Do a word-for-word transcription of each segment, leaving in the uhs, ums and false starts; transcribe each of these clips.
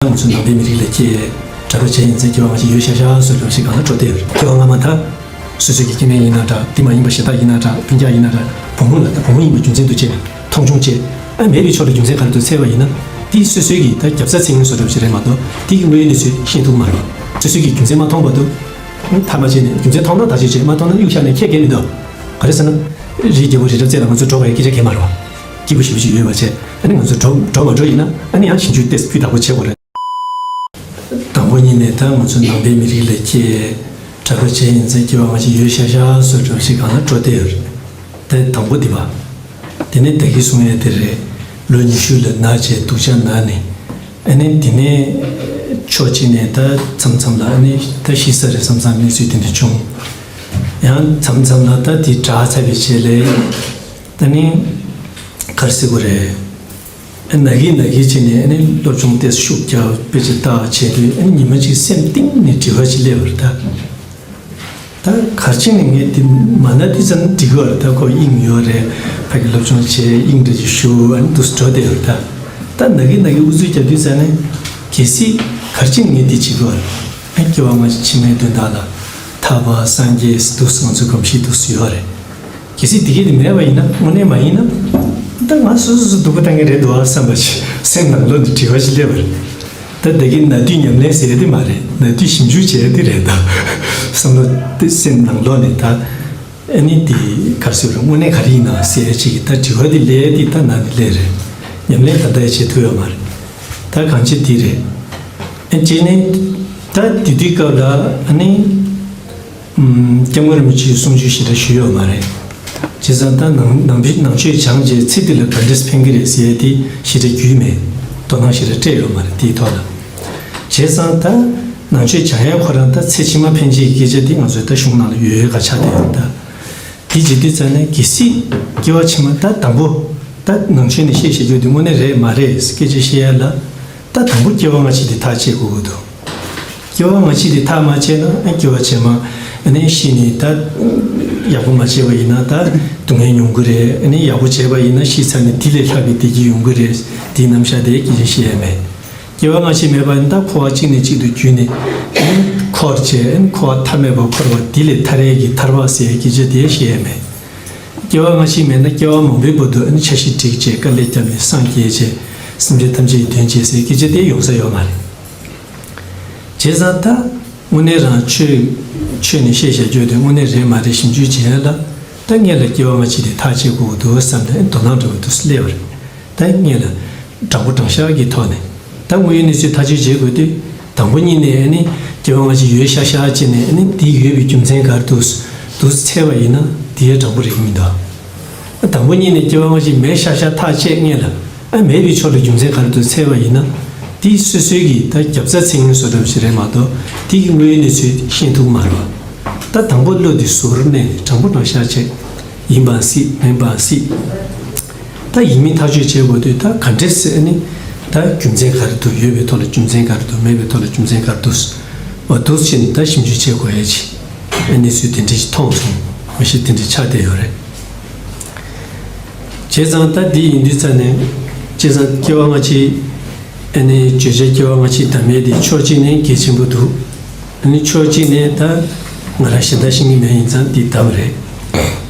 ང་ཚོ་ནང་པའི་མི་རིགས་ལ་སྐྱེས། གྲྭ་པ་བྱས་ཡིན་ཚེ་སྐྱེ་བ་སྔ་ཕྱི་ཡོད་ཤག་ཤག་བཟོ་འདྲ་ཞིག་གང་ལ་འགྲོ་བསྡད་ཡོད་རེད། སྐྱེ་བ་སྔ་མ་ད། སོ་སོའི་གི་སྐྱེ་དམན་ཡིན་ན་འདྲ། དེ་མ་ཡིན་པ་གཞན་དག་ཡིན་ན་འདྲ། སྤུན་ཀྱག་ཡིན་ན་འདྲ། བུ་མོ་ལ་ད་བུ་མོ་ཡིན་པ་རྒྱུ་མཚན་དུ་བྱས་ནས་མཐོང་ཆུང་བྱས། ཨ་མེད་པའི་ཕྱོགས་ལ་རྒྱུ་མཚན་ག་རེ་འདུག་འཚོལ་བ་ཡིན་ན། དེ་སོ་སོའི་གི་ད་རྒྱབ་རྩ་འཚོལ་མཁན་བཟོ་འདྲ་ཞིག་རེད་མ་གཏོགས། དེ་གི་དངོས་ཡོད་གནས་ཚུལ་ཤེས་ཐུབ་མ་རེད། སོ་སོའི་གི་རྒྱུ་མཚན་མ་མཐོང་བར་དུ། ཐག་མ་བཅད་ནས། རྒྱུ་མཚན་མཐོང་ན་ཐག་གཅོད་བྱེད། མ་མཐོང་ན་གཡུག་བཞག་ནས་ཁྱད་གལ་མི་འདུག་ག་རེ་ཟེར་ན། རིའི་རྒྱལ་པོ་རི་རབ་རྩེ་ལ་ང་ཚོ་འགྲོ་བའི་སྐད་ཆ་གལ་མ་རེད་བ། སྐྱིད་པོ་ཞེ་པོ་ཅིག་ཡོད་པ་བྱས། ཨ་ནི་ང་ཚོ་འགྲོ་འགྲོ་མ་འགྲོ་ཡིན་ན། ཨ་ནི་ཡང་ཞིབ་འཇུག་ཏོག་ཙམ་སྤུས་དག་པོ་བྱེད་དགོས་རེད། དང་པོ་ཉིད་ནས་ད་ང་ཚོ་ནང་པའི་མི་རིགས་ལ་སྐྱེས། གྲྭ་པ་བྱས་ཡིན་ཚེ་སྐྱེ་བ་སྔ་ཕྱི་ཡོད་ཤག་ཤག་བཟོ་འདྲ་ཞིག་གང་ལ་འགྲོ་བསྡད་ཡོད་རེད། དེ་དང་པོ་འདི་བ། དེ་ནས་ད་གིན་གསུང་ཡས་དེ་རེད། ལོ་ཉི་ཤུ་ལ་ན་བྱས་སྡུག་ཅག་ན་ནས། ཨ་ནི་དེ་ནས་ཕྱོགས་གཅིག་ནས་ད་མཚམས་མཚམས་ལ་ཨ་ནི་ད་ཤི་ས་རེད་བསམ་བསམ་གནས་ཚུལ་དེ་འདྲ་བྱུང་། ཡང་མཚམས་མཚམས་ལ་ད་དེ་དྲག་ཚར་བའི་རྗེས་ལ། ད་ནི་ག་རེ་ཟེར་དགོས་རེད། ཨ་ན་གིན་ན་གིན་བྱས་ནས་ཨ་ནི་སློབ་སྦྱོང་ཏོག་ཙམ་ཤུགས་རྒྱག་དཔེ་ཆ་ལྟ་བྱས་དུས། ཨ་ནི་ཉི་མ་གཅིག་སེམས་གཏིང་ནས་དྲི་བ་ཅིག་སླེབས་པ་རེད་ད། ད་ག་རེ་བྱས་ནས་ངས་དེ་མ་ན་དེ་ཙམ་འགྲིག་གི་བ་རེད། ད་ཁོ་དབྱིངས་ཡོད་རེད། ཕ་གི་སློབ་སྦྱོང་བྱས། དབྱིངས་འདྲ་ཅིག་ཞུ། ཨ་ནི་འདུག་སེ་འགྲོ་བསྡད་ཡོད་རེད་ད། ད་ན་གིན་ན་གིན་ཨུ་ཚུགས་རྒྱབ་དུས་ཙ་ནས། གལ་སྲིད་ག་རེ་བྱས་ནས་ངས་དེ་བྱེད་དགོས་བ་རེད། ཨ་སྐྱེ་བ་སྔ་ཕྱི་མའི་དོན་དག་ལ། ཐར་པ་སངས་རྒྱས་འདུག་སེ་ང་ཚོའི་གོམས་གཤིས་འདུག་སེ་ཡོད་རེད། གལ་སྲིད་དེ་གས་དེ་མེད་པ་ཡིན་ན། དངོས་གནས་མ་ཡིན་ན། ད་ང་སོ་སོ་སོ་སྡུག་པོ་བཏང་གི་རེད་འདུག་ཨ་བསམ་པ་ཞིག་སེམས་ནང་ལོགས་ནས་དྲི་བ་ཞིག་སླེབས་པ་རེད། ད་ད་གིན་ན་དུས་ཉམས་ལེན་ཟེར་ཡ་དེ་མ་རེད། ན་དུས་ཞིབ་འཇུག་བྱེད་ཡ་དེ་རེད་ད། བསམ་བློ་དེ་སེམས་ནང་ལོགས་ནས་ད། ཨ་ནི་དེ་ག་རེ་ཟེར་དགོས་རེད། དངོས་གནས་ག་རེ་ཡིན་ནམ་ཟེར་ཡ་ཅིག་གི་ད་དྲི་བ་དེ་སླེབས་ཡ་དེ་ད་ན་དེ་སླེབས་རེད། ཉམས་ལེན་ད་ལྟ་ཡ་བྱེད་ཐུབ་ཡོད་མ་རེད། ད་གང་ཅི་དེ་རེད། ཨ་གཅིག་ནས། ད་དེ་དུས་སྐབས་ལ་ཨ་ནི། ཨུམ། སྐྱབས་མགོན་རིན་པོ་ཆེས་གསུང་ཆོས་ཞེ་དྲག་ཞུས་ཡོད་མ་རེད། བྱས་ཙང་ད་ནང་ནང་པའི་ནང་ཆོས་སྦྱངས་རྗེས་ཚེ་འདི་ལ་ག་འདྲས་ཕན་གྱི་རེད་ཟེར་ཡ་དེ་ཞེ་དྲག་རྒྱུས་མེད། དོ་སྣང་ཞེ་དྲག་སྤྲད་ཡོད་མ་རེད་དེའི་ཐོག་ལ། བྱས་ཙང་ད་ནང་ཆོས་སྦྱང་ཡ་ཁོ་རང་ད་ཚེ་ཕྱི་མ་ཕན་ཆེད་ཀྱི་སྐད་ཆ་དེ་ང་ཚོའི་ད་གཞུང་ནང་ལ་ཡོད་ཡོད་ག་ཆགས་བསྡད་ཡོད་ད། དེ་བྱེད་དུས་ཙ་ནས་གལ་སྲིད་སྐྱེ་བ་ཕྱི་མ་ད་དང་པོ། ད་ནང་ཆོས་ནས་བཤད་བཤད་རྒྱུ་དེ་དངོས་གནས་རེད་མ་རེད་སྐད་ཆ་བཤད་ཡ་ལ། ད་དང་པོ་སྐྱེ་བ་སྔ་ཕྱི་དེ་ཐག་བཅད་དགོས་ཀྱི་འདུག་སྐྱེ་བ་སྔ་ཕྱི་དེ་ཐག་མ་བཅད་ན། ཨ་སྐྱེ་བ་ཕྱི་མ་ཨ་ནི་ཤི་ནས་ད་ཡག་པོ་མ་བྱས་པ་ཡིན་ན་ད་སྡུག་བསྔལ་མྱོང་གི་རེད། ཨ་ནི་ཡག་པོ་བྱས་པ་ཡིན་ན་ཤི་ཚར་ནས་དེ་ལས་ལྷག་པའི་བདེ་སྐྱིད་ཡོང་གི་རེད། དེའི་རྣམ་གཞག་དེ་སྐད་ཆ་བཤད་ཡ་མེད། སྐྱེ་བ་སྔ་ཕྱི་མེད་པ་ཡིན་ན་ད་འཁོར་བ་གཅིག་ནས་གཅིག་ཏུ་བརྒྱུད་ནས་ཨ་ནི་འཁོར་བྱས། ཨ་ནི་འཁོར་བ་མཐའ་མེད་པར་འཁོར་བ་དེ་ལས་ཐར་ཡས་ཀྱི་ཐར་པ་ཟེར་ཡས་སྐད་ཆ་དེ་བཤད་ཡས་མེད། སྐྱེ་བ་སྔ་ཕྱི་མེད་ན་སྐྱེ་བ་མང་པོའི་བར་དུ་ཨ་ནི་འཆར་གཞི་སྒྲིག་བྱས། དཀའ་ལས་བརྒྱབ་ནས་སངས་རྒྱས་བྱས། སེམས་ཅན་ཐམས་ཅད་ཀྱི་དོན་བྱས་ཟེར་སྐད་ཆ་དེ་ཡོང་ས་ཡོད་མ་རེད། བྱས་ཙང་ད་དངོས་གནས་རང་ཆོས་ཆོས་ནས་བཤད་བཤད་རྒྱུ་དེ་དངོས་གནས་རེད་མ་རེད་ཞིབ་འཇུག་བྱེད་ཡ་ལ། ད་སྔོན་ལ་སྐྱེ་བ་སྔ་ཕྱི་དེ་ཐག་བཅད་དགོས་ཀྱི་འདུག་བསམ་ནས་དོ་སྣང་འདྲ་བོ་འདུག་སེ་སླེབས་པ་རེད། ད་སྔོན་ལ་དྲང་པོ་དྲང་བཞག་གི་ཐོག་ནས། ད་དངོས་ཡོད་གནས་ཚུལ་ཐག་གཅོད་བྱེད་དགོས་དུས། དང་པོ་ཉིད་ནས་ཨ་ནི་སྐྱེ་བ་སྔ་ཕྱི་ཡོད་ཤག་ཤག་བྱས་ནས། ཨ་ནི་དེ་ཡོད་པའི་རྒྱུ་མཚན་ག་རེ་འདུག་འདུག་འཚོལ་བ་ཡིན་ན་དེ་ཡང་དྲང་པོ་རེད་ཀྱི་མི་འདུག་དང་པོ་ཉིད་ནས་སྐྱེ་བ་སྔ་ཕྱི་མེད་ཤག་ཤག་ཐག་བཅད་སྔོན་ལ། ཨ་མེད་པའི་ཕྱོགས་ལ་རྒྱུ་མཚན་ག་རེ་འདུག་འཚོལ་བ་ཡིན་ན། དེ་སོ་སོའི་གི་ད་རྒྱབ་རྩ་འཚོལ་མཁན་བཟོ་འདྲ་ཞིག་རེད་མ་གཏོགས། དེ་གི་དངོས་ཡོད་གནས་ཚུལ་ཤེས་ཐུབ་མ་རེད་བ། ད་དང་པོ་བློ་དེ་ཟུར་མནན་ནས་དྲང་པོ་དྲང་བཞག་བྱས། ཡིན་པའང་སྲིད། མིན་པའང་སྲིད། ད་ཡིན་མིན་ཐག་གཅོད་བྱེད་དགོས་དུས། ད་ག་འདྲས་ཟེར་ནི། ད་རྒྱུ་མཚན་ག་རེ་འདུག་ཡོད་པའི་ཐོག་ལ་རྒྱུ་མཚན་ག་རེ་འདུག་མེད་པའི་ཐོག་ལ་རྒྱུ་མཚན་ག་རེ་འདུག་འོ་འདུག་སེ་བྱས་ནས་ད་ཞིབ་འཇུག་བྱེད་དགོས་ཡ་ཅིག་ཨ་གནས་ཚུལ་དེ་འདྲ་ཞིག་མཐོང་སོང་། མ་གཞི་དེ་འདྲ་ཆགས་བསྡད་ཡོད་རེད། བྱས་ཙང་ད་འདི་ཡིན་དུས་ཙ་ནས། བྱས་ཙང་སྐྱེ་བ་སྔ་ཕྱི། ཨ་ནི་བརྗོད་བྱ་སྐྱེ་བ་སྔ་ཕྱི་གདམས་ཡས་དེ་ཕྱོགས་གཅིག་ནས་གལ་ཆེན་པོ་འདུག་ཨ་ནི་ཕྱོགས་གཅིག་ནས་ད་ང་རང་གཞན་དག་ཤེས་ཀྱི་མེད། ཡིན་ཙང་འདི་གདམས་རེད།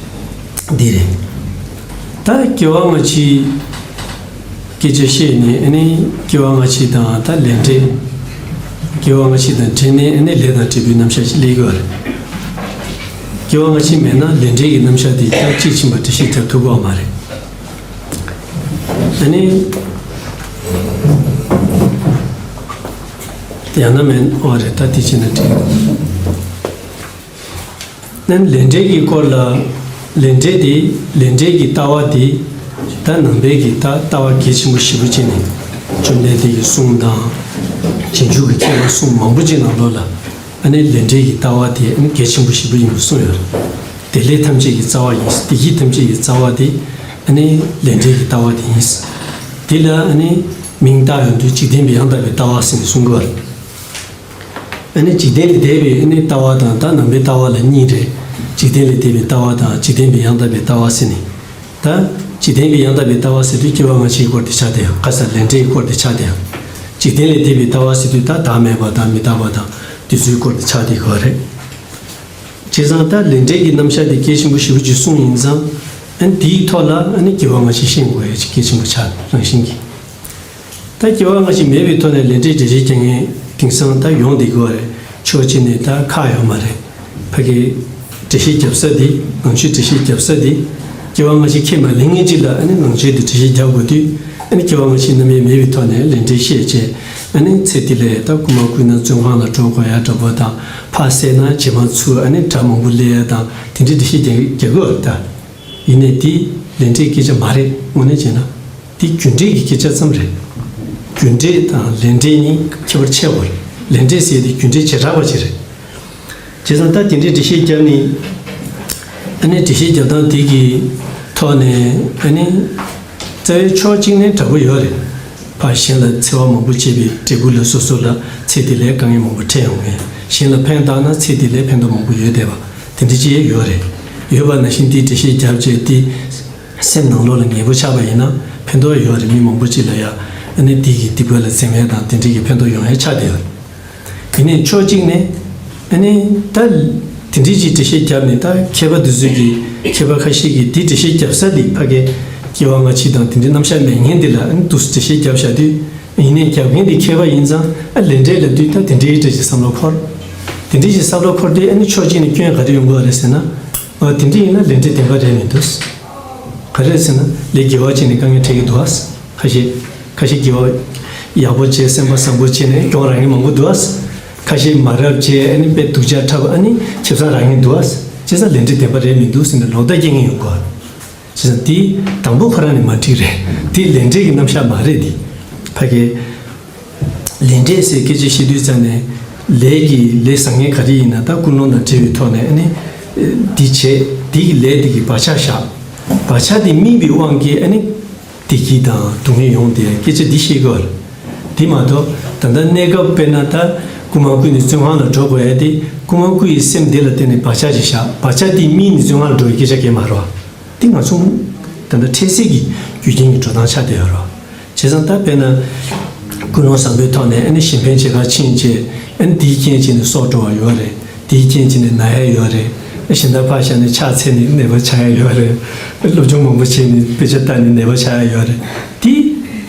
འདི་རེད། ད་སྐྱེ་བ་སྔ་ཕྱི་སྐད་ཆ་བཤད་ནས། ཨ་ནི་སྐྱེ་བ་སྔ་ཕྱི་དང་ད་ལས་འབྲས། སྐྱེ་བ་སྔ་ཕྱི་དང་འབྲེལ་ནས་ཨ་ནི་ལས་དང་འབྲས་བུའི་རྣམ་གཞག་ཅིག་སླེབས་ཀྱི་ཡོད་རེད། སྐྱེ་བ་སྔ་ཕྱི་མེད་ན་ལས་འབྲས་ཀྱི་རྣམ་གཞག་དེ་ད་དཔྱིས་ཕྱིན་པ་འགྲེལ་བཤད་རྒྱག་ཐུབ་ཀྱི་ཡོད་མ་རེད། ཨ་ནི། ཡང་ན་མེད། འོ་རེད། ད་དེ་བྱས་ན་འགྲིག་ནས་ལས་འབྲས་ཀྱི་སྐོར་ལ། ལས་འབྲས་དེ། ལས་འབྲས་ཀྱི་ལྟ་བ་དེ། ད་ནང་པའི་གི་ད་ལྟ་བ་གལ་ཆེན་པོ་ཞེ་པོ་བྱས་ནས། བཅོམ་ལྡན་འདས་ཀྱི་གསུང་དང་། རྗེས་འཇུག་གི་མཁས་པ་གསུང་མང་པོ་ཅིག་ནང་ལོགས་ལ། ཨ་ནི་ལས་འབྲས་ཀྱི་ལྟ་བ་དེ་ཨ་ནི་གལ་ཆེན་པོ་ཞེ་པོ་ཡིན་པ་གསུངས་ཡོད་རེད། བདེ་ལེགས་ཐམས་ཅད་ཀྱི་རྩ་བ་ཡིན། བདེ་སྐྱིད་ཐམས་ཅད་ཀྱི་རྩ་བ་དེ་ཨ་ནི་ལས་འབྲས་ཀྱི་ལྟ་བ་དེ་ཡིན། དེ་ལ་ཨ་ནི་མིང་བཏགས་ཡོང་དུས་འཇིག་རྟེན་པའི་ཡང་དག་པའི་ལྟ་བ་ཟེར་ནས་གསུང་གི་ཡོད་རེད། ཨ་ནི་འཇིག་རྟེན་ལས་འདས་པའི་ཨ་ནི་ལྟ་བ་དང་ད་ནང་པའི་ལྟ་བ་ལ་གཉིས་རེད། འཇིག་རྟེན་ལས་འདས་པའི་ལྟ་བ་དང་འཇིག་རྟེན་པའི་ཡང་དག་པའི་ལྟ་བ་ཟེར་ནས། ད་འཇིག་རྟེན་པའི་ཡང་དག་པའི་ལྟ་བ་ཟེར་དུས་སྐྱེ་བ་སྔ་ཕྱིའི་སྐོར་དེ་ཆགས་བསྡད་ཡོད། ཁ་སང་ལས་འབྲས་ཀྱི་སྐོར་དེ་ཆགས་བསྡད་ཡོད། འཇིག་རྟེན་ལས་འདས་པའི་ལྟ་བ་ཟེར་དུས་ད་བདག་མེད་པ་དང་མི་རྟག་པ་དང་དེ་ཚོའི་སྐོར་དུ་ཆགས་བསྡད་ཡོད་རེད། བྱས་ཙང་ད་ལས་འབྲས་ཀྱི་རྣམ་གཞག་དེ་གལ་ཆེན་པོ་ཞེ་པོ་ཅིག་གསུངས་ཡིན་ཙང་། ཨ་ནི་དེའི་ཐོག་ལ་ཨ་ནི་སྐྱེ་བ་སྔ་ཕྱི་ཤེས་དགོས་ཡ་ཅིག་གལ་ཆེན་པོ་ཆགས་རང་བཞིན་གྱིས། ད་སྐྱེ་བ་སྔ་ཕྱི་མེད་པའི་ཐོག་ནས་ལས་འབྲས་འགྲེལ་བཤད་རྒྱག་མཁན་དེང་སང་ད་ཡོང་བསྡད་ཀྱི་ཡོད་རེད། ཕྱོགས་གཅིག་ནས་ད་ཁག་ཡོད་མ་རེད། ཕ་གི་འགྲེལ་བཤད་རྒྱབ་ས་དེ། ནང་ཆོས་འགྲེལ་བཤད་རྒྱབ་ས་དེ། སྐྱེ་བ་སྔ་ཕྱི་ཁས་མ་ལེན་མཁན་གཅིག་ལ་ཨ་ནི་ནང་ཆོས་དེ་འགྲེལ་བཤད་རྒྱག་དགོས་དུས། ཨ་ནི་སྐྱེ་བ་སྔ་ཕྱི་རྣམ་དབྱེ་མེད་པའི་ཐོག་ནས་ལས་འབྲས་བཤད་བྱས། ཨ་ནི་ཚེ་འདི་ལས་ད་རྐུན་མ་རྐུས་ན་བཙོན་ཁང་ལ་འགྲོ་དགོས་ཡ་འདྲ་པོ་དང་། ཕ་བསད་ན་བྱེ་མ་ཚུགས། ཨ་ནི་དགྲ་མང་པོ་སླེབས་ཡ་དང་དེ་འདྲའི་འགྲེལ་བཤད་རྒྱག་རྒྱག་གི་ཡོད་རེད་ད། ཡིན་ནའི་དེ་ལས་འབྲས་སྐད་ཆ་མ་རེད། དངོས་གནས་བྱས་ན། འདི་རྒྱུ་འབྲས་ཀྱི་སྐད་ཆ་ཙམ་རེད། རྒྱུ་འབྲས་དང་ལས་འབྲས་གཉིས་ཁྱད་པར་ཕྱེ་དགོས་རེད། ལས་འབྲས་ཟེར་དེ་རྒྱུ་འབྲས་བྱེ་བྲག་པ་ཅིག་རེད། བྱས་ཙང་ད་དེ་འདྲའི་འགྲེལ་བཤད་བརྒྱབ་ནས། ཨ་ནི་འགྲེལ་བཤད་རྒྱབ་སྟངས་དེ་གི་ཐོག་ནས་ཨ་ནི་རྩ་བའི་ཕྱོགས་གཅིག་ནས་དྲག་པོ་ཡོད་རེད། ཕར་གཞན་ལ་འཚེ་བ་མང་པོ་བྱས་པའི་འབྲས་བུ་ལ་སོ་སོ་ལ་ཚེ་འདི་ལ་དཀའ་ངལ་མང་པོ་འཕྲད་ཡོང་མཁན། གཞན་ལ་ཕན་བཏགས་ན་ཚེ་འདི་ལ་ཕན་ཐོགས་མང་པོ་ཡོད་བསྡད་པ་དེ་འདྲ་ཅིག་ཡོད་རེད། ཡོད་པ་ནང་བཞིན་དེའི་འགྲེལ་བཤད་བརྒྱབ་བྱས་དེ། སེམས་ནང་ལོགས་ལ་ངེས་པོ་ཆགས་པ་ཡིན་ན་ཕན་ཐོགས་ཡོད་རེད། མི་མང་པོ་ཅིག་ལ་ཡ་ཨ་ནི་དེ་གི་སྡིག་པ་ལ་འཛེམ་ཡས་དང་དེ་འདྲ་གི་ཕན་ཐོགས་ཡོང་ཡས་ཆགས་བསྡད་ཡོད། ཡིན་ནའི་ཕྱོགས་གཅིག་ནས་ཨ་ནི་ད་དེ་འདྲའི་ཅིག་འགྲེལ་བཤད་བརྒྱབ་ནས། ད་མཁས་པ་དེ་ཚོས་ཀྱི་མཁས་པ་ཁ་ཤས་ཀྱིས་དེ་འགྲེལ་བཤད་བརྒྱབ་ས་དེ་ཕ་གི་སྐྱེ་བ་སྔ་ཕྱི་དང་དེ་འདྲའི་རྣམ་གཞག་མེད་མཁན་དེ་ལ་ཨ་ནི་འདུག་སེ་འགྲེལ་བཤད་བརྒྱབ་བཞག་དུས། ཡིན་ནའི་རྒྱབ་མཁན་དེ་མཁས་པ་ཡིན་ཙང་ཨ་ལས་འབྲས་ལབ་དུས་ད་དེ་འདྲའི་འདྲ་ཅིག་བསམ་བློ་འཁོར། དེ་འདྲའི་ཅིག་བསམ་བློ་འཁོར་དུས་ཨ་ནི་ཕྱོགས་གཅིག་ནས་སྐྱོན་ག་རེ་ཡོང་གི་ཡོད་རེད་ཟེར་ན། ཨ་དེ་འདྲ་ཡིན་ན་ལས་འབྲས་བདེན་པ་རེད་མི་འདུག། ག་རེ་རེད་ཟེར་ན་ལས་དགེ་བ་བྱས་ནས་དཀའ་ངལ་འཕྲད་ཀྱི་འདུག་ཨ། ཁ་ཤས་ཁ་ཤས་དགེ་བ་ཡག་པོ་བྱས་སེམས་པ་བཟང་པོ་བྱས་ནས་གྱོང་རག་མཁན་མང་པོ་འདུག་ཨ། ཁ་ཤས་མ་རབས་བྱས་ཨ་ནི་དཔེ་སྡུག་ཅག་འཁྲབ་ཨ་ནི་ཁེ་བཟང་རག་མཁན་འདུག་ཨ། བྱས་ཙང་ལས་འབྲས་བདེན་པ་རེད་མི་འདུག་ཟེར་ནས་ལོག་ལྟ་སྐྱེ་མཁན་ཡོང་གི་ཡོད། བྱས་ཙང་དེ་དང་པོ་ཁོ་རང་ནས་མ་འགྲིག་རེད། དེ་ལས་འབྲས་ཀྱི་རྣམ་གཞག་མ་རེད་དེ། ཕ་གི་ལས་འབྲས་ཟེར་སྐད་ཆ་བཤད་དུས་ཙང་ནས་ལས་ཀྱི་ལས་བཟང་ངན་ག་རེ་ཡིན་ན་ད་ཀུན་སློང་དང་འབྲེལ་བའི་ཐོག་ནས་ཨ་ནི་འདི་བྱས། དེ་གི་ལས་དེ་གི་བག་ཆགས་བཞག་བག་ཆགས་དེ་སྨིན་པའི་དབང་གིས་ཨ་ནི་བདེ་སྐྱིད་དང་སྡུག་བསྔལ་ཡོང་དེ་སྐད་ཆ་འདི་བཤད་དགོས་རེད། དེ་མ་གཏོགས་ད་ལྟ་གནས་སྐབས་དཔེར་ན་ད་རྐུན་མ་རྐུས་ནས་བཙོན་ཁང་ལ་འགྲོ་དགོས་ཡ་དེ་རྐུན་མ་རྐུ་ཡི་སེམས་དེ་ལ་བརྟེན་ནས་བག་ཆགས་ཅིག་བཞག་བག་ཆགས་དེ་སྨིན་ནས་བཙོན་ཁང་ལ་འགྲོ་བའི་སྐད་ཆ་གང་ཡང་མ་རེད་བ། དེ་ང་ཚོ་ད་ལྟ་འཕྲལ་སེལ་གྱི་རྒྱུ་རྐྱེན་གྱི་འགྲོ་སྟངས་ཆགས་བསྡད་ཡོད་རེད། བྱས་ཙང་ད་དཔེར་ན་ཀུན་སློང་བཟང་པོའི་ཐོག་ནས་ཨ་ནི་གཞན་ཕན་བྱེད་གར་ཕྱིན་བྱས་ཨ་ནི་དེའི་རྐྱེན་བྱས་ནས་སྲོག་འགྲོ་བ་ཡོད་རེད། དེའི་རྐྱེན་བྱས་ནས་ན་ཡ་ཡོད་རེད། གཞན་དག་ཕར་བཞག་ནས་ཕྱག་འཚལ་ནས་ནད་པ་ཆགས་ཡ་ཡོད་རེད། སློབ་སྦྱོང་མང་པོ་བྱས་ནས་དཔེ་ཆ་ལྟ་ནས་ནད་པ་ཆགས་ཡ་ཡོད་རེད། དེ་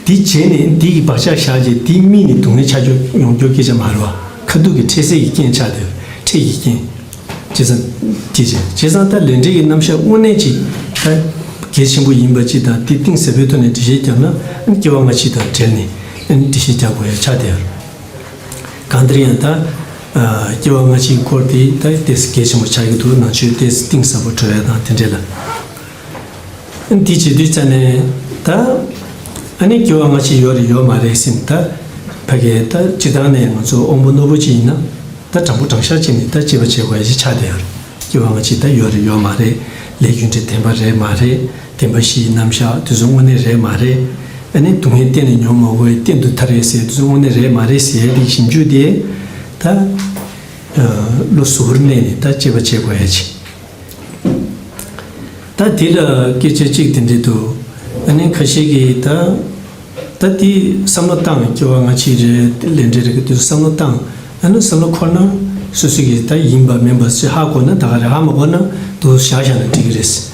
དེ་བྱས་ནས་དེ་གི་བག་ཆགས་བཞག་བྱས་དེ་སྨིན་ནས་སྡུག་བསྔལ་ཆགས་རྒྱུ་ཡོང་རྒྱུ་སྐད་ཆ་མ་རེད་བ། ཁ་ཐུག་གི་འཕྲལ་སེལ་གྱི་རྐྱེན་ཆགས་བསྡད་ཡོད། འཕྲལ་གྱི་རྐྱེན། བྱས་ཙང་། བྱས་ཙང་ད་ལས་འབྲས་ཀྱི་རྣམ་གཞག་དངོས་གནས་ཅིག་ད་གལ་ཆེན་པོ་ཡིན་པ་ཅིག་དང་དེ་གཏིང་ཟབ་པོའི་ཐོག་ནས་འགྲེལ་བཤད་བརྒྱབ་ན་ཨ་ནི་སྐྱེ་བ་སྔ་ཕྱི་དང་འབྲེལ་ནས་ཨ་ནི་འགྲེལ་བཤད་རྒྱག་དགོས་ཡ་ཆགས་བསྡད་ཡོད། གང་ལྟར་ཡང་ད་ཨ་སྐྱེ་བ་སྔ་ཕྱིའི་སྐོར་དེ་ད་ཏོག་ཙམ་གལ་ཆེན་པོ་ཆགས་ཀྱི་འདུག། ནང་ཆོས་ཏོག་ཙམ་གཏིང་ཟབ་པོ་འགྲོ་ཡ་དང་དེ་འདྲས་ལ། འདི་བྱེད་དུས་ཙ་ནས་ད་ཨ་ནི་སྐྱེ་བ་སྔ་ཕྱི་ཡོད་རེད་ཡོད་མ་རེད་ཟེར་ནས་ད་ཕ་གིའི་ད་སྤྱིར་བཏང་ནས་ང་ཚོ་དབང་པོ་རྣོ་པོ་ཅིག་ཡིན་ན་ད་དྲང་པོ་དྲང་བཞག་བྱས་ནས་ད་དཔྱད་པ་བྱེད་དགོས་ཡ་ཞིག་ཆགས་བསྡད་ཡོད་རེད། སྐྱེ་བ་སྔ་ཕྱི་ད་ཡོད་རེད་ཡོད་མ་རེད། ལས་རྒྱུ་འབྲས་བདེན་པ་རེད་མ་རེད། བདེན་པ་བཞིའི་རྣམ་གཞག་དེ་ཚོ་དངོས་གནས་རེད་མ་རེད། ཨ་ནི་སྡུག་བསྔལ་གཏན་ནས་མྱོང་མ་དགོས་པའི་གཏན་དུ་ཐར་ཡས་ཟེར་དེ་ཚོ་དངོས་གནས་རེད་མ་རེད་ཟེར་ཡས་དེ་ཞིབ་འཇུག་དེ་ད་བློ་གཟུ་བོར་གནས་ནས་ད་དཔྱད་པ་བྱེད་དགོས་ཡ་ཅིག། ད་དེ་ལ་སྐད་ཆ་གཅིག་དེ་འདྲས་འདུག། ཨ་ནི་ཁ་ཤས་ཀྱིས་ད་ད་དེ་བསམ་བློ་བཏང་། སྐྱེ་བ་སྔ་ཕྱི་རེད། ལས་འབྲས་རེད་གི་དུས་བསམ་བློ་བཏང་། ཨ་ནི་བསམ་བློ་འཁོར་ན་སོ་སོ་གིས་ད་ཡིན་པ་མིན་པ་ཞིག་ཧ་གོ་ན་ད་ག་རེད། ཧ་མ་གོ་ན་འདུག་བཞག་བཞག་ན་འགྲིག་གི་རེད།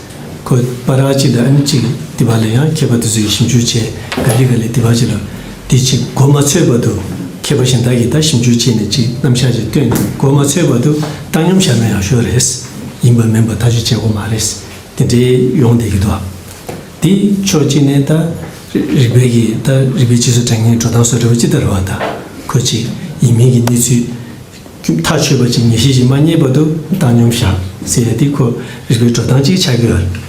ཁོ་པ་ར་གཅིག་ལ་ཨ་ནི་གཅིག་དེ་བ་ལ་ཡང་མཁས་པ་དེ་ཚོས་ཞིབ་འཇུག་བྱས་ག་ལེ་ག་ལེ་དེ་བ་གཅིག་ལ་དེ་གཅིག་གོ་མ་ཆོད་བར་དུ་མཁས་པ་གཞན་དག་གིས་ད་ཞིབ་འཇུག་བྱས་ནས་གཅིག་རྣམ་གཞག་ཅིག་བཏོན་ནས་གོ་མ་ཆོད་བར་དུ་བཏང་སྙོམས་བཞག་ན་ཡག་ཤོས་རེད། ཡིན་པ་མིན་པ་ཐག་གཅོད་བྱེད་དགོས་མ་རེད། དེ་འདྲའི་ཡོང་བསྡད་ཀྱི་འདུག། དེ་ཕྱོགས་གཅིག་ནས་ད་རིག་པའི་གི་ད་རིག་པའི་སྤྱི་ཚོགས་དྲ་བརྙན་འགྲོ་སྟངས་བཟོ་འདྲ་བ་ཅིག་ལྟར་བ་ད་ཁོ་གཅིག་ཡིན་མིན་གྱི་གནས་ཚུལ་ཐག་ཆོད་པ་ཅིག་ངེས་ཤེས་ཅིག་མ་རྙེད་བར་དུ་བཏང་སྙོམས་བཞག་ཟེར་ཡ་དེ་ཁོ་རིག་པའི་འགྲོ་སྟངས་ཅིག་ཆགས་ཀྱི་ཡོད་རེད།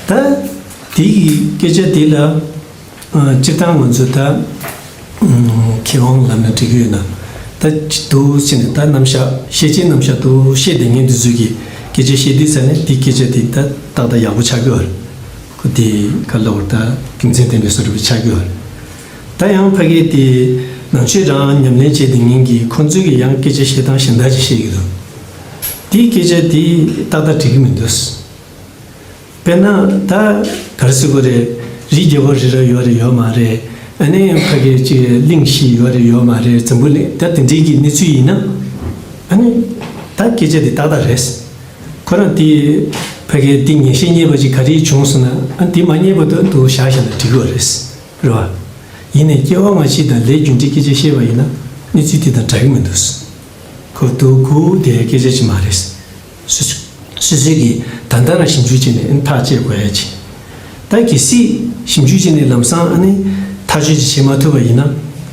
ད་དེ་གི་སྐད་ཆ་དེ་ལ་སྤྱིར་བཏང་ང་ཚོ་ད་མཁས་དབང་ལབ་ན་འགྲིག་གི་ཡོད་ན། ད་འདུག་ཟེར་ནས་ད་རྣམ་གཞག་ཤེས་བྱའི་རྣམ་གཞག་འདུག་བཤད་བསྡད་མཁན་དེ་ཚོས་ཀྱི་སྐད་ཆ་བཤད་དུས་ཙ་ནས་དེ་སྐད་ཆ་དེ་ད་ཏག་ཏག་ཡག་པོ་ཆགས་ཀྱི་ཡོད་རེད། ཁོ་དེ་ག་ལབ་དགོས་རེད། ད་རྒྱུ་མཚན་ལྡན་པའི་བཟོ་འདྲ་པོ་ཆགས་ཀྱི་ཡོད་རེད། ད་ཡང་ཕ་གི་དེ་ནང་ཆོས་རང་ཉམས་ལེན་བྱས་བསྡད་མཁན་གྱི་ཁོང་ཚོས་ཀྱི་ཡང་སྐད་ཆ་བཤད་སྟངས་གཞན་དག་ཅིག་བཤད་ཀྱི་འདུག། དེའི་སྐད་ཆ་དེ་ཏག་ཏག་འགྲིག་གི་མི་འདུག། དཔེར་ན་ད་ག་རེ་ཟེར་དགོས་རེད། རིའི་རྒྱལ་པོ་རི་རབ་ཡོད་རེད་ཡོད་མ་རེད། ཨ་ནི་ཕ་གི་ཅིག་གླིང་བཞི་ཡོད་རེད་ཡོད་མ་རེད། འཛམ་བུ་གླིང་ད་དེ་འདྲའི་གི་གནས་ཚུལ་ཡིན་ན། ཨ་ནི་ད་སྐད་ཆ་དེ་ཏག་ཏག་རེད། ཁོ་རང་དེ་ཕ་གི་དེ་ངེས་ཤེས་རྙེད་པ་ཅིག་ག་རེ་བྱུང་སོང་ན། ཨ་དེ་མ་རྙེད་པ་དུ་འདུག་བཞག་བཞག་ན་འགྲིག་གི་རེད། རེད་བ། ཡིན་ནའི་སྐྱེ་བ་སྔ་ཕྱི་དང་ལས་རྒྱུ་འབྲས་སྐད་ཆ་བཤད་པ་ཡིན་ན་གནས་ཚུལ་དེ་དང་འདྲ་གི་མི་འདུག་ཁོ་དུ་གུ་དེ་སྐད་ཆ་ཅིག་མ་རེད། སོ་སོ་སོ་སོས་ཀྱིས་ད་ལྟ་རང་ཞིབ་འཇུག་བྱས་ནས་ཨ་ནི་ཐག་བཅད་དགོས་ཡ་ཅིག་ད་གལ་སྲིད་ཞིབ་འཇུག་བྱས་ནས་ལམ་སང་ཨ་ནི་ཐག་གཅོད་ཅིག་བྱེད་མ་ཐུབ་པ་ཡིན་ན།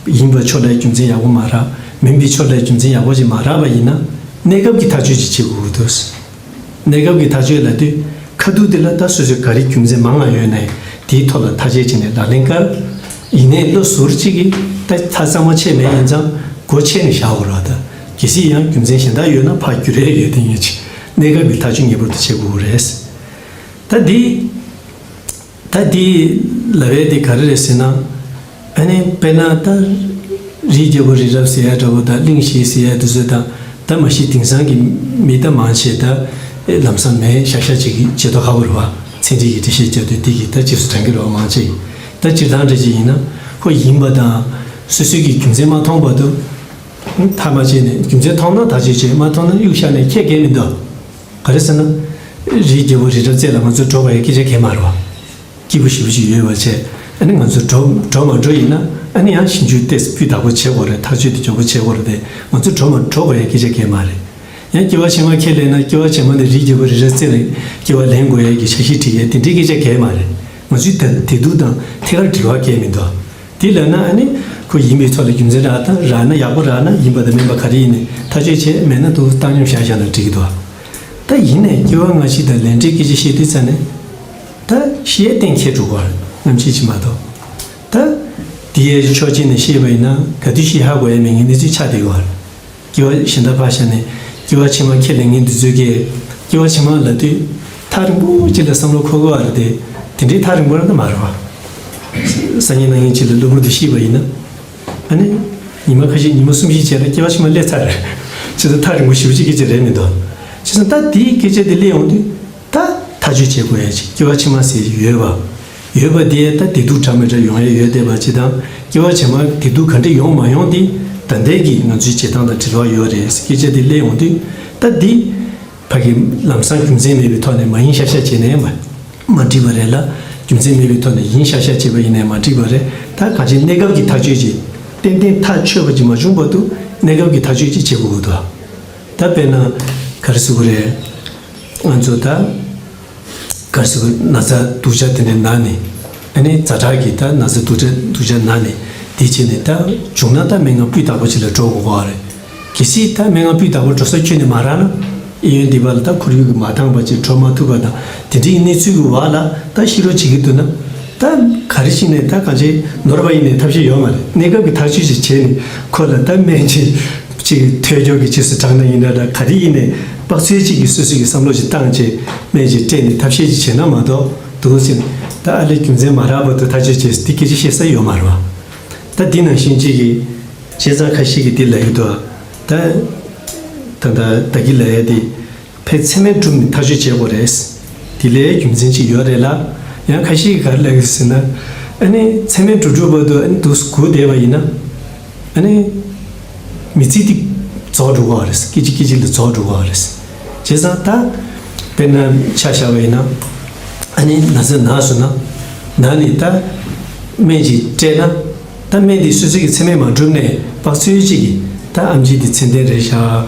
ཡིན་པའི་ཕྱོགས་ལ་རྒྱུ་མཚན་ཡག་པོ་མ་རག་མིན་པའི་ཕྱོགས་ལ་རྒྱུ་མཚན་ཡག་པོ་ཅིག་མ་རག་པ་ཡིན་ན། གནས་སྐབས་ཀྱི་ཐག་གཅོད་ཅིག་བྱེད་དགོས་ཀྱི་འདུག་གནས་སྐབས་ཀྱི་ཐག་གཅོད་ལབ་དུས་ཁ་ཐུག་དེ་ལ་ད་སོ་སོས་ག་རེ་རྒྱུ་མཚན་མང་བ་ཡོད་ནའི་དེའི་ཐོག་ལ་ཐག་གཅོད་བྱས་ནས་ལག་ལེན་བཀར། ཡིན་ནའི་བློ་ཟུར་གཅིག་གིས་ད་ཐག་གཙང་མ་ཆད་མེད་ཡིན་ཙང་སྒོ་ཕྱེ་ནས་བཞག་དགོས་རེད་བ། ད་གལ་སྲིད་ཡང་རྒྱུ་མཚན་གཞན་དག་ཡོད་ན་ཕར་བསྒྱུར་ཡས་ཡོད་དེ་ཡིན་ཅིག་གནས་སྐབས་ཀྱི་ཐག་གཅོད་ངེས་པར་དུ་བྱེད་དགོས་རེད། ད་འདི། ད་འདི་ལབ་ཡས་དེ་ག་རེ་རེད་ཟེར་ན། ཨ་ནི་དཔེར་ན་ད་རིའི་རྒྱལ་པོ་རི་རབ་ཟེར་ཡ་འདྲ་པོ་དང་གླིང་བཞི་ཟེར་ཡ་དེ་ཚོ་དང་། ད་མ་གཞི་དེང་སང་གི་མི་ད་མང་ཆེ་ད་ལམ་སང་མེད་ཤག་ཤག་ཅིག་བྱེད་མདོག་ཁ་པོ་རེད་བ། ཚན་རིག་གི་འགྲེལ་བཤད་བརྒྱབ་དུས་དེ་གི་ད་རྗེས་སུ་འབྲང་གི་རེད་བ་མང་ཆེ་གི། ད་སྤྱིར་བཏང་འདྲ་ཅིག་ཡིན་ན་ཁོ་ཡིན་པ་དང་སོ་སོའི་གི་རྒྱུ་མཚན་མ་མཐོང་བར་དུ་ཐག་མ་བཅད་ནས། རྒྱུ་མཚན་མཐོང་ན་ཐག་གཅོད་བྱེད། མ་མཐོང་ན་གཡུག་བཞག་ནས་ཁྱད་གས་མི་འདུག་ག་རེ་ཟེར་ན། རིའི་རྒྱལ་པོ་རི་རབ་རྩེ་ལ་ང་ཚོ་འགྲོ་དགོས་ཡ་སྐད་ཆ་གས་མ་རེད་བ། སྐྱིད་པོ་ཞེ་པོ་ཅིག་ཡོད་པ་བྱས། ཨ་ནི་ང་ཚོ་འགྲོ་འགྲོ་མ་འགྲོ་ཡིན་ན་ཨ་ནི་ཡང་ཞིབ་འཇུག་ཏོག་ཙམ་སྤུས་དག་པོ་བྱེད་དགོས་རེད། ཐག་གཅོད་དེ་མགྱོགས་པོ་བྱེད་དགོས་རེད་དེ། ང་ཚོ་འགྲོ་མ་འགྲོ་དགོས་ཡ་སྐད་ཆ་གས་མ་རེད། ཡང་སྐྱེ་བ་ཕྱི་མ་ཁས་ལེན་ན་སྐྱེ་བ་ཕྱི་མ་ནས་རིའི་རྒྱལ་པོ་རི་རབ་རྩེ་ལ་སྐྱེ་བ་ལེན་དགོས་ཡ་གི་འཆར་གཞི་སྒྲིག་ཡ་དེ་འདྲའི་སྐད་ཆ་གས་མ་རེད། ང་ཚོའི་ད་བདེ་སྡུག་དང་ཐད་ཀར་འབྲེལ་བ་གས་མི་འདུག་དེ་ལབ་ན་ཨ་ནི་ཁོ་ཡིན་པའི་ཐོག་ལ་རྒྱུ་མཚན་རག་དང་རག་ན་ཡག་པོ་རག་ན་ཡིན་པ་དང་མིན་པ་ག་རེ་ཡིན་ནའི་ཐག་གཅོད་བྱས། མེད་ན་དུ་བཏང་སྙོམས་བཞག་བཞག་ན་འགྲིག་གི་འདུག་ད་ཡིན་ནའི་སྐྱེ་བ་སྔ་ཕྱི་དང་ལས་འབྲས་སྐད་ཆ་བཤད་དུས་ཙ་ནས། ད་ཤེས་གཏན་འཁེལ་འགྲོ་གི་རེད། ནམ་ཕྱེད་ཅིག་མ་གཏོགས། ད་དེ་ཡའི་ཕྱོགས་གཅིག་ནས་བཤད་པ་ཡིན་ན་ག་དུས་ཤི་ཧ་གོ་ཡ་མེད་མཁན་གནས་ཚུལ་ཆགས་བསྡད་ཡོད་རེད། སྐྱེ་བ་གཞན་དག་ཕར་བཞག་ནས་སྐྱེ་བ་ཕྱི་མ་ཁས་ལེན་མཁན་འདི་ཚོས་ཀྱིས་སྐྱེ་བ་ཕྱི་མ་ལབ་དུས་ཐག་རིང་པོ་ཅིག་ལ་བསམ་བློ་འཁོར་དགོས་པ་རེད་དེ། དེ་འདྲའི་ཐག་རིང་པོ་རང་ད་མ་རེད་བ། སང་ཉིན་གནངས་ཉིན་ཅིག་ལ་གློ་བུར་དུ་ཤི་བ་ཡིན་ན། ཨ་ནི། ཉི་མ་ཁ་ཤས་ཉི་མ་གསུམ་བཞི་རྗེས་ལ་སྐྱེ་བ་ཕྱི་མ་སླེབས་ཚར་རེད། བྱས་ཙང་ཐག་རིང་པོ་ཞེ་པོ་ཅིག་སྐད་ཆ་རེད་མི་འདུག་བྱས་ཙང་ད་དེའི་སྐད་ཆ་དེ་སླེབས་ཡོང་དུས། ད་ཐག་གཅོད་བྱེད་དགོས་ཡ་ཅིག་སྐྱེ་བ་ཕྱི་མ་ཟེར་ཡོད་པ། ཡོད་པ་དེ་ད་བདེ་སྡུག་འདྲ་མི་འདྲ་ཡོང་ཡ་ཡོད་བསྡད་པ་ཅིག་དང་། སྐྱེ་བ་རྗེས་མ་བདེ་སྡུག་ག་འདྲ་ཡོང་མ་ཡོང་དེ་ད་ལྟའི་གི་ང་ཚོའི་བྱེད་སྟངས་དང་འབྲེལ་བ་ཡོད་རེད་ཟེར་སྐད་ཆ་དེ་སླེབས་ཡོང་དུས། ད་འདི་ཕ་གི་ལམ་སང་རྒྱུ་མཚན་མེད་པའི་ཐོག་ནས་མ་ཡིན་ཤག་ཤག་བྱས་ནས་མ་མ་འགྲིག་པ་རེད་ལ། རྒྱུ་མཚན་མེད་པའི་ཐོག་ནས་ཡིན་ཤག་ཤག་བྱས་པ་ཡིན་ནའི་མ་འགྲིག་པ་རེད། ད་གང་ཅི་གནས་སྐབས་ཀྱི་ཐག་གཅོད་ཅིག་ཏན་ཏན་ཐག་ཆོད་པ་ཅིག་མ་བྱུང་བར་དུ་གནས་སྐབས་ཀྱི་ཐག་གཅོད་ཅིག་བྱེད་དགོས་ཀྱི་འདུག་ད་དཔེར་ན་ག་རེ་ཟེར་དགོས་རེད། ང་ཚོ་ད་ག་རེ་ཟེར་དགོས། ན་ཚ་སྡུག་ཅག་དེ་འདྲ་ན་ནས། ཨ་ནི་ཛ་དྲག་གི་ད་ན་ཚ་སྡུག་ཅག་སྡུག་ཅག་ན་ནས། དེ་བྱས་ནས་ད་བྱུང་ན་ད་སྨན་ཁང་སྤུས་དག་པོ་ཅིག་ལ་འགྲོ་དགོས་ཀྱི་རེད། གལ་སྲིད་ད་སྨན་ཁང་སྤུས་དག་པོ་འགྲོ་ས་ཁྱོན་ནས་མ་རག་ན། གཡས་གཡོན་སྡེ་བ་ལ་ད་ཁོར་ཡུག་གིས་མ་འདང་བ་ཅིག་འགྲོ་མ་ཐུབ་པ་དང་དེ་འདྲའི་གནས་ཚུལ་གྱི་འོག་ལ་ད་ཤི་རོགས་བྱེད་ཀྱི་འདུག་ན། ད་ག་རེ་བྱས་ནས་ད་གང་ཅི་ནོར་བ་ཡིན་ནའི་ཐབས་ཤེས་ཡོད་མ་རེད། གནས་སྐབས་ཀྱི་ཐག་གཅོད་ཅིག་བྱས་ནས་ཁོ་ལ་ད་སྨན་ཅིག་ཅིག་ཐོལ་རྒྱག་གི་རྗེས་སུ་འབྲངས་ན་ཡིན་ན་འདྲ། ག་རེ་ཡིན་ནའི་དཔག་ཚོད་ཅིག་གི་སོ་སོ་གི་བསམ་བློ་ཅིག་བཏང་བྱས་སྨན་ཅིག་སྤྲད་ནས་ཐབས་ཤེས་ཅིག་བྱས་ན་མ་གཏོགས། འདུག་ཟེར་ནས་ད་ཨ་ལས་རྒྱུ་མཚན་མ་རག་པ་དུ་ཐག་གཅོད་བྱས་ཟེར་དེ་སྐད་ཆ་བཤད་ས་ཡོད་མ་རེད་བ། ད་འདི་ནང་བཞིན་ཅིག་གི་བྱས་ཙང་ཁ་ཤས་ཀྱིས་འདི་ལབ་ཀྱི་འདུག་ད་ད་ད་ད་གི་ལབ་ཡ་དེ། ཕའི་མཚན་སྨད་གྲུབ་ནས་ཐག་གཅོད་བྱེད་དགོས་རེད། དེ་ལས་རྒྱུ་མཚན་ཅིག་ཡོད་རེད་ལ། ཡང་ཁ་ཤས་ཀྱིས་ག་རེ་ལབ་ཀྱི་ཟེར་ན། ཨ་ནི་མཚན་སྨད་གྲུབ་གྲུབ་བར་དུ་ཨ་ནི་འདུག་སྒུག་བསྡད་པ་ཡིན་ན། ཨ་ནི་མི་ཚེ་འདི་རྫོགས་འགྲོ་གི་རེད། སྐད་ཅིག་སྐད་ཅིག་ལ་རྫོགས་འགྲོ་གི་རེད། བྱས་ཙང་ད་དཔེར་ན་ཆ་བཞག་པ་ཡིན་ན། ཨ་ནི་ན་ཚ་ན་སོང་ན། ན་ནས་ད་སྨན་ཅིག་སྤྲད་ན། ད་སྨན་འདི་སོ་སོ་གི་མཚན་སྨད་མ་གྲུབ་ནས་དཔག་ཚོད་ཅིག་གིས་ད་ཨེམ་ཆི་འདི་ཚད་ལྡན་རེད་ཤག་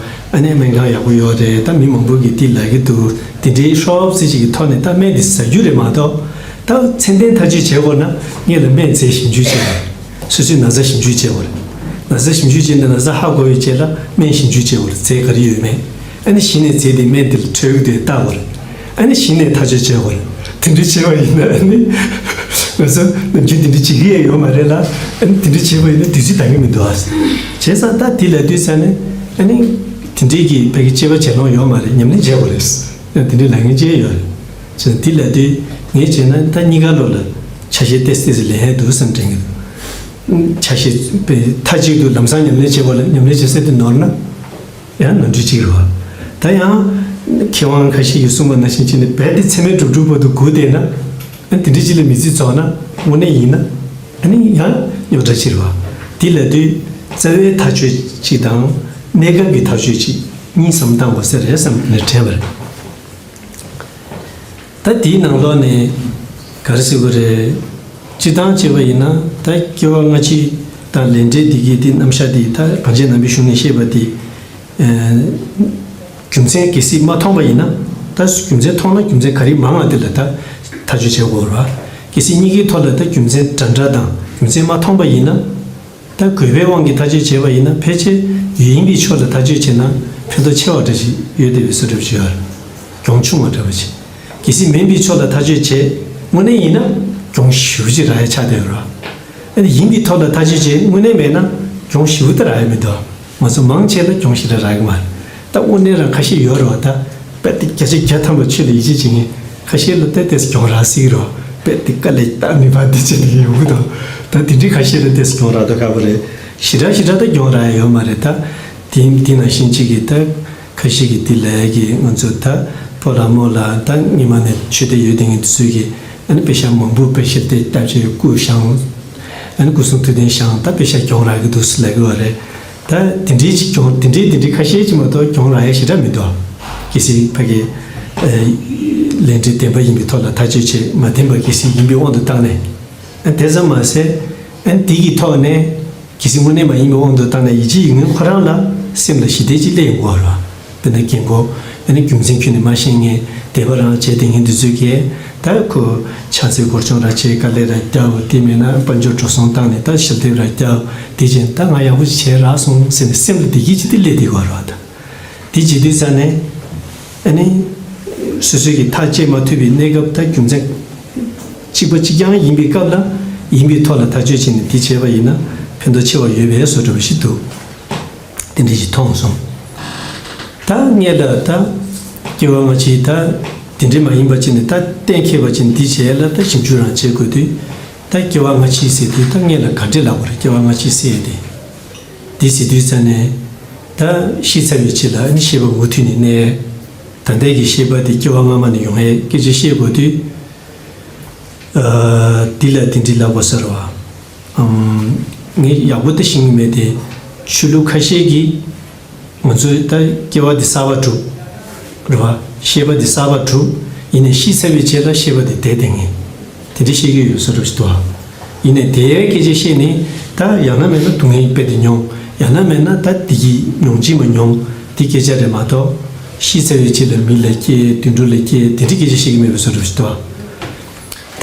ཨ་ནི་སྨན་ཁང་ཡག་པོ་ཡོད་རེད། ད་མི་མང་པོ་གིས་འདི་ལབ་ཀྱི་འདུག་དེ་འདྲའི་ཧྲོབ་ཙམ་ཅིག་གི་ཐོག་ནས་ད་སྨན་འདི་ཟ་རྒྱུ་རེད་མ་གཏོགས། ད་ཚད་ལྡན་ཐག་གཅོད་བྱེད་དགོས་ན་སྔོན་ལ་སྨན་རྫས་ཞིབ་འཇུག་བྱེད་དགོས་རེད། སོ་སོའི་ན་ཚ་ཞིབ་འཇུག་བྱེད་དགོས་རེད། ན་ཚ་ཞིབ་འཇུག་བྱས་ནས་ན་ཚ་ཧ་གོ་བའི་རྗེས་ལ་སྨན་ཞིབ་འཇུག་བྱེད་དགོས་རེད། རྫས་ག་རེ་ཡོད་མེད། ཨ་ནི་གཞི་ནས་རྫས་དེ་སྨན་དེ་ལ་འཕྲོད་ཀྱི་འདུག་ལྟ་དགོས་རེད། ཨ་ནི་གཞི་ནས་ཐག་གཅོད་བྱེད་དགོས་རེད། དེ་འདྲ་བྱས་པ་ཡིན་ན་ཨ་ནི་ང་ཚོ་ནམ་རྒྱུན་དེ་འདྲ་བྱེད་ཀྱི་ཡོད་མ་རེད་ལ། ཨ་ནི་དེ་འདྲ་བྱས་པ་ཡིན་ན་དུས་ཚོད་འདང་གི་མི་འདུག་ཨ། བྱས་ཙང་ད་དེ་ལབ་དུས་ཙ་ནས་ཨ་ནི་དེ་འདྲའི་གི་ཕ་གི་སྐྱེ་བ་གྱེན་ལོག་ཡོད་མ་རེད། ཉམས་ལེན་བྱེད་དགོས་རེད། ཡང་དེ་འདྲའི་ལབ་མཁན་ཅིག་ཡོད་རེད། བྱས་ཙང་དེ་ལབ་དུས་ངས་བྱས་ན་ད་གཉིས་ཀ་ལོག་ལ་ཆ་ཤས་ཏོག་ཙམ་ལེན་ཡས་འདུག་བསམ་དྲན་གྱི་འདུག་ཆ་ཤས་པའི་མཐའ་གཅིག་ཏུ་ལམ་སང་ཉམས་ལེན་བྱེད་པ་ལ་ཉམས་ལེན་བྱེད་ས་དེ་ནོར་ན། ཡང་ནོར་འཁྲུལ་གཅིག་རེད་བ། ད་ཡང་མཁས་དབང་ཁ་ཤས་ཀྱིས་གསུངས་པ་ནང་བཞིན་བྱས་ནས་རྦད་དེ་མཚན་སྨད་གྲུབ་གྲུབ་བར་དུ་སྒུག་བསྡད་ན། ཨ་དེ་འདྲའི་ཅིག་ལ་མི་ཚེ་རྫོགས་ན་དངོས་གནས་ཡིན་ན། ཨ་ནི་ཡང་རྙོག་དྲ་ཕྱིར་བ། དེ་ལབ་དུས་རྩ་བའི་ཐག་གཅོད་གཅིག་དང་གནས་སྐབས་ཀྱི་ཐག་གཅོད་གཅིག་གཉིས་སམ་བཏང་དགོས་ས་རེད་བསམ་ནས་དྲན་པ་རེད། ད་དེའི་ནང་ལོགས་ནས་ག་རེ་ཟེར་དགོས་རེད། སྤྱིར་བཏང་བྱས་པ་ཡིན་ན་ད་སྐྱེ་བ་སྔ་ཕྱི་དང་ལས་འབྲས་འདི་གའི་དེ་རྣམ་གཞག་དེ་ད་གངས་ཅན་ནང་པའི་གཞུང་ནས་བཤད་པ་དེ། རྒྱུ་མཚན་གལ་སྲིད་མ་མཐོང་པ་ཡིན་ན། ད་རྒྱུ་མཚན་མཐོང་ན་རྒྱུ་མཚན་ག་རེ་མང་བ་དེ་ལ་ད་ཐག་གཅོད་བྱེད་དགོས་རེད་བ། གལ་སྲིད་གཉིས་ཀའི་ཐོག་ལ་ད་རྒྱུ་མཚན་འདྲ་འདྲ་དང་རྒྱུ་མཚན་མ་མཐོང་པ་ཡིན་ན། ད་དགོས་པའི་དབང་གིས་ཐག་གཅོད་བྱས་པ་ཡིན་ན་ཕལ་ཆེར་ཡིན་པའི་ཕྱོགས་ལ་ཐག་གཅོད་བྱས་ན་ཕན་ཐོགས་ཆེ་བ་འདྲ་ཞིག་ཡོད་བསྡད་པའི་བཟོ་འདྲ་ཞིག་ཡོད་རེད། གྱོང་ཆུང་བ་འདྲ་བ་ཞིག་གལ་སྲིད་མིན་པའི་ཕྱོགས་ལ་ཐག་གཅོད་བྱས་དངོས་གནས་ཡིན་ན་གྱོང་ཞེ་པོ་ཅིག་རག་ཡ་ཆགས་བསྡད་ཡོད་རེད་བ། ཨ་ནི་ཡིན་པའི་ཐོག་ལ་ཐག་གཅོད་བྱས་དངོས་གནས་མེད་ན་གྱོང་ཞེ་པོ་ད་རག་ཡ་མི་འདུག་ང་ཚོ་མང་ཆེ་ལ་གྱོང་ཞེ་དྲག་རག་གི་མ་རེད། ད་དངོས་གནས་རང་ཁ་ཤས་ཡོད་རེད་བ། ད་དཔེ་དེ་བརྒྱ་ཆ་བརྒྱ་ཐམ་པ་ཆོས་ལ་ཡིད་ཆེས་བྱེད་མཁན་ཁ་ཤས་ལ་ཏོག་ཙམ་གྱོང་རག་སྲིད་ཀྱི་རེད་བ། དཔེ་དེ་དཀའ་ལས་རྟག་མི་འཕར་དེ་བྱས་ནས་ཡོང་གི་འདུག་ད་དེ་འདྲའི་ཁ་ཤས་ལ་ཏོག་ཙམ་གྱོང་རག་མདོག་ཁ་པོ་རེད། ཞེ་དྲག་ཞེ་དྲག་ད་གྱོང་རག་ཡ་ཡོད་མ་རེད། ད་དེ་དེ་ནང་བཞིན་གཅིག་གིས་ད་ཁ་ཤས་ཀྱིས་དེ་ལས་ཀྱི་ང་ཚོ་ད་ཕོ་ལ་མོ་ལ་ད་སྔོན་མ་ནས་ཆོས་དད་ཡོད་དེ་ངེད་དེ་ཚོས་ཀྱིས་ཨ་ནི་པེ་ཤ་མང་པོ་པེ་ཤ་དེ་སྟབས་ཀྱིས་སྐུ་བཞེངས། ཨ་ནི་སྐུ་གསུང་ཐུགས་རྟེན་བཞེངས། ད་པེ་ཤ་གྱོང་རག་གི་འདུག་ཟེར་ལབ་ཀྱི་བ་རེད། ད་དེ་འདྲའི་ཅིག་གྱོང་དེ་འདྲའི་དེ་འདྲའི་ཁ་ཤས་ཅིག་མ་གཏོགས་གྱོང་རག་ཡ་ཞེ་དྲག་མི་འདུག་གལ་སྲིད་ཕ་གི་ལས་འབྲས་བདེན་པ་ཡིན་པའི་ཐོག་ལ་ཐག་གཅོད་བྱས་མ་བདེན་པ་གལ་སྲིད་ཡིན་པའི་དབང་དུ་བཏང་ནས། ཨ་དེ་ཙམ་མ་ཟད། ཨ་ནི་དེ་གི་ཐོག་ནས། གལ་སྲིད་དངོས་གནས་མ་ཡིན་པའི་དབང་དུ་བཏང་ན་ཡིད་ཆེས་ཡོད་མཁན་ཁོ་རང་ལ་སེམས་ལ་ཞི་བདེ་ཅིག་སླེབས་ཡོང་གི་རེད་བ། དཔེར་ན་རྒན་གོག་ཨ་ནི་རྒྱུ་མཚན་ཁྱོན་ནས་མ་ཤེས་མཁན་དད་པ་རང་བྱས་བསྡད་མཁན་འདི་ཚོས་ཀྱིས་ད་ཁོ་ཕྱག་འཚལ་སྒོར་སྐྱོང་ར་བྱས། དཀའ་ལས་ར་བརྒྱབ། དེ་མེད་ན་དཔལ་འབྱོར་འགྲོ་སོང་བཏང་ནས་ད་ཞལ་འདེབས་ར་བརྒྱབ། དེ་བྱས་ད་ང་ཡག་པོ་ཞིག་བྱས་རག་སོང་ཟེར་ནས་སེམས་ལ་བདེ་སྐྱིད་ཅིག་དེ་སླེབས་བསྡད་ཀྱི་རེད་བ། ད། དེ་བྱེད་དུས་ཙ་ནས། ཨ་ནི། སོ་སོའི་གི་ཐག་བཅད་མ་ཐུབ་པའི་གནས་སྐབས་ད་རྒྱུ་མཚན། གཅིག་པ་གཅིག་རྐྱང་ཡིན་པའི་སྐབས་ལ། ཡིན་པའི་ཐོག་ལ་ཐག་གཅོད་བྱས་ནས་འདི་བྱས་པ་ཡིན་ན་ཕན་ཐོགས་ཆེ་བ་ཡོད་པའི་བཟོ་འདྲ་བ་ཞིག་འདུག་དེ་འདྲ་ཞིག་མཐོང་སོང་། ད་སྔོན་ལ་ད། སྐྱེ་བ་སྔ་ཕྱི་ད། དེ་འདྲ་མ་ཡིན་པ་བྱས་ནས་ད་གཏན་འཁེལ་བ་བྱས་ནས་འདི་བྱས་ལ་ད་ཞིབ་འཇུག་རང་བྱེད་དགོས་དུས། ད་སྐྱེ་བ་སྔ་ཕྱི་ཟེར་དུས་ད་སྔོན་ལ་ག་འདྲས་ལབ་དགོས་རེད། སྐྱེ་བ་སྔ་ཕྱི་ཟེར་ཡ་དེ། འདི་ཟེར་དུས་ཙ་ནས། ད་ཤི་ཚར་བའི་རྗེས་ལ་ནི་ཤེས་པ་མུ་མཐུད་ནས་གནས། ད་ལྟའི་གི་ཤེས་པ་དེ་སྐྱེ་བ་སྔ་མ་ནས་ཡོང་ཡས་སྐད་ཆ་བཤད་དགོས་དུས། ཨ། འདི་ལ་དེ་འདྲའི་ལབ་དགོས་ས་རེད་བ། ཨམ། ངས་ཡག་པོ་ད་ཤེས་ཀྱི་མེད་དེ། ཆོས་ལུགས་ཁ་ཤས་ཀྱིས། ང་ཚོས་ད་སྐྱེ་བ་འདི་གསར་པ་གྲུབ། རེད་བ། ཤེས་པ་འདི་གསར་པ་གྲུབ། ཡིན་ནའི་ཤི་ཚར་བའི་རྗེས་ལ་ཤེས་པ་འདི་བསྡད་བསྡད་མཁན། དེ་འདྲ་བཤད་ཀྱི་ཡོད་ས་འདྲ་ཞིག་འདུག་ཨ། ཡིན་ནའི་དེའི་སྐད་ཆ་བཤད་ནས་ད་ཡང་ན་མེད་ན་སྡུག་བསྔལ་རྦད་དེ་མྱོང་། ཡང་ན་མེད་ན་ད་འདི་གི་མྱོང་བྱེད་མ་མྱོང་། འདི་སྐད་ཆ་རེད་མ་གཏོགས། ཤི་ཚར་བའི་རྗེས་ལ་མི་ལ་སྐྱེ། དུད་འགྲོ་ལ་སྐྱེ། དེ་འདྲའི་སྐད་ཆ་བཤད་ཀྱི་མེད་པའི་བཟོ་འདྲ་ཞིག་འདུག་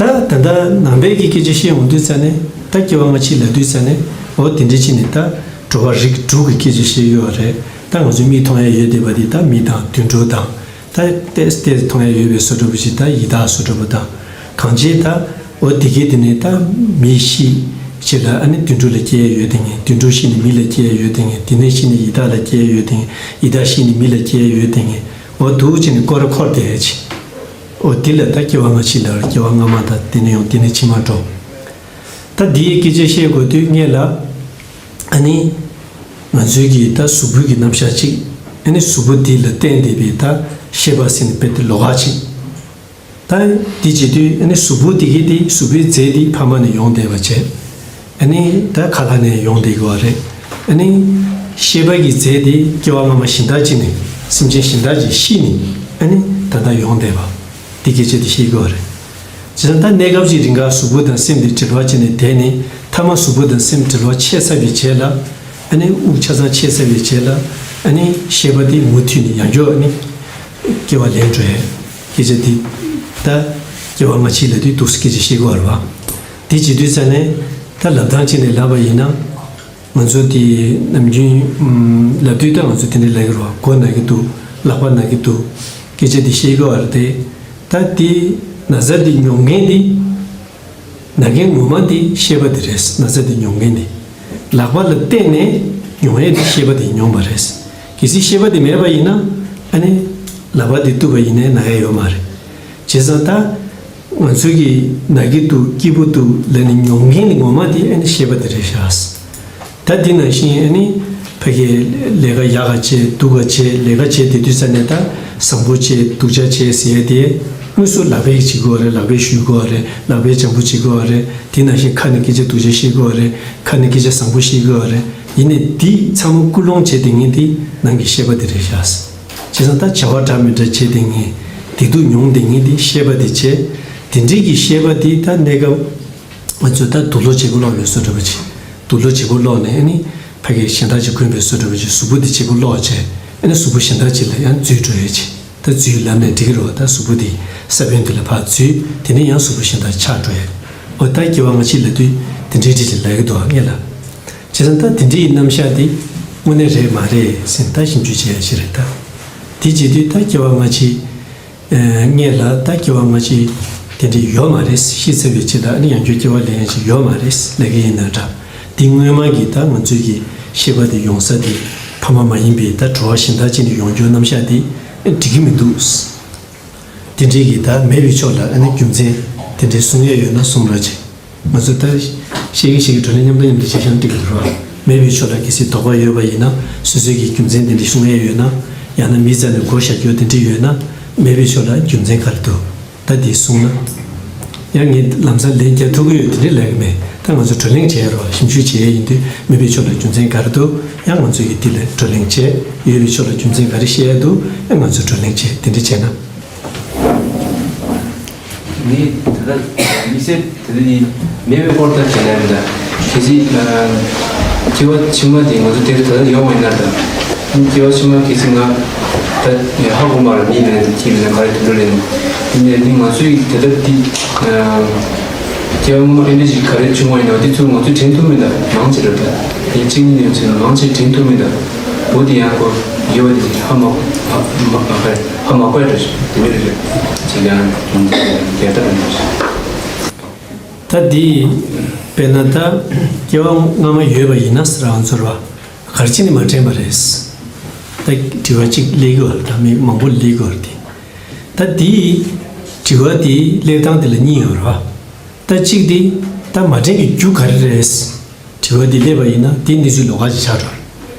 ཨ། ད་ད་ལྟ་ནང་པའི་གི་སྐད་ཆ་བཤད་ཡོང་དུས་ཙ་ནས་ད་སྐྱེ་བ་སྔ་ཕྱི་ལབ་དུས་ཙ་ནས་འོ་དེ་འདྲ་བྱས་ནས་ད་འགྲོ་བ་རིགས་དྲུག་གི་སྐད་ཆ་བཤད་ཡོད་རེད། ད་ང་ཚོས་མིག་མཐོང་ཡ་ཡོད་བསྡད་པ་དེ་ད་མི་དང་དུད་འགྲོ་དང་། ད་ཏོག་ཙམ་མཐོང་ཡ་ཡོད་པའི་བཟོ་འདྲ་པོ་ཅིག་ད་ཡི་དྭགས་བཟོ་འདྲ་པོ་དང་། གང་ཅི་ད་འོ་དེ་གའི་དེ་ནས་ད་མི་ཤི་རྗེས་ལ་ཨ་ནི་དུད་འགྲོ་ལ་སྐྱེ་ཡ་ཡོད་བསྡད་མཁན། དུད་འགྲོ་ཤི་ནས་མི་ལ་སྐྱེ་ཡ་ཡོད་བསྡད་མཁན། དེ་ནས་ཤི་ནས་ཡི་དྭགས་ལ་སྐྱེ་ཡ་ཡོད་བསྡད་མཁན། ཡི་དྭགས་ཤི་ནས་མི་ལ་སྐྱེ་ཡ་ཡོད་བསྡད་མཁན། འོ་འདུག་བྱས་ནས་སྐོར་ར་འཁོར་བསྡད་ཡ་ཅིག་འོ་དེ་ལ་ད་སྐྱེ་བ་སྔ་ཕྱི་ལ་སྐྱེ་བ་སྔ་མ་དང་དེ་ནས་ཡང་དེ་ནས་ཕྱི་མ་འགྲོ། ད་འདིའི་སྐད་ཆ་བཤད་དགོས་དུས་སྔོན་ལ། ཨ་ནི། ང་ཚོའི་གི་ད་གཟུགས་པོའི་གི་རྣམ་གཞག་ཅིག་ཨ་ནི་གཟུགས་པོ་འདི་ལ་བརྟེན་བསྡད་པའི་ད་ཤེས་པ་ཟེར་ནས་དཔེ་དེ་ལོགས་ཀ་ཅིག་ད་འདི་བྱེད་དུས་ཨ་ནི་གཟུགས་པོ་དེ་གི་དེ་གཟུགས་པོའི་རྫས་དེ་ཕ་མ་ནས་ཡོང་བསྡད་པ་བྱས། ཨ་ནི་ད་ཁ་ལག་ནས་ཡོང་བསྡད་དགོས་པ་རེད། ཨ་ནི་ཤེས་པ་གི་རྫས་དེ་སྐྱེ་བ་སྔ་མ་གཞན་དག་ཅིག་ནས་སེམས་ཅན་གཞན་དག་ཅིག་ཤི་ནས་ཨ་ནི་ད་ལྟ་ཡོང་བསྡད་པ། འདི་སྐད་ཆ་དེ་བཤད་དགོས་པ་རེད། བྱས་ཙང་ད་གནས་སྐབས་ཅིག་རིང་ག་གཟུགས་པོ་དང་སེམས་དེ་འབྲེལ་བ་བྱས་ནས་བསྡད་ནས་མཐའ་མ་གཟུགས་པོ་དང་སེམས་འབྲེལ་བ་ཆད་ཚར་བའི་རྗེས་ལ། ཨ་ནི་དབུགས་ཆ་ཚང་ཆད་ཚར་བའི་རྗེས་ལ། ཨ་ནི་ཤེས་པ་དེ་མུ་མཐུད་ནས་ཡང་བསྐྱར་ཨ་ནི་སྐྱེ་བ་ལེན་འགྲོ་ཡས་སྐད་ཆ་དེ། ད་སྐྱེ་བ་སྔ་ཕྱི་ལབ་དུས་འདུག་སེ་སྐད་ཆ་བཤད་དགོས་པ་རེད་བ། དེ་བྱེད་དུས་ཙ་ནས་ད་ལབ་སྟངས་བྱས་ནས་ལབ་པ་ཡིན་ན། ང་ཚོ་དེ་ནམ་རྒྱུན་ལབ་དུས་ད་ང་ཚོ་དེ་འདྲ་ལབ་ཀྱི་རེད་བ། མགོ་ན་གི་འདུག་ལག་པ་ན་གི་འདུག་སྐད་ཆ་དེ་བཤད་ཀྱི་ཡོད་རེད་དེ། ད་དེ་ན་ཚ་དེ་མྱོང་མཁན་དེ། ན་མཁན་ངོ་མ་དེ་ཤེས་པ་དེ་རེད། ན་ཚ་དེ་མྱོང་མཁན་དེ། ལག་པ་ལ་བརྟེན་ནས་མྱོང་ཡས་དེ་ཤེས་པ་དེ་མྱོང་བ་རེད། གལ་སྲིད་ཤེས་པ་དེ་མེད་པ་ཡིན་ན་ཨ་ནི་ལག་པ་དེ་གཏུབ་པ་ཡིན་ནའི་ན་ཡ་ཡོད་མ་རེད། བྱས་ཙང་ད། ང་ཚོའི་གི་ན་གི་འདུག་སྐྱིད་པོ་འདུག་ལབ་ནས་མྱོང་མཁན་ནི་ངོ་མ་དེ་ཨ་ནི་ཤེས་པ་དེ་རེད་ཤག་ད་དེ་ནང་བཞིན་ཨ་ནི་ཕ་གི་ལས་ཀ་ཡག་ག་བྱས་སྡུག་ག་བྱས་ལས་ཀ་བྱས་བསྡད་དུས་ཙ་ནས་ད་བཟང་པོ་བྱས་སྡུག་ཅག་བྱས་ཟེར་ཡ་དེ་ དངོས་སུ་ལག་པས་བྱེད་དགོས་པ་རེད། ལག་པས་གཞུ་དགོས་པ་རེད། ལག་པས་སྦྱང་བ་བྱེད་དགོས་པ་རེད། དེ་ནང་བཞིན་ཁ་ནས་སྐད་ཆ་སྡུག་ཅག་བཤད་དགོས་པ་རེད། ཁ་ནས་སྐད་ཆ་བཟང་པོ་བཤད་དགོས་པ་རེད། ཡིན་ནའི་འདི་ཚང་མ་ཀུན་སློང་བྱེད་བསྡད་མཁན་དེ་ནང་གི་ཤེས་པ་དེ་རེད་ཤག་བྱས་ཙང་ད་བྱ་བ་འདྲ་མི་འདྲ་བྱེད་བསྡད་མཁན། བདེ་སྡུག་མྱོང་བསྡད་མཁན་དེ་ཤེས་པ་དེ་བྱས། དེ་འདྲའི་གི་ཤེས་པ་དེ་ད་གནས་སྐབས་ང་ཚོས་ད་དུག་ལོག་བྱེད་པོ་ཀློག་པའི་བཟོ་འདྲ་པོ་ཅིག་དུག་ལོག་བྱེད་པོ་ཀློག་ནས་ཨ་ནི་ཕ་གིའི་གཞན་དག་ཅིག་གོན་པའི་བཟོ་འདྲ་པོ་ཅིག་གཟུགས་པོ་དེ་བྱེད་པོ་ཀློག་བྱས། ཨ་ནི་གཟུགས་པོ་གཞན་དག་ཅིག་ལ་ཡང་འཛུལ་འགྲོ་ཡས་ཅིག་ད་འཛུལ་ལབ་ནས་འགྲིག་གི་རེད་བ། ད་གཟུགས་པོ་དེ་ས་བོན་དེ་ལ་ཕར་འཛུལ། དེ་ནས་ཡང་གཟུགས་པོ་གཞན་དག་ཆགས་འགྲོ་ཡས། འོ་ད་སྐྱེ་བ་སྔ་ཕྱི་ལབ་དུས་དེ་འདྲའི་འདྲ་ཅིག་ལབ་ཀྱི་འདུག་ངེད་ལ། བྱས་ཙང་ད་དེ་འདྲའི་རྣམ་གཞག་དེ་དངོས་གནས་རེད་མ་རེད་ཟེར་ད་ཞིབ་འཇུག་བྱེད་ཡ་ཞིག་རེད་ད། དེ་བྱེད་དུས་ད་སྐྱེ་བ་སྔ་ཕྱི། ངེད་ལ་ད་སྐྱེ་བ་སྔ་ཕྱི་དེ་འདྲ་ཡོད་མ་རེད། ཤི་ཚར་བའི་རྗེས་ལ་ཨ་ནི་ཡང་བསྐྱར་སྐྱེ་བ་ལེན་ཡ་ཞིག་ཡོད་མ་རེད་ལབ་ཀྱི་ཡིན་ན་འདྲ། འདི་སྔོན་མ་གི་ད་ང་ཚོའི་གི་ཤེས་པ་དེ་ཡོང་ས་དེ་ཕ་མ་མ་ཡིན་པའི་ད་གྲོགས་པོ་གཞན་དག་ཅིག་ནས་ཡོང་རྒྱུའི་རྣམ་གཞག་དེ་འགྲིག་གི་མི་འདུག་དེ་འདྲའི་གི་ད་མེད་པའི་ཕྱོགས་ལ་ཨ་ནི་རྒྱུ་མཚན་དེ་འདྲའི་གསུང་ཡས་ཡོད་ན་གསུང་རོགས་བྱེད། ང་ཚོ་ད་ཤེས་ཀྱི་ཤེས་ཀྱི་བགྲོ་གླེང་མཉམ་དུ་མཉམ་དུ་བྱེད་ཤེས་ན་འགྲིག་གི་འདུག་ར། མེད་པའི་ཕྱོགས་ལ་གལ་སྲིད་དོགས་པ་ཡོད་པ་ཡིན་ན་སོ་སོའི་གི་རྒྱུ་མཚན་དེ་འདྲ་གསུང་ཡས་ཡོད་ན། ཡང་ན་མི་རྩ་ནས་བགོ་བཤའ་རྒྱུ་དེ་འདྲ་ཡོད་ན། མེད་པའི་ཕྱོགས་ལ་རྒྱུ་མཚན་ག་རེ་འདུག་ད་དེ་གསུངས་ན། ཡང་ངས་ལམ་སང་ལན་རྒྱག་ཐུབ་ཀྱི་ཡོད་དེ་འདྲ་ལབ་ཀྱི་མེད། ད་ང་ཚོ་བགྲོ་གླེང་བྱེད་ཡས་ར་ཞིབ་འཇུག་བྱེད་ཡས་ཡིན་དུས་མེད་པའི་ཕྱོགས་ལ་རྒྱུ་མཚན་ག་རེ་འདུག་ཡང་ང་ཚོ་གི་དེ་ལ་བགྲོ་གླེང་བྱེད། ཡོད་པའི་ཕྱོགས་ལ་རྒྱུ་མཚན་ག་རེ་བཤད་ཡས་འདུག་ཡང་ང་ཚོས་བགྲོ་གླེང་བྱེད་དེ་འདྲ་བྱས་ན། ནི་ད་ལྟ་དམིགས་བསལ་དེ་འདྲ་ནི་མེད་པའི་སྐོར་ལྟར་བྱས་ན་རེད་ད། གལ་སྲིད་སྐྱེ་བ་ཕྱི་མ་དེ་ང་ཚོ་དེར་ད་ལྟ་ཡོད་པ་ཡིན་ན་ད། སྐྱེ་བ་ཕྱི་མ་གལ་སྲིད་ང་ད་ཧ་གོ་མ་རེད། མི་ལ་ཁྱི་ལ་ག་རེ་དུད་འགྲོ་ལ་ཡིན་ནི་ནི་ང་ཚོའི་དེ་ལྟར་འདི་སྐྱེ་བ་སྔོན་མ་ཨེ་འདྲ་ཞིག་ག་རེ་བྱུང་བ་ཡིན་ན་དེ་ཚོ་ང་ཚོས་དྲན་ཐུབ་མིན་ད་མང་ཆེ་རེད་ད། དེ་གཅིག་ནི་ཡོད་ཚེ་མང་ཆེ་དྲན་ཐུབ་མིན་ད། བུ་དེ་ཡང་ཁོ་ཡོད་པ་དེ་ཧ་མ་ཧ་མ་ཧ་མ་གོ་ཡ་འདྲ་ཞིག་དེ་འདྲ་རེད། ཅིག་ཡང་རྒྱལ་ཐབས་རེད་འདྲ་ཞིག་ད་འདི་དཔེར་ན་ད་སྐྱེ་བ་སྔ་མ་ཡོད་པ་ཡིན་ན་ཟེར་རང་ཚོར་བ་གར་ཕྱིན་ནི་མ་དྲན་པ་རེད། ད་དྲི་བ་གཅིག་སླེབས་ཀྱི་ཡོད་རེད། ད་མི་མང་པོ་སླེབས་ཀྱི་ཡོད་རེད། ད་འདི་དྲི་བ་འདི་སླེབས་སྟངས་འདི་ལ་གཉིས་ཡོད་རེད་བ། ད་གཅིག་འདི་ད་མ་དྲན་པའི་རྒྱུ་ག་རེ་རེད། དྲི་བ་འདི་སླེབས་པ་ཡིན་ན་དེ་གནས་ཚུལ་ལོགས་ཀ་ཅིག་ཆགས་འགྲོ།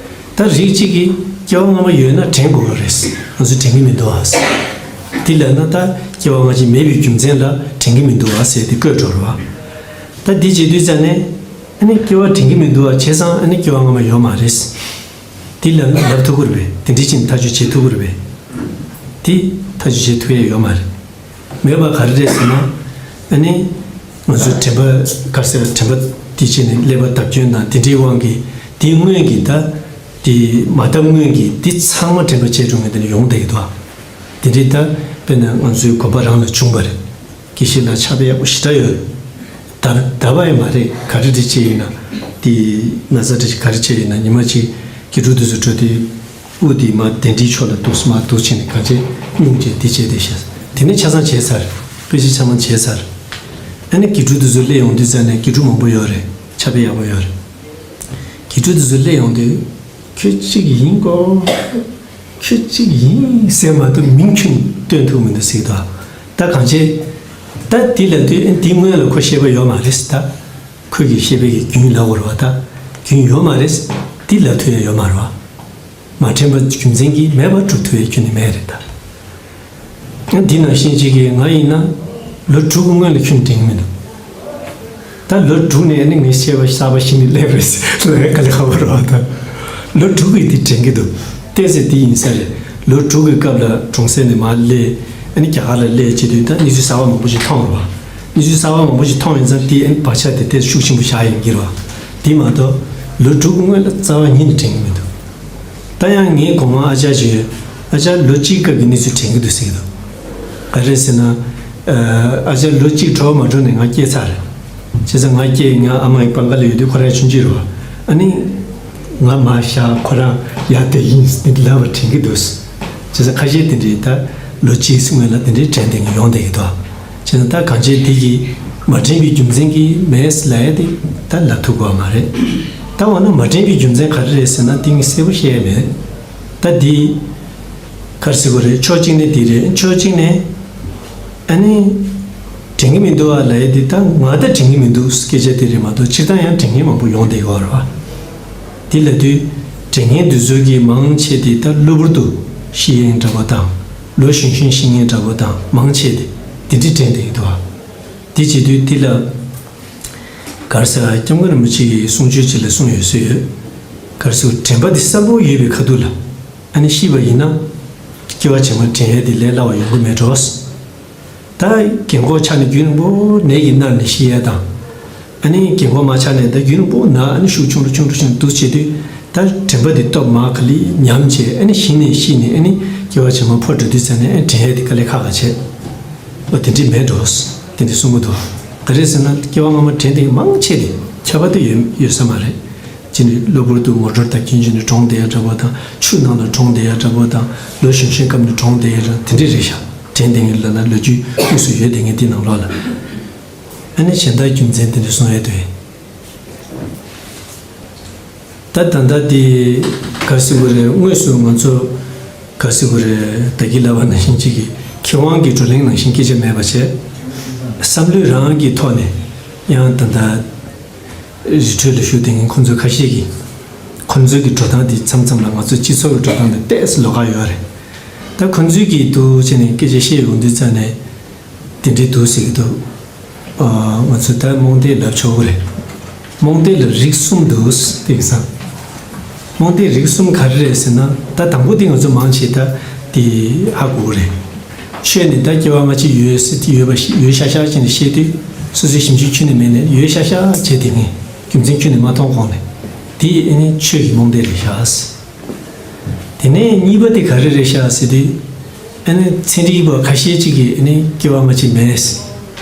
ད་རིགས་གཅིག་གིས་སྐྱེ་བ་སྔ་མ་ཡོད་ན་དྲན་དགོས་པ་རེད། ང་ཚོ་དྲན་གྱི་མི་འདུག་ཨ། འདི་ལབ་ན་ད་སྐྱེ་བ་སྔ་ཕྱི་མེད་པའི་རྒྱུ་མཚན་ལ་དྲན་གྱི་མི་འདུག་ཨ་ཟེར་ཏེ་བཀོད་འགྲོ་རེད་བ། ད་འདི་བྱེད་དུས་ཙ་ནས་ཨ་ནི་སྐྱེ་བ་དྲན་གྱི་མི་འདུག་ཨ། བྱས་ཙང་ཨ་ནི་སྐྱེ་བ་སྔ་མ་ཡོད་མ་རེད། འདི་ལབ་ན་ལབ་ཐུབ་ཀྱི་རེད་པས། དེ་འདྲ་ཅིག་ཐག་གཅོད་བྱེད་ཐུབ་ཀྱི་རེད་པས། དེ་ཐག་གཅོད་བྱེད་ཐུབ་ཡས་ཡོད་མ་རེད། མེད་པ་ག་རེ་རེད་ཟེར་ན། ཨ་ནི། ང་ཚོའི་དྲན་པ་ག་རེ་ཟེར་དྲན་པ་དེ་བྱས་ནས་ཀླད་པ་བརྡབ་སྐྱོན་དང་དེ་འདྲའི་དབང་གིས་དེའི་སྔོན་གྱི་ད། དེ་མ་བརྡབ་སྔོན་གྱི་དེ་ཚང་མ་དྲན་པ་བརྗེད་འགྲོ་མཁན་དེ་འདྲ་ཡོང་བསྡད་ཀྱི་འདུག་དེ་འདྲའི་ད་དཔེར་ན་ང་ཚོའི་གོམ་པ་རང་ལ་བྱུང་བ་རེད། དགེ་བཤེས་ལགས་ཕྱག་དཔེ་ཡག་པོ་ཞེ་དྲག་ཡོད། ད་ད་བ་ཡང་མ་རེད། ག་རེ་འདྲ་བྱས་ཡིན་ན། དེ་ན་ཚ་འདྲ་ཅིག་ག་རེ་བྱས་ཡིན་ན་ཉི་མ་གཅིག་དགེ་ཕྲུག་དེ་ཚོ་འགྲོ་དུས། དབུ་དེ་མར་གདན་ཁྲིའི་ཕྱོགས་ལ་འདུག་མར་འདུག་བྱས་ནས་གང་བྱས་སྙུང་བྱས་དེ་བྱས་དེ་བྱས། དེ་ནས་ཆ་ཚང་བྱས་ཚར། དཔེ་ཆ་ཆ་ཚང་བྱས་ཚར། ཨ་ནི་དགེ་ཕྲུག་དེ་ཚོ་སླེབས་ཡོང་དུས་ཙ་ནས་དགེ་ཕྲུག་མང་པོ་ཡོད་རེད། ཕྱག་དཔེ་ཡག་པོ་ཡོད་རེད། དགེ་ཕྲུག་དེ་ཚོ་སླེབས་ཡོང་དུས། ཁྱོད་གཅིག་ཡིན་གོ། ཁྱོད་གཅིག་ཡིན་ཟེར་མ་གཏོགས་མིང་ཁྱོན་ནས་སྟོན་ཐུབ་མི་འདུག་ཟེར་གྱི་འདུག་ད་གང་བྱས། ད་དེ་ལབ་དུས་ཨ་ནི་དེའི་སྔོན་ལ་ཁོ་ཤེས་པ་ཡོད་མ་རེད་ད། ཁོས་ཀྱི་ཤེས་པའི་གི་རྒྱུན་ལབ་དགོས་རེད་བ་ད། རྒྱུན་ཡོད་མ་རེད། དེ་ལབ་ཐུབ་ཡ་ཡོད་མ་རེད་བ། མ་དྲན་པ་རྒྱུ་མཚན་གྱིས་མེད་པར་སྒྲུབ་ཐུབ་ཡ་ཁྱོན་ནས་མེད་རེད་ད། འདི་ནང་བཞིན་གཅིག་གིས་ང་ཡིན་ན་ལོ་དྲུག་གི་སྔོན་ལ་ཁྱོན་ནས་དྲན་གྱི་མི་འདུག་ད་ལོ་དྲུག་ནས་ནི་ངའི་ཤེས་པ་གསར་པ་ཞིག་ནས་སླེབས་རེད་ཟེར་ལབ་ཡ་དཀའ་ལས་ཁག་པོ་རེད་བ་ད། ལོ་དྲུག་གི་དེ་དྲན་གྱི་འདུག་བལྟས་ཚེ་དེ་ཡིན་ས་རེད། ལོ་དྲུག་གི་སྐབས་ལ་གྲོང་གསེབ་ནས་མར་སླེབས། ཨ་ནི་རྒྱ་གར་ལ་སླེབས་བྱེད་དུས་ད་གནས་ཚུལ་གསར་པ་མང་པོ་ཞིག་མཐོང་རེད་བ། གནས་ཚུལ་གསར་པ་མང་པོ་ཞིག་མཐོང་ཡིན་ཙང་དེ་ཨ་ནི་བག་ཆགས་དེ་དེ་ཤུགས་ཆེན་པོ་བཞག་ཡིན་གྱི་རེད་བ། དེ་མ་གཏོགས་ལོ་དྲུག་གི་སྔོན་ལ་རྩ་བ་ཉིད་ནས་དྲན་གྱི་མི་འདུག་ད་ཡང་ངའི་གོང་མ་ཨ་ཅག་ཅིག་ཡོད། ཨ་ཅག་ལོ་གཅིག་སྐབས་ཀྱི་གནས་ཚུལ་དྲན་གྱི་འདུག་ཟེར་གྱི་འདུག་ག་རེ་ཟེར་ན། ཨ་ཅག་ལོ་གཅིག་གྲོལ་མ་འགྲོ་ནས་ང་སྐྱེས་ཚར་རེད། བྱས་ཙང་ང་སྐྱེས་ང་ཨ་མ་ཡི་པང་ཁ་ལ་ཡོད་དུས་ཁོ་རང་ཆུང་ཆུང་རེད་བ། ཨ་ནི། ང་མར་བཞག་ཁོ་རང་ཡར་བསྡད་ཡིན་ཟེར་ལབ་པ་དྲན་གྱི་འདུག་བྱས་ཙང་ཁ་ཤས་དེ་འདྲའི་ད་ལོ་གཅིག་སྔོན་ལ་དེ་འདྲའི་དྲན་བསྡད་ཡོང་བསྡད་ཀྱི་འདུག་བྱས་ཙང་ད་གང་བྱས་དེ་གིས་མ་དྲན་པའི་རྒྱུ་མཚན་གྱིས་མེད་ལབ་ཡ་དེ་ད་ལབ་ཐུབ་ཀྱི་མ་རེད། ད་འོ་ན་མ་དྲན་པའི་རྒྱུ་མཚན་ག་རེ་རེད་ཟེར་ན་དེ་ངས་གསལ་པོ་བཤད་ཡ་མེད། ད་འདི་ག་རེ་ཟེར་དགོས་རེད། ཕྱོགས་གཅིག་ནས་འདི་རེད། ཕྱོགས་གཅིག་ནས་ཨ་ནི་དྲན་གྱི་མི་འདུག་ཨ་ལབ་ཡ་འདི་ད་ང་ད་དྲན་གྱི་མི་འདུག་སྐད་ཆ་དེ་རེད་མ་གཏོགས་སྤྱིར་བཏང་ཡང་དྲན་མཁན་མང་པོ་ཡོང་བསྡད་ཀྱི་ཡོད་རེད་བ། དེ་ལབ་དུས་དྲན་མཁན་འདི་ཚོ་གིས་མང་ཆེ་དེ་ད་གློ་བུར་དུ་ཤི་ཡ་འདྲ་པོ་དང་། ལོ་གཞོན་གཞོན་ཤི་མཁན་འདྲ་པོ་དང་མང་ཆེ་དེ། དེ་འདྲས་དྲན་བསྡད་ཀྱི་འདུག་དེ་བྱེད་དུས་དེ་ལ། ག་རེ་ཟེར། སྐྱབས་མགོན་རིན་པོ་ཆེ་གི་གསུང་ཆོས་ཅིག་ལ་གསུངས་ཡོད་སྲོལ་ཡོད། ག་རེ་ཟེར། དྲན་པ་འདི་གསལ་པོ་ཡོད་པའི་ཁ་ཐུག་ལ། ཨ་ནི་ཤི་བ་ཡིན་ན། སྐྱེ་བ་རྗེས་མ་དྲན་ཡས་དེ་ལས་སླ་བ་ཡོང་གི་མེད་འགྲོ། ད་རྒན་གོག་ཆགས་ནས་རྒྱུན་རིང་པོ་ནད་ཀྱིས་མནར་ནས་ཤི་ཡས་དང་། ཨ་ནི་རྒན་གོག་མ་ཆགས་ནས་ད་རྒྱུན་རིང་པོ་ན། ཨ་ནི་ཤུགས་ཆུང་རུ་ཆུང་རུ་ཆུང་རུ་འདུག་བྱེད་དུས། ད་དྲན་པ་འདི་སྟོབས་མར་ག་ལེར་ཉམས་བྱས། ཨ་ནི་གཞི་ནས་ཤི་ནས། ཨ་ནི་སྐྱེ་བ་རྗེས་མ་འཕོ་འགྲོ་དུས་ཙ་ནས། ཨ་ནི་དྲན་ཡས་དེ་དཀའ་ལས་ཁག་ཁག་བྱས། ཨོ། དེ་འདྲས་མེད་འགྲོ། དེ་འདྲས་གསུང་གི་འདུག་ག་རེ་ཟེར་ན། སྐྱེ་བ་སྔ་མ་དྲན་བསྡད་མཁན་མང་ཆེ་དེ་ཁྱབ་པ་དེ་ཡོད་ཡོད་ས་མ་རེད། ཅི་ནས་གློ་བུར་དུ་མོ་ཊོར་དང་གྱོན་བྱས་ནས་གྲོངས་བསྡད་ཡ་འདྲ་པོ་དང་། ཆུ་ནང་ལ་གྲོངས་བསྡད་ཡ་འདྲ་པོ་དང་། ལོ་གཞོན་གཞོན་སྐབས་ནས་གྲོངས་བསྡད་ཡ་འདྲ། དེ་འདྲས་རེད་ཤག་དྲན་བསྡད་མཁན་ལབ་ན། ལོ་རྒྱུས་དངོས་སུ་ཡོད་བསྡད་མཁན་དེ་ནང་ལོགས་ལ། ཨ་ནི་གཞན་དག་རྒྱུ་མཚན་དེ་འདྲས་གསུང་ཡས་དོན། ད་ད་ལྟ་དེ་ག་རེ་ཟེར་དགོས་རེད། དངོས་སུ་ང་ཚོ་ག་རེ་ཟེར་དགོས་རེད། ད་གིན་ལབ་པ་ནང་བཞིན་ཅིག་གི་མཁས་དབང་གི་བགྲོ་གླེང་ནང་བཞིན་སྐད་ཆ་མེད་པ་བྱས། བསམ་བློ་རང་གི་ཐོག་ནས་ཡང་ད་ལྟ་རི་ཁྲོད་ལ་བཞུགས་བསྡད་མཁན་ཁོང་ཚོ་ཁ་ཤས་ཀྱིས། ཁོང་ཚོའི་གི་འགྲོ་སྟངས་དེ་མཚམས་མཚམས་ལ་ང་ཚོ་སྤྱི་ཚོགས་ཀྱི་འགྲོ་སྟངས་དེ་ཏོག་ཙམ་ལོགས་ཀ་ཡོད་རེད། ད་ཁོང་ཚོའི་གི་འདུག་བྱས་ནས་སྐད་ཆ་བཤད་ཡོང་དུས་ཙ་ནས། དེ་འདྲས་འདུག་ཟེར་གྱི་འདུག་ཨ། ང་ཚོས་ད་རྨོངས་དད་ལབ་ཆོག་གི་རེད། རྨོངས་དད་ལ་རིགས་གསུམ་འདུག་ཟེར་གྱི་སོང་། རྨོངས་དད་རིགས་གསུམ་ག་རེ་རེད་ཟེར་ན། ད་དང་པོ་དེ་ང་ཚོ་མང་ཆེ་ད་དེ་ཧ་གོ་གི་རེད། ཆོས་ནི་ད་སྐྱེ་བ་སྔ་ཕྱི་ཡོད་ཟེར་དེ། ཡོད་པ་ཞིག་ཡོད་ཤག་ཤག་བྱས་ནས་བཤད་དུས། སོ་སོའི་ཞིབ་འཇུག་ཁྱོན་ནས་མེད་ནས་ཡོད་ཤག་ཤག་བྱས་དེ་ངས་རྒྱུ་མཚན་ཁྱོན་ནས་མ་མཐོང་གོང་ནས། དེ་ཨ་ནི་ཆོས་ཀྱི་རྨོངས་དད་རེད་ཤག་དེ་ནས་གཉིས་པ་དེ་ག་རེ་རེད་ཤག་ཟེར་དུས། ཨ་ནི་ཚན་རིག་པ་ཁ་ཤས་ཅིག་གིས་ཨ་ནི་སྐྱེ་བ་སྔ་ཕྱི་མེད།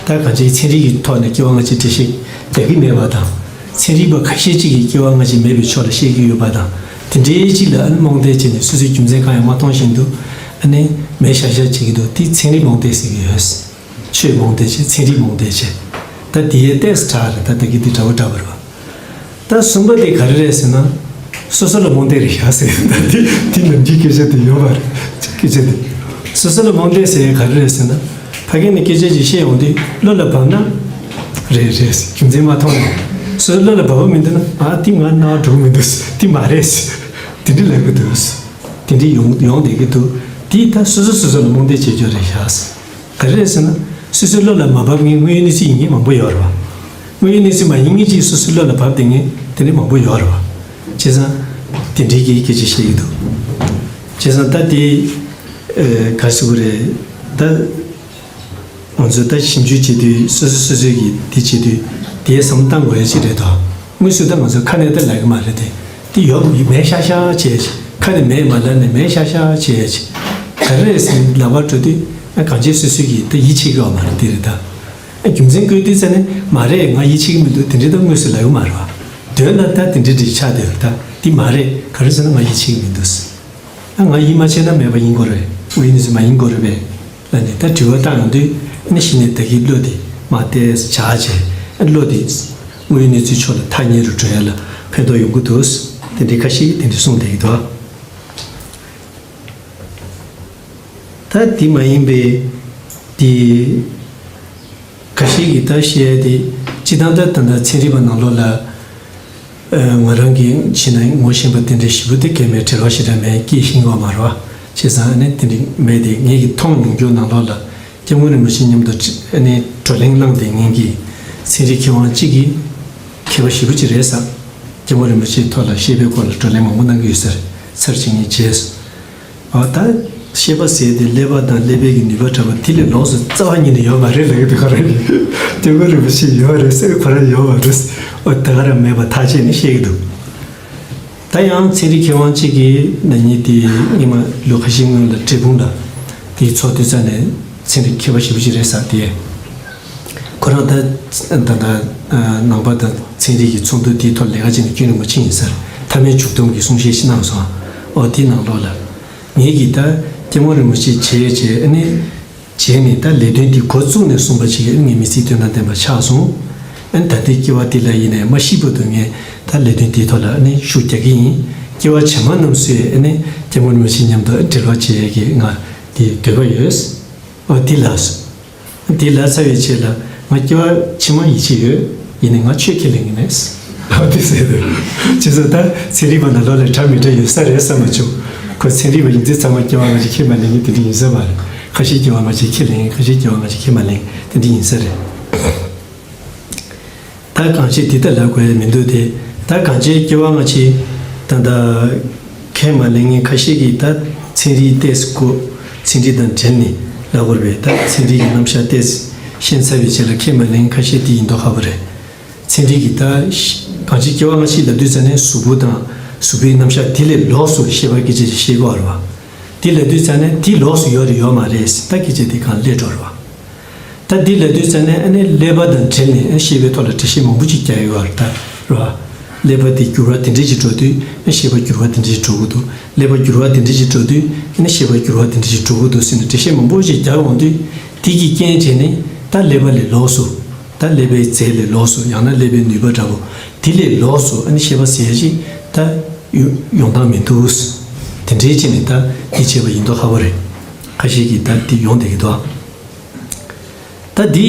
ད་གང་ཅིའི་ཚན་རིག་གི་ཐོག་ནས་སྐྱེ་བ་སྔ་ཕྱི་འགྲེལ་བཤད་རྒྱག་གི་མེད་པ་དང་། ཚན་རིག་པ་ཁ་ཤས་ཅིག་གིས་སྐྱེ་བ་སྔ་ཕྱི་མེད་པའི་ཕྱོགས་ལ་བཤད་ཀྱི་ཡོད་པ་དང་། དེ་འདྲའི་ཅིག་ལ་ཨ་ནི་རྨོངས་དད་བྱས་ནས་སོ་སོའི་རྒྱུ་མཚན་གང་ཡང་མ་མཐོང་བཞིན་དུ་ཨ་ནི་མེད་ཤག་ཤག་བྱེད་ཀྱི་འདུག་དེ་ཚན་རིག་རྨོངས་དད་ཟེར་གྱི་ཡོད། ཆོས་རྨོངས་དད་བྱས། ཚན་རིག་རྨོངས་དད་བྱས། ད་དེ་ཡས་ཏོག་ཙམ་དྲག་རེད། ད་ད་གིན་དེ་འདྲ་པོ་འདྲ་པོ་རེད་པ། ད་གསུམ་པ་དེ་ག་རེ་རེད་ཟེར་ན། སོ་སོ་ལ་རྨོངས་དད་རེད་ཤག་ཟེར། ད་དེ་དེ་ནམ་རྒྱུན་སྐད་ཆ་དེ་ཡོད་པ་རེད། སྐད་ཆ་དེ། སོ་སོ་ལ་རྨོངས་དད་ཟེར་ཡས་ག་རེ་རེད་ཟེར་ན། ཕ་གི་ནས་སྐད་ཆ་ཅིག་བཤད་ཡོང་དུས་བློ་ལ་བབས་ན། རེད་རེད་ཟེར། རྒྱུ་མཚན་མ་མཐོང་ན། སོ་སོ་བློ་ལ་བབས་པ་མི་འདུག་ན། ཨ། དེ་ང་རྣ་བ་འགྲོ་གི་མི་འདུག་དེ་མ་རེད་ཟེར། དེ་འདྲ་ལབ་གི་འདུག་དེ་འདྲ་ཡོང་ཡོང་བསྡད་ཀྱི་འདུག་དེ་ད་སོ་སོ་སོ་སོ་ལ་རྨོངས་དད་བྱེད་རྒྱུ་རེད་ཤག་ཟེར། ག་རེ་རེད་ཟེར་ན། སོ་སོའི་བློ་ལ་མ་བབས་མཁན་དངོས་ཡོད་གནས་ཚུལ་ཡིན་མཁན་མང་པོ་ཡོད་རེད་པ། དངོས་ཡོད་གནས་ཚུལ་མ་ཡིན་མཁན་ཅིག་སོ་སོའི་བློ་ལ་བབས་བསྡད་མཁན་དེ་འདྲ་མང་པོ་ཡོད་རེད་པ། བྱས་ཙང་དེ་འདྲའི་གི་སྐད་ཆ་བཤད་ཀྱི་འདུག་བྱས་ཙང་ད་དེ། ཨ། ག་རེ་ཟེར་དགོས་རེད། ད་ང་ཚོས་ད་ཞིབ་འཇུག་བྱེད་དུས། སོ་སོ་སོ་སོའི་གི་དེ་བྱེད་དུས། དེའི་བསམ་བློ་བཏང་དགོས་ཡ་ཅིག་རེད་དོ། དངོས་སུ་ད་ང་ཚོ་ཁ་ནས་ད་ལབ་གི་མ་རེད་དེ། དེ་ཡོད་མེད་ཤག་ཤག་བྱས། ཁ་ནས་མེད་མ་ལབ་ནས་མེད་ཤག་ཤག་བྱས། ག་རེ་རེད་ཟེར་ལབ་པ་འགྲོ་དུས། ཨ། གང་ཅི་སོ་སོ་གིས་ད་ཡིད་ཆེས་ཀྱི་ཡོད་མ་རེད། དེ་རེད་ད། ཨ། རྒྱུ་མཚན་བཀོད་དུས་ཙ་ནས་མ་རེད། ང་ཡིད་ཆེས་ཀྱི་མི་འདུག་དེ་འདྲ་ད་དངོས་སུ་ལབ་ཡོད་མ་རེད་པ། དོན་ལ་ད་དེ་འདྲ་འདྲ་ཆགས་བསྡད་ཡོད་རེད་ད། དེ་མ་རེད། ག་རེ་ཟེར་ན་ང་ཡིད་ཆེས་ཀྱི་མི་འདུག་ཨ། ང་ཡིད་མ་ཆེས་ན་མེད་པ་ཡིན་དགོས་རེད། དངོས་ཡོད་གནས་ཚུལ་མ་ཡིན་དགོས་རེད་པས། ལབ་ནས་ད་དྲི་བ་བཏང་ཡོང་དུས། ཨ་ནི་གཞི་ནས་ད་གིན་བློ་དེ་མར་ཏོག་ཙམ་བྱས། བློ་དེ་དངོས་ཡོད་གནས་ཚུལ་ཕྱོགས་ལ་ཐག་ཉེ་རུ་འགྲོ་ཡ་ལ་ཕན་ཐོགས་ཡོང་གི་འདུག་དེ་འདྲའི་ཁ་ཤས་ཀྱིས་དེ་འདྲ་གསུངས་བསྡད་ཀྱི་འདུག་ད་དེ་མ་ཡིན་པའི་དེ། ཁ་ཤས་ཀྱིས་ད་བཤད་ཡ་དེ། སྤྱིར་བཏང་ད་ད་ལྟ་ཚན་རིག་པ་ནང་ལོགས་ལ། ཨ། ང་རང་གིས་ཕྱི་ནང་ངོ་ཤེས་པ་དེ་འདྲ་ཞེ་པོ་དེ་གས་མེད། འབྲེལ་བ་ཞེ་དྲག་མེད། སྐྱེས་ཤིང་ཡོད་མ་རེད་པ། བྱས་ཙང་ཨ་ནི་དེ་འདྲ་མེད་དེ། ངེད་ཀྱིས་མཐོང་མྱོང་རྒྱུ་ནང་ལོགས་ལ། སྐྱབས་མགོན་རིན་པོ་ཆེ་མཉམ་དུ་ཨ་ནི་བགྲོ་གླེང་གནང་བསྡད་མཁན་གྱི་ཚན་རིག་མཁས་དབང་གཅིག་གིས། མཁས་པ་ཞེ་པོ་ཅིག་རེད་ཟེར། སྐྱབས་མགོན་རིན་པོ་ཆེའི་ཐོག་ལ་བཤད་པའི་སྐོར་ལ་བགྲོ་གླེང་མང་པོ་གནང་གི་ཡོད་ཟེར། ཚར་གཅིག་གཉིས་བྱས། ཨ། ད་བཤད་པ་ཟེར་དེ་ཀླད་པ་དང་ཀླད་པའི་གི་ནུས་པ་འདྲ་པོ་དེ་ལས་ལོགས་སུ་རྩ་བ་ཉིད་ནས་ཡོད་མ་རེད་ལབ་ཀྱི་འདུག་ཁོ་རང་གིས། སྐྱབས་མགོན་རིན་པོ་ཆེ་ཡོད་རེད་ཟེར། ཁོ་རང་ཡོད་མ་རེད་ཟེར། ཨོ། ད་ག་རང་མེད་པ་ཐག་བཅད་ནས་བཤད་ཀྱི་འདུག་ད་ཡང་ཚན་རིག་མཁས་དབང་གཅིག་གིས་ན་ནིང་དེ་སྔོན་མ་ལོ་ཁ་ཤས་སྔོན་ལ་འབྲས་སྤུངས་ལ་དེའི་ཚོགས་དུས་ཙ་ནས་ཚན་རིག་མཁས་པ་ཞེ་པོ་ཅིག་རེད་ཟེར་དེ། ཁོ་རང་ད་ད་ད་ནང་པ་དང་ཚན་རིག་གི་ཚོགས་འདུ་དེའི་ཐོག་ལས་ཀ་བྱས་ནས་སྐྱོན་རིན་པོ་ཆེ་ཡིན་ཟེར། ཐ་མལ་འཇུག་སྡོམ་གྱི་གསུང་བཤད་ཞིག་གནང་སོང་། ཨོ། དེའི་ནང་ལོགས་ལ། ངེད་ཀྱིས་ད་སྐྱབས་མགོན་རིན་པོ་ཆེ་བྱས་བྱས། ཨ་ནི་བྱས་ནས་ད་ལས་དོན་འདི་འགོ་བཙུགས་ནས་བཟུང་བ་ཅིག་ངས་མི་ཚེའི་དོན་དང་ལྡན་པ་ཆགས་སོང་། ཨ་ནི་ད་ལྟའི་སྐྱེ་བ་འདི་ལ་ཡིན་ནའི་མ་ཤི་བར་དུ་ངས་ད་ལས་དོན་འདིའི་ཐོག་ལ་ཨ་ནི་ཤུགས་རྒྱག་གི་ཡིན། སྐྱེ་བ་རྗེས་མ་རྣམས་སུ་ཡང་ཨ་ནི་སྐྱབས་མགོན་རིན་པོ་ཆེ་མཉམ་དུ་འབྲེལ་བ་བྱེད་ཡས་ཀྱི་ང་དེ་འདོད་པ་ཡོད། ཨོ། དེ་ལ། དེ་ལ་ཚར་བའི་རྗེས་ལ་ང་སྐྱེ་བ་ཕྱི་མ་ཡིད་ཆེས་ཡོད། ཡིན་ནའི་ང་ཆོས་ཁས་ལེན་གྱི་མེད། ཨོ། དེ་ཟེར་དུས། བྱས་ཙང་ད་ཚན་རིག་པ་ནང་ལོགས་ལ་འདྲ་མི་འདྲ་ཡོད་ས་རེད་བསམ་མ་བྱུང་། ཁོ་ཚན་རིག་པ་ཡིན་དུས་ཚང་མ་སྐྱེ་བ་སྔ་ཕྱི་ཁས་མ་ལེན་མཁན་དེ་འདྲ་ཡིན་ས་མ་རེད། ཁ་ཤས་སྐྱེ་བ་སྔ་ཕྱི་ཁས་ལེན། ཁ་ཤས་སྐྱེ་བ་སྔ་ཕྱི་ཁས་མ་ལེན། དེ་འདྲ་ཡིན་ས་རེད། ད་གང་ཅི་དེ་ལྟར་ལབ་དགོས་ཡ་མི་འདུག་སྟེ། ད་གང་ཅི་སྐྱེ་བ་སྔ་ཕྱི་ད་ལྟ་ཁས་མ་ལེན་མཁན་ཁ་ཤས་ཀྱིས་ད་ཚན་རིག་ཏོག་ཙམ་གོ། ཚན་རིག་དང་འབྲེལ་ནས་ལབ་དགོས་རེད་པས། ད་ཚན་རིག་གི་རྣམ་གཞག་ཏོག་ཙམ་ཤེས་ཚར་བའི་རྗེས་ལ་ཁས་མ་ལེན་མཁན་ཁ་ཤས་དེ་ཡིན་མདོག་ཁ་པོ་རེད། ཚན་རིག་གིས་ད་གང་ཅི་སྐྱེ་བ་སྔ་ཕྱི་ལབ་དུས་ཙ་ནས་གཟུགས་པོ་དང་གཟུགས་པོའི་རྣམ་གཞག་དེ་ལས་ལོགས་སུ་ཤེས་པ་སྐད་ཆ་ཞིག་བཤད་ཀྱི་ཡོད་རེད་པ། དེ་ལབ་དུས་ཙ་ནས་དེ་ལོགས་སུ་ཡོད་རེད་ཡོད་མ་རེད་ཟེར་ད་སྐད་ཆ་དེ་གང་སླེབས་འགྲོ་རེད་པ། ད་འདི་ལབ་དུས་ཙ་ནས་ཨ་ནི་ཀླད་པ་དང་འབྲེལ་ནས་ཨ་ཤེས་པའི་ཐོག་ལ་འགྲེལ་བཤད་མང་པོ་ཅིག་རྒྱག་ཡོད་པ་རེད་ད། རེད་པ། ཀླད་པ་དེ་འགྱུར་བ་དེ་འདྲས་ཅིག་འགྲོ་དུས་ཨ་ཤེས་པ་འགྱུར་བ་དེ་འདྲས་ཅིག་འགྲོ་གི་འདུག་ཀླད་པ་འགྱུར་བ་དེ་འདྲས་ཅིག་འགྲོ་དུས་ཨ་ནི་ཤེས་པ་འགྱུར་བ་དེ་འདྲས་ཅིག་འགྲོ་གི་འདུག་ཟེར་ནས་འགྲེལ་བཤད་མང་པོ་ཅིག་རྒྱག་ཡོང་དུས་དེ་གི་རྐྱེན་བྱས་ནས་ད་ཀླད་པ་ལས་ལོགས་སུ། ད་ཀླད་པའི་རྫས་ལས་ལོགས་སུ། ཡང་ན་ཀླད་པའི་ནུས་པ་འདྲ་པོ་དེ་ལས་ལོགས་སུ་ཨ་ནི་ཤེས་པ་ཟེར་ཡ་ཅིག་ད་ཡོང་སྟངས་མི་འདུག་དེ་འདྲས་བྱས་ནས་ད་འདི་བྱས་པ་ཡིན་མདོག་ཁ་པོ་རེད། ཁ་ཤས་ཀྱིས་ད་འདི་ཡོང་བསྡད་ཀྱི་འདུག་ད་འདི་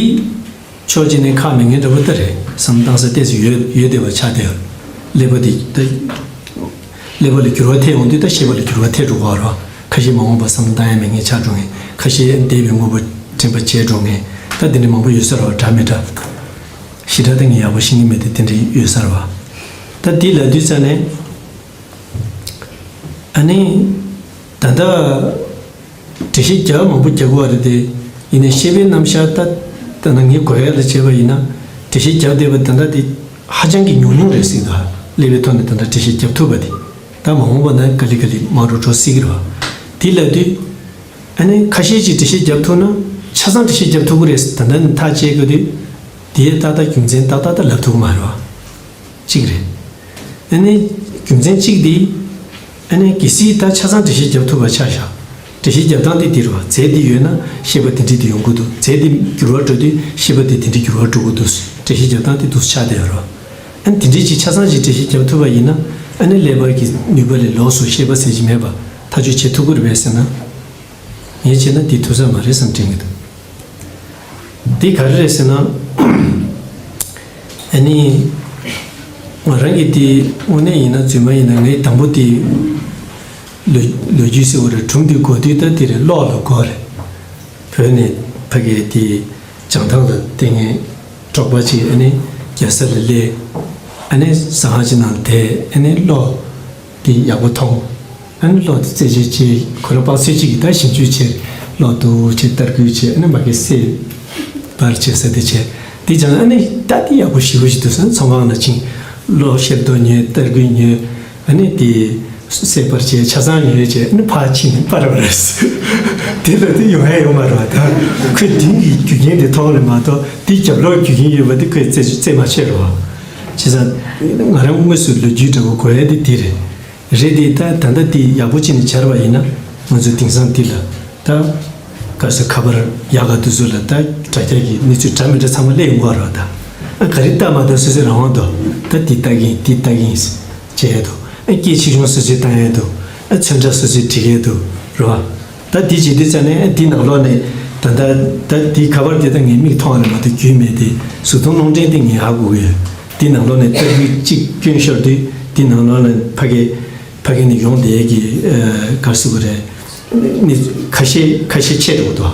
ཕྱོགས་གཅིག་ནས་ཁག་མེད་མཁན་འདྲ་པོ་ད་རེད། བསམ་བློ་བཏང་ས་ཏོག་ཙམ་ཡོད་ཡོད་བསྡད་པ་ཆགས་བསྡད་ཡོད། ཀླད་པ་འདི་ད་ཀླད་པ་ལ་འགྱུར་བ་ཐེབས་ཡོང་དུས་ད་ཤེས་པ་ལ་འགྱུར་བ་ཐེབས་འགྲོ་གི་རེད། ཁ་ཤས་མ་འོངས་པ་བསམ་བློ་བཏང་ཡ་མེད་མཁན་ཆགས་འགྲོ་མཁན། ཁ་ཤས་འདས་པའི་དངོས་པོ་དྲན་པ་བརྗེད་འགྲོ་མཁན། ད་འདི་འདྲ་མང་པོ་ཡོད་ས་རེད་པ། འདྲ་མི་འདྲ། ཞེ་དྲག་ད་ངས་ཡག་པོ་ཤེས་ཀྱི་མེད་དེ་དེ་འདྲ་ཡོད་ས་རེད་པ། ད་འདི་ལབ་དུས་ཙ་ནས་ཨ་ནི་ད་ལྟ་འགྲེལ་བཤད་རྒྱབ་མང་པོ་རྒྱག་གི་ཡོད་རེད་དེ། ཡིན་ནའི་ཤེས་པའི་རྣམ་གཞག་ད་ད་ནང་ངས་གོ་ཡ་ལ་བྱས་པ་ཡིན་ན་འགྲེལ་བཤད་རྒྱབ་བསྡད་པ་ད་ལྟ་དེ་ཧ་ཅང་གི་ཉུང་ཉུང་རེད་ཟེར་གྱི་འདུག་ཀླད་པའི་ཐོག་ནས་ད་ལྟ་འགྲེལ་བཤད་རྒྱབ་ཐུབ་པ་དེ། ད་མ་འོངས་པ་ན་ག་ལེ་ག་ལེ་མང་རུ་འགྲོ་སྲིད་ཀྱི་རེད་པ། དེ་ལབ་དུས་ཨ་ནི་ཁ་ཤས་ཅིག་འགྲེལ་བཤད་རྒྱབ་ཐུབ་ན་ཆ་ཚང་འགྲེལ་བཤད་རྒྱབ་ཐུབ་ཀྱི་རེད་ཟེར་ད་ལྟ་ནས་ཐག་བཅད་དགོས་དུས། དེའི་ད་ལྟ་རྒྱུ་མཚན་ཏག་ཏག་ད་ལབ་ཐུབ་ཀྱི་མ་རེད་པ། གཅིག་རེད། ཨ་ནི་རྒྱུ་མཚན་གཅིག་དེ། ཨ་ནི་གལ་སྲིད་ད་ཆ་ཚང་འགྲེལ་བཤད་རྒྱབ་ཐུབ་པ་ཆ་བཞག་འགྲེལ་བཤད་རྒྱབ་སྟངས་དེ་འདི་རེད་པ། རྫས་འདི་ཡོད་ན་ཤེས་པ་དེ་འདྲས་དེ་ཡོང་གི་འདུག་རྫས་འདི་འགྱུར་བ་འགྲོ་དུས་ཤེས་པ་དེ་དེ་འདྲས་འགྱུར་བ་འགྲོ་གི་འདུག་འགྲེལ་བཤད་རྒྱབ་སྟངས་དེ་འདུག་ཆགས་བསྡད་ཡོད་རེད་པ། ཨ་ནི་དེ་འདྲས་ཅིག་ཆ་ཚང་ཅིག་འགྲེལ་བཤད་རྒྱབ་ཐུབ་པ་ཡིན་ན་ཨ་ནི་ཀླད་པ་གི་ནུས་པ་ལས་ལོགས་སུ་ཤེས་པ་ཟེར་གྱི་མེད་པ་ཐག་གཅོད་བྱེད་ཐུབ་ཀྱི་རེད་པས་ཟེར་ན། ངས་བྱས་ན་འདི་ཐུབ་ས་མ་རེད་བསམ་དྲན་གྱི་འདུག་འདི་ག་རེ་རེད་ཟེར་ན། ཨ་ནི། ང་རང་གིས་འདི་དངོས་གནས་ཡིན་ན་རྫུན་མ་ཡིན་ན་ངས་དང་པོ་འདི་ལོ་ལོ་རྒྱུས་ཟེར་བ་རེད། སྒྲུང་འདི་གོ་དུས་ད་འདི་རེད། གློག་ལ་གོ་རེད། བོད་ནས་ཕ་གི་འདི་བྱང་ཐང་ལ་བསྡད་མཁན་འབྲོག་པ་ཅིག་ཨ་ནི་རྒྱལ་ས་ལ་སླེབས། ཨ་ནི་ཟ་ཁང་ཅིག་ནང་བསྡད། ཨ་ནི་གློག་འདི་ཡག་པོ་མཐོང་། ཨ་ནི་གློག་འདི་རྩད་གཅོད་བྱས། ཁོ་རང་དཔག་ཚོད་ཅིག་གིས་ད་ཞིབ་འཇུག་བྱས། གློག་འདུག་བྱས་ལྟ་སྐུལ་བྱས། ཨ་ནི་མ་གི་སེ་བར་བྱས་ས་དེ་བྱས། དེ་ཀྱང་ཨ་ནི་ད་འདི་ཡག་པོ་ཞེ་པོ་ཞིག་འདུག་ཟེར་ནས་ཚོང་ཁང་ལ་ཕྱིན། གློག་ཤེལ་རྡོ་ཉོས། ལྟ་སྐུལ་ཉོས། ཨ་ནི་དེ་སེ་བར་བྱས་ཆ་ཚང་ཉོས་བྱས། ཨ་ནི་ཕར་ཕྱིན་ནས་སྤར་བ་རེད། དེ་ལ་དེ་ཡོང་ཡ་ཡོད་མ་རེད་པ། ད་ཁོས་འདི་གི་རྒྱུ་རྐྱེན་དེ་མཐོང་རེད་མ་གཏོགས་དེ་རྒྱབ་ལོགས་རྒྱུ་རྐྱེན་ཡོད་པ་དེ་ཁོས་རྩད་རྩད་མ་ཆོད་རེད་པ། བྱས་ཙང་ང་རང་དངོས་སུ་ལོ་རྒྱུས་འདྲ་པོ་གོ་ཡ་དེ་དེ་རེད། རེད་དེ། ད་ད་ལྟ་དེ་ཡག་པོ་བྱས་ནས་སྦྱར་བ་ཡིན་ན་ང་ཚོ་དེང་སང་འདི་ལ་ད་ག་ས་ག་པར་ཡག་ག་འདུག་ཚོད་ལ་ད་དྲ་རྒྱ་གི་གནས་ཚུལ་འདྲ་མི་འདྲ་ཚང་མ་སླེབས་ཡོང་གི་རེད་པ། ད་ཨ་ག་རེ་ལྟ་མ་ལྟ་སོ་སོའི་རང་དབང་འདུག་ད་འདི་ལྟ་གི་ཡིན། འདི་ལྟ་གི་ཡིན་བྱེད་ཡས་འདུག་ཨ་སྐད་ཆེ་ཆུང་སོ་སོས་བཏང་ཡས་འདུག་ཨ་ཚོན་ཁྲ་སོ་སོས་འབྲི་གི་འདུག་རེད་པ། ད་འདི་བྱེད་དུས་ཙ་ནས་ཨ་འདི་ནང་ལོགས་ནས་ད་ད་ད་འདི་ག་པར་འདི་ད་ངས་མིག་མཐོང་བ་ལས་མ་གཏོགས་རྒྱུས་མེད་དེ། གཟུགས་མཐོང་རླུང་འཕྲིན་དེ་ངས་ཧ་གོ་གི་ཡོད། འདི་ནང་ལོགས་ནས་ལྟ་སྐུལ་གཅིག་སྐྱོན་ཤོར་དུས་འདི་ནང་ལོགས་ནས་ཕ་གི་ཕ་གི་ནས་ཡོང་བསྡད་ཀྱི་ཨ་ག་རེ་ཟེར་དགོས་རེད། ནི་ཁ་ཤས་ཁ་ཤས་ཆད་འགྲོ་གི་འདུག་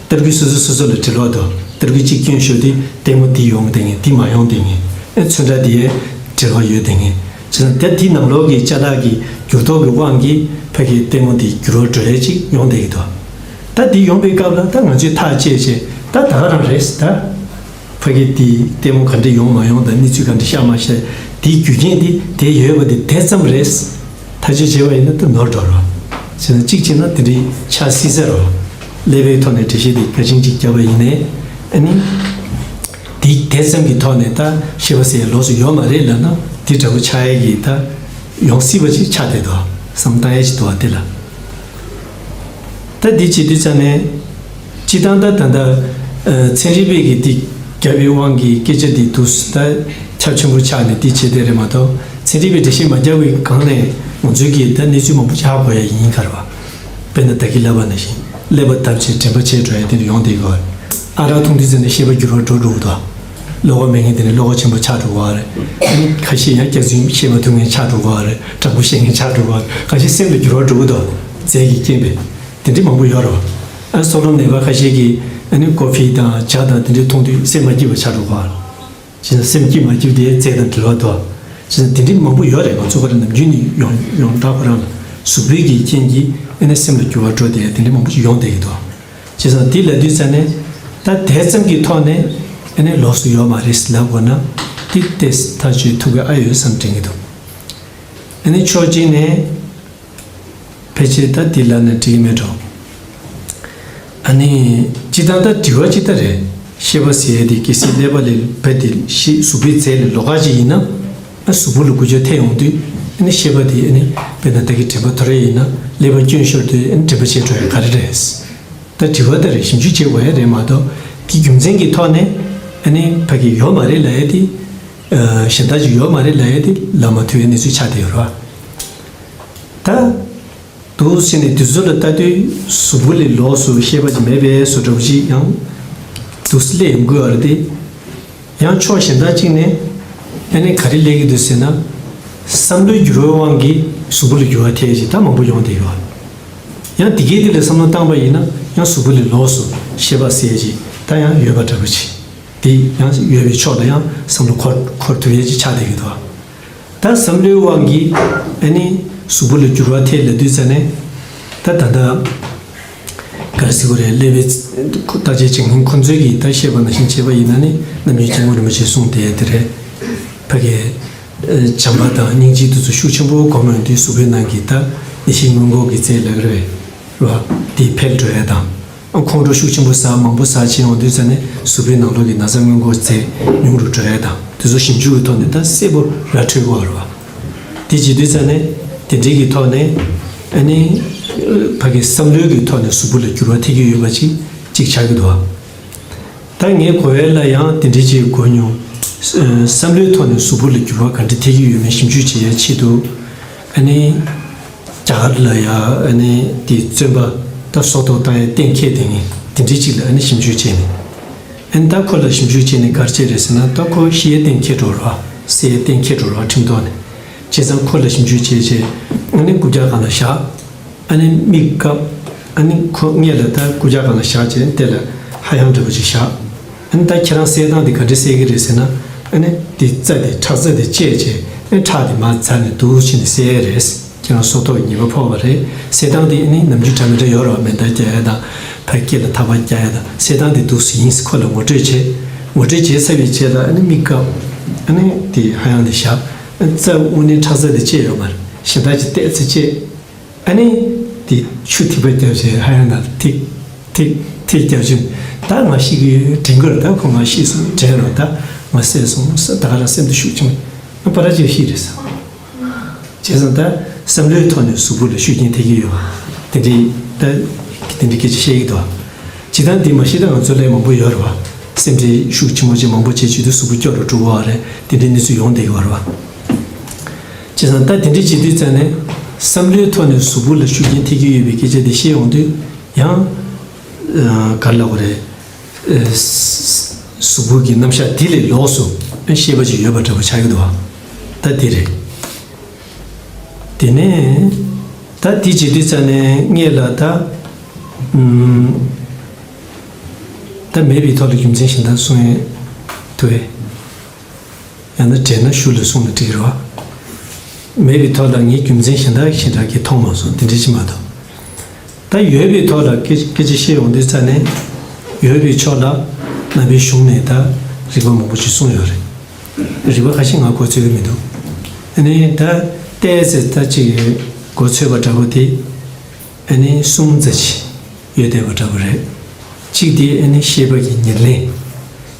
ལྟ་སྐུལ་སོ་སོ་སོ་སོ་ལ་འབྲེལ་བ་འདུག་ལྟ་སྐུལ་གཅིག་སྐྱོན་ཤོར་དུས་ལྟད་མོ་འདི་ཡོང་བསྡད་མཁན། འདི་མ་ཡོང་བསྡད་མཁན། ཨ་ཚོན་ཁྲ་འདི་ཡས་འབྲེལ་བ་ཡོད་བསྡད་མཁན། བྱས་ཙང་ད་འདི་ནང་ལོགས་ཀྱི་ཅ་ལག་གི་འགྱུར་ལྡོག་གི་དབང་གིས་ཕ་གི་ལྟད་མོ་འདི་འགྱུར་བ་འགྲོ་ཡས་ཅིག་ཡོང་བསྡད་ཀྱི་འདུག་ད་འདི་ཡོང་པའི་སྐབས་ལ་ད་ང་ཚོས་ཐག་བཅད་བྱས། ད་ད་ག་རང་རེད་ཟེར། ད་ཕ་གི་འདི་ལྟད་མོ་ག་འདྲ་ཡོང་མ་ཡོང་དང་གནས་ཚུལ་ག་འདྲ་ཤར་མ་ཤར། འདིའི་རྒྱུ་རྐྱེན་འདི་དེ་ཡོད་པ་འདི་དེ་ཙམ་རེད། ཐག་གཅོད་བྱས་པ་ཡིན་ན་ད་ནོར་འགྲོ་རོགས། བྱས་ན་གཅིག་བྱས་ན་དེ་འདྲའི་ཆགས་སྲིད་ས་རོགས། ཀླད་པའི་ཐོག་ནས་འགྲེལ་བཤད་འདི་གལ་ཆེན་གཅིག་བརྒྱབ་པ་ཡིན་ནའི་ཨ་ནི། འདི་དེ་ཙམ་གྱི་ཐོག་ནས་ད་ཤེས་པ་ཟེར་ཡ་ལོགས་སུ་ཡོད་མ་རེད་ལབ་ན་འདི་འདྲ་པོ་ཆགས་ཡས་ཀྱི་ད་ཡོང་སྲིད་པ་ཅིག་ཆགས་བསྡད་འདུག་བསམ་བཏང་ཡས་ཅིག་འདུག་པ་དེ་ལ། ད་འདི་བྱེད་དུས་ཙ་ནས་སྤྱིར་བཏང་ད་ད་ལྟ་ཚན་རིག་པས་ཀྱི་འདི་བརྒྱབ་པའི་དབང་གིས་སྐད་ཆ་འདི་འདུག་ད་ཁྱབ་ཆེན་པོ་ཆགས་ནས་འདི་བྱེད་བསྡད་རེད་མ་གཏོགས། ཚན་རིག་པས་འགྲེལ་བཤད་མ་བརྒྱབ་པའི་སྒང་ནས་ང་ཚོས་ཀྱིས་ད་གནས་ཚུལ་མང་པོ་ཧ་གོ་ཡ་ཡིན་ག་རེ་བ། དཔེར་ན་ད་གིན་ལབ་པ་ནང་བཞིན་ཀླད་པ་བརྡབ་བྱས་དྲན་པ་ཆད་འགྲོ་ཡ་དེ་འདྲ་ཡོང་བསྡད་ཀྱི་ཡོད་རེད། ཨ་རག་འཐུང་དུས་ཙ་ནས་ཤེས་པ་འགྱུར་བ་འགྲོ་འགྲོ་གི་འདུག་གློ་བ་མེད་མཁན་དེ་ནས་གློ་བ་ཆེན་པོ་ཆགས་འགྲོ་གི་ཡོད་རེད། ཨ་ནི་ཁ་ཤས་ཡང་སྐྱག་རྫུན་བཤད་མ་ཐུབ་མཁན་ཆགས་འགྲོ་གི་ཡོད་རེད། དྲང་པོ་བཤད་མཁན་ཆགས་འགྲོ་གི་ཡོད་རེད། ཁ་ཤས་སེམས་ལ་འགྱུར་བ་འགྲོ་གི་འདུག་རྫས་ཀྱི་རྐྱེན་པས། དེ་འདྲ་མང་པོ་ཡོད་རེད་བ། ཨ་སྲོག་རླུང་ནད་པ་ཁ་ཤས་ཀྱིས་ཨ་ནི་ཀོ་ཕི་དང་ཇ་དང་དེ་འདྲའི་འཐུང་དུས་སེམས་མ་སྐྱིད་པ་ཆགས་འགྲོ་གི་རེད། བྱས་ཙང་སེམས་སྐྱིད་མ་སྐྱིད་དེ་རྫས་དང་འབྲེལ་བ་འདུག་བྱས་ཙང་དེ་འདྲའི་མང་པོ་ཡོད་རེད། ང་ཚོ་ཕར་ནམ་རྒྱུན་ནས་ཡོངས་ཡོངས་གྲགས་ཁོ་རང་ལ་གཟུགས་པོའི་གི་རྐྱེན་གྱིས་ཨ་ནི་སེམས་ལ་འགྱུར་བ་འགྲོ་དེ་དེ་འདྲའི་མང་པོ་ཞིག་ཡོང་བསྡད་ཀྱི་འདུག་བྱས་ཙང་དེ་ལབ་དུས་ཙ་ནས་ད་དེ་ཙམ་གྱི་ཐོག་ནས་ཨ་ནི་ལོགས་སུ་ཡོད་མ་རེད་ལབ་དགོས་ན་དེ་ཏོག་ཙམ་ཐག་གཅོད་ཐུབ་ཀྱི་ཨ་ཡོད་བསམ་དྲན་གྱི་འདུག་ཨ་ནི་ཕྱོགས་གཅིག་ནས། ཕལ་ཆེར་ད་འདི་ལབ་ན་འགྲིག་གི་མེད་འགྲོ། ཨ་ནི་སྤྱིར་བཏང་ད་དྲི་བ་གཅིག་ད་རེད། ཤེས་པ་ཟེར་ཡས་དེ་གལ་སྲིད་ཀླད་པ་ལས་བུད་དེ་ཤི་གཟུགས་པོའི་རྫས་ལས་ལོགས་ཀ་ཅིག་ཡིན་ན། ཨ་གཟུགས་པོ་ལ་འགུལ་སྐྱོད་ཐེབས་ཡོང་དུས་ཨ་ནི་ཤེས་པ་དེ་ཨ་ནི་དཔེར་ན་བདག་གི་དྲན་པ་ཐོར་ཡས་ཡིན་ན་ཀླད་པ་སྐྱོན་ཤོར་དུས་ཨ་ནི་དྲན་པ་ཆད་འགྲོ་ཡས་ག་རེ་རེད། ད་དྲི་བ་ད་རེད། ཞིབ་འཇུག་བྱེད་དགོས་ཡས་རེད་མ་གཏོགས་དེ་རྒྱུ་མཚན་གྱི་ཐོག་ནས་ཨ་ནི་ཕ་གི་ཡོད་མ་རེད་ལབ་ཡས་དེ། ཨ་གཞན་དག་ཅིག་ཡོད་མ་རེད་ལབ་ཡས་དེ་ལབ་མ་ཐུབ་པའི་གནས་ཚུལ་ཆགས་བསྡད་ཡོད་རེད་བ། ད། འདུག་ཟེར་ནས་དུས་ཚོད་ལ་ལྟ་དུས་གཟུགས་པོ་ལས་ལོགས་སུ་ཤེས་པ་ཅིག་མེད་པའི་བཟོ་འདྲ་པོ་ཅིག་ཡང་འདུག་སེ་སླེབས་ཡོང་གི་ཡོད་རེད་དེ། ཡང་ཕྱོགས་གཞན་དག་ཅིག་ནས་ཨ་ནི་ག་རེ་སླེབས་ཀྱི་འདུག་ཟེར་ན། བསམ་བློའི་འགྱུར་བའི་དབང་གིས་གཟུགས་པོ་ལ་འགྱུར་བ་ཐེབས་ཅིག་ད་མང་པོ་ཡོང་བསྡད་ཡོད། ཡང་དེ་གའི་དེ་ལ་བསམ་བློ་བཏང་པ་ཡིན་ན་ཡང་གཟུགས་པོ་ལས་ལོགས་སུ་ཤེས་པ་ཟེར་ཅིག་ད་ཡང་ཡོད་པ་འདྲ་པོ་ཅིག་དེ་ཡང་ཡོད་པའི་ཕྱོགས་ལ་ཡང་བསམ་བློ་འཁོར་འཁོར་ཐུབ་ཡས་ཅིག་ཆགས་བསྡད་ཀྱི་འདུག་ད་བསམ་བློའི་དབང་གིས་ཨ་ནི་གཟུགས་པོ་ལ་འགྱུར་བ་ཐེབས་ལབ་དུས་ཙ་ནས་ད་ད་ལྟ་ག་རེ་ཟེར་དགོས་རེད། ཀླད་པའི་བརྟག་དཔྱད་བྱེད་མཁན་ཁོང་ཚོས་ཀྱིས་ད་བཤད་པ་ནང་བཞིན་བྱས་པ་ཡིན་ན་ནི་རྣམ་གཡེང་སྐྱེ་དངོས་རིན་པོ་ཆེས་གསུངས་བསྡད་དེ་རེད། ཕ་གིའི་བྱམས་པ་དང་སྙིང་རྗེ་དེ་ཚོ་ཤུགས་ཆེན་པོ་གོམས་ཡོང་དུས་གཟུགས་པོའི་ནང་གི་ད་ནད་གཞི་སྔོན་འགོག་གི་རྫས་ལབ་ཀྱི་རེད་བ། དེ་འཕེལ་འགྲོ་ཡས་དང་། ཁོང་ཁྲོ་ཤུགས་ཆེན་པོ་ཟ་མང་པོ་ཟ་བྱས་ཡོང་དུས་ཙ་ནས་གཟུགས་པོའི་ནང་ལོགས་ཀྱི་ན་ཚ་སྔོན་འགོག་རྫས་ཉུང་རུ་འགྲོ་ཡས་དང་དེ་ཚོ་ཞིབ་འཇུག་གི་ཐོག་ནས་ད་གསལ་པོ་ར་འཕྲོད་ཀྱི་ཡོད་རེད་བ། དེ་བྱེད་དུས་ཙ་ནས་དེ་འདྲའི་གི་ཐོག་ནས་ཨ་ནི་ཕ་གི་བསམ་བློའི་གི་ཐོག་ནས་གཟུགས་པོ་ལ་འགྱུར་བ་ཐེབས་ཀྱི་ཡོད་པ་ཅིག་ཅིག་ཆགས་ཀྱི་འདུག་བ། ད་ངས་གོ་བའི་ལ་ཡང་དེ་འདྲའི་ཅིག་གོ་མྱོང་། བསམ་བློའི་ཐོག་ནས་གཟུགས་པོ་ལ་འགྱུར་བ་ག་འདྲ་ཐེབས་ཀྱི་ཡོད་མེད་ཞིབ་འཇུག་བྱེད་ཡས་ཆེད་དུ་ཨ་ནི། རྒྱ་གར་ལ་ཡ་ཨ་ནི་དེ་བཙོན་པ་ད་སྲོག་ཐོག་བཏང་ཡ་གཏན་འཁེལ་དེ་ནི་དེ་འདྲའི་ཅིག་ལ་ཨ་ནི་ཞིབ་འཇུག་བྱས་ནས། ཨ་ནི་ད་ཁོ་ལ་ཞིབ་འཇུག་བྱས་ནས་ག་རེ་བྱས་རེད་ཟེར་ན་ད་ཁོ་ཤི་ཡ་གཏན་འཁེལ་འགྲོ་ར་བསད་ཡ་གཏན་འཁེལ་འགྲོ་ར་ཁྲིམས་ཐོག་ནས། བྱས་ཙང་ཁོ་ལ་ཞིབ་འཇུག་བྱས་བྱས་ཨ་ནི་རྐུབ་བཀྱག་སྒང་ལ་བཞག་ཨ་ནི་མིག་བཀབ། ཨ་ནི་ཁོ་སྔས་ལ་ད་རྐུབ་བཀྱག་སྒང་ལ་བཞག་བྱས་དེ་ལ་ཧ་ཡང་འདྲ་པོ་ཅིག་བཞག་ཨ་ནི་ད་ཁྱེད་རང་བསད་སྟངས་དེ་ག་འདྲ་བསད་ཀྱི་རེད་ཟེར་ན། ཨ་ནི་དེ་རྩ་དེ་ཁྲག་རྩ་དེ་བཅད་བྱས་ཨ་ནི་ཁྲག་དེ་མར་འཛག་ནས་འདུག་བྱས་ནས་བསད་ཡས་རེད། ཁྱེད་རང་སྲོག་ཐོག་ཉེས་པ་ཕོག་པ་རེད། བསད་སྟངས་དེ་ཨ་ནི་ནམ་རྒྱུན་འདྲ་མི་འདྲ་ཡོད་རེད་བ། མེ་མདའ་རྒྱག་ཡས་དང་ཕར་སྐེ་ལ་ཐག་པ་རྒྱག་ཡས་དང་བསད་སྟངས་དེ་འདུག་སེ་ཡིན་ཟེར་ཁོ་ལ་ངོ་སྤྲོད་བྱས། ངོ་སྤྲོད་བྱས་ཚར་བའི་རྗེས་ལ་ཨ་ནི་མིག་བཀབ། ཨ་ནི་དེ་ཧ་ཡང་དེ་བཞག་ཨ་ནི་རྩ་དངོས་གནས་ཁྲག་རྩ་དེ་བཅད་ཡོད་མ་རེད། གཞན་དག་ཅིག་བལྟས་ཚེ་བཅད། ཨ་ནི། དེ་ཆུ་ཐིགས་པ་བརྒྱབ་བྱས་ཧ་ཡང་ན་ཐིག་ཐིག་ཐིག་བརྒྱབ་བྱས། ད་ང་ཤི་གི་ཡོད་དྲན་གི་རེད། ད་ཁོ་ང་ཤི་སོང་དྲན་རོགས། ད་ང་བསད་སོང་ད་ག་རང་སེམས་སྡུག་ཤུགས་ཆེན་པོ་ང་པ་ར་ཅིག་ཤི་རེད་ཟེར། བྱས་ཙང་ད་བསམ་བློའི་ཐོག་ནས་གཟུགས་པོ་ལ་ཤུགས་རྐྱེན་ཐེབས་ཀྱི་ཡོད་པ། དེ་འདྲའི་ད་དེ་འདྲའི་སྐད་ཆ་བཤད་ཀྱི་འདུག་ཇི་ལྟར་འདི་མ་གཞི་ད་ང་ཚོ་ལས་མང་པོ་ཡོད་རེད་བ། སེམས་ཁྲལ་ཤུགས་ཆེན་པོ་ཅིག་མང་པོ་བྱེད་བྱེད་དུས་གཟུགས་པོ་སྐྱོ་རུ་འགྲོ་གི་ཡོད་རེད། དེ་འདྲའི་གནས་ཚུལ་ཡོང་བསྡད་ཀྱི་ཡོད་རེད་བ། བྱས་ཙང་ད་དེ་འདྲའི་བྱེད་དུས་ཙང་ནས་བསམ་བློའི་ཐོག་ནས་གཟུགས་པོ་ལ་ཤུགས་རྐྱེན་ཐེབས་ཀྱི་ཡོད་པའི་སྐད་ཆ་དེ་བཤད་ཡོང་དུས་ཡང་ག་རེ་ལབ་དགོས་རེད། གཟུགས་པོ་གི་རྣམ་གཞག་དེ་ལས་ལོགས་སུ་ཤེས་པ་ཅིག་ཡོད་པ་འདྲ་པོ་ཆགས་ཀྱི་འདུག་བ། ད་དེ་རེད། དེ་ནས་ད་དེ་བྱེད་དུས་ཙང་ནས་སྔས་ལ་ད་ད་མེད་པའི་ཐོག་ལ་རྒྱུ་མཚན་གཞན་དག་གསུང་ཡས་ཐུབ་པས། ཡང་ན་དྲན་ན་ཤུགས་ལ་གསུངས་ན་འགྲིག་རེད་བ། མེད་པའི་ཐོག་ལ་ངས་རྒྱུ་མཚན་གཞན་དག་ཞེ་དྲག་གིས་མཐོང་མ་སོང་། དེ་འདྲ་ཅིག་མ་གཏོགས། ད་ཡོད་པའི་ཐོག་ལ་སྐད་སྐད་ཆ་བཤད་ཡོང་དུས་ཙང་ནས། ཡོད་པའི་ཕྱོགས་ལ་ནང་པའི་གཞུང་ནས་ད་རིགས་པ་མང་པོ་ཞིག་གསུངས་ཡོད་རེད། རིགས་པ་ཁ་ཤས་ང་མགོ་ཚོད་ཀྱི་མི་འདུག་ཨ་ནི་ད་ཏོག་ཙམ་ད་ཅིག་མགོ་ཚོད་པ་འདྲ་པོ་དེ། ཨ་ནི་གསུམ་ཙམ་ཅིག་ཡོད་བསྡད་པ་འདྲ་པོ་རེད། གཅིག་དེ་ཨ་ནི་ཤེས་པ་གི་ཉེར་ལེན།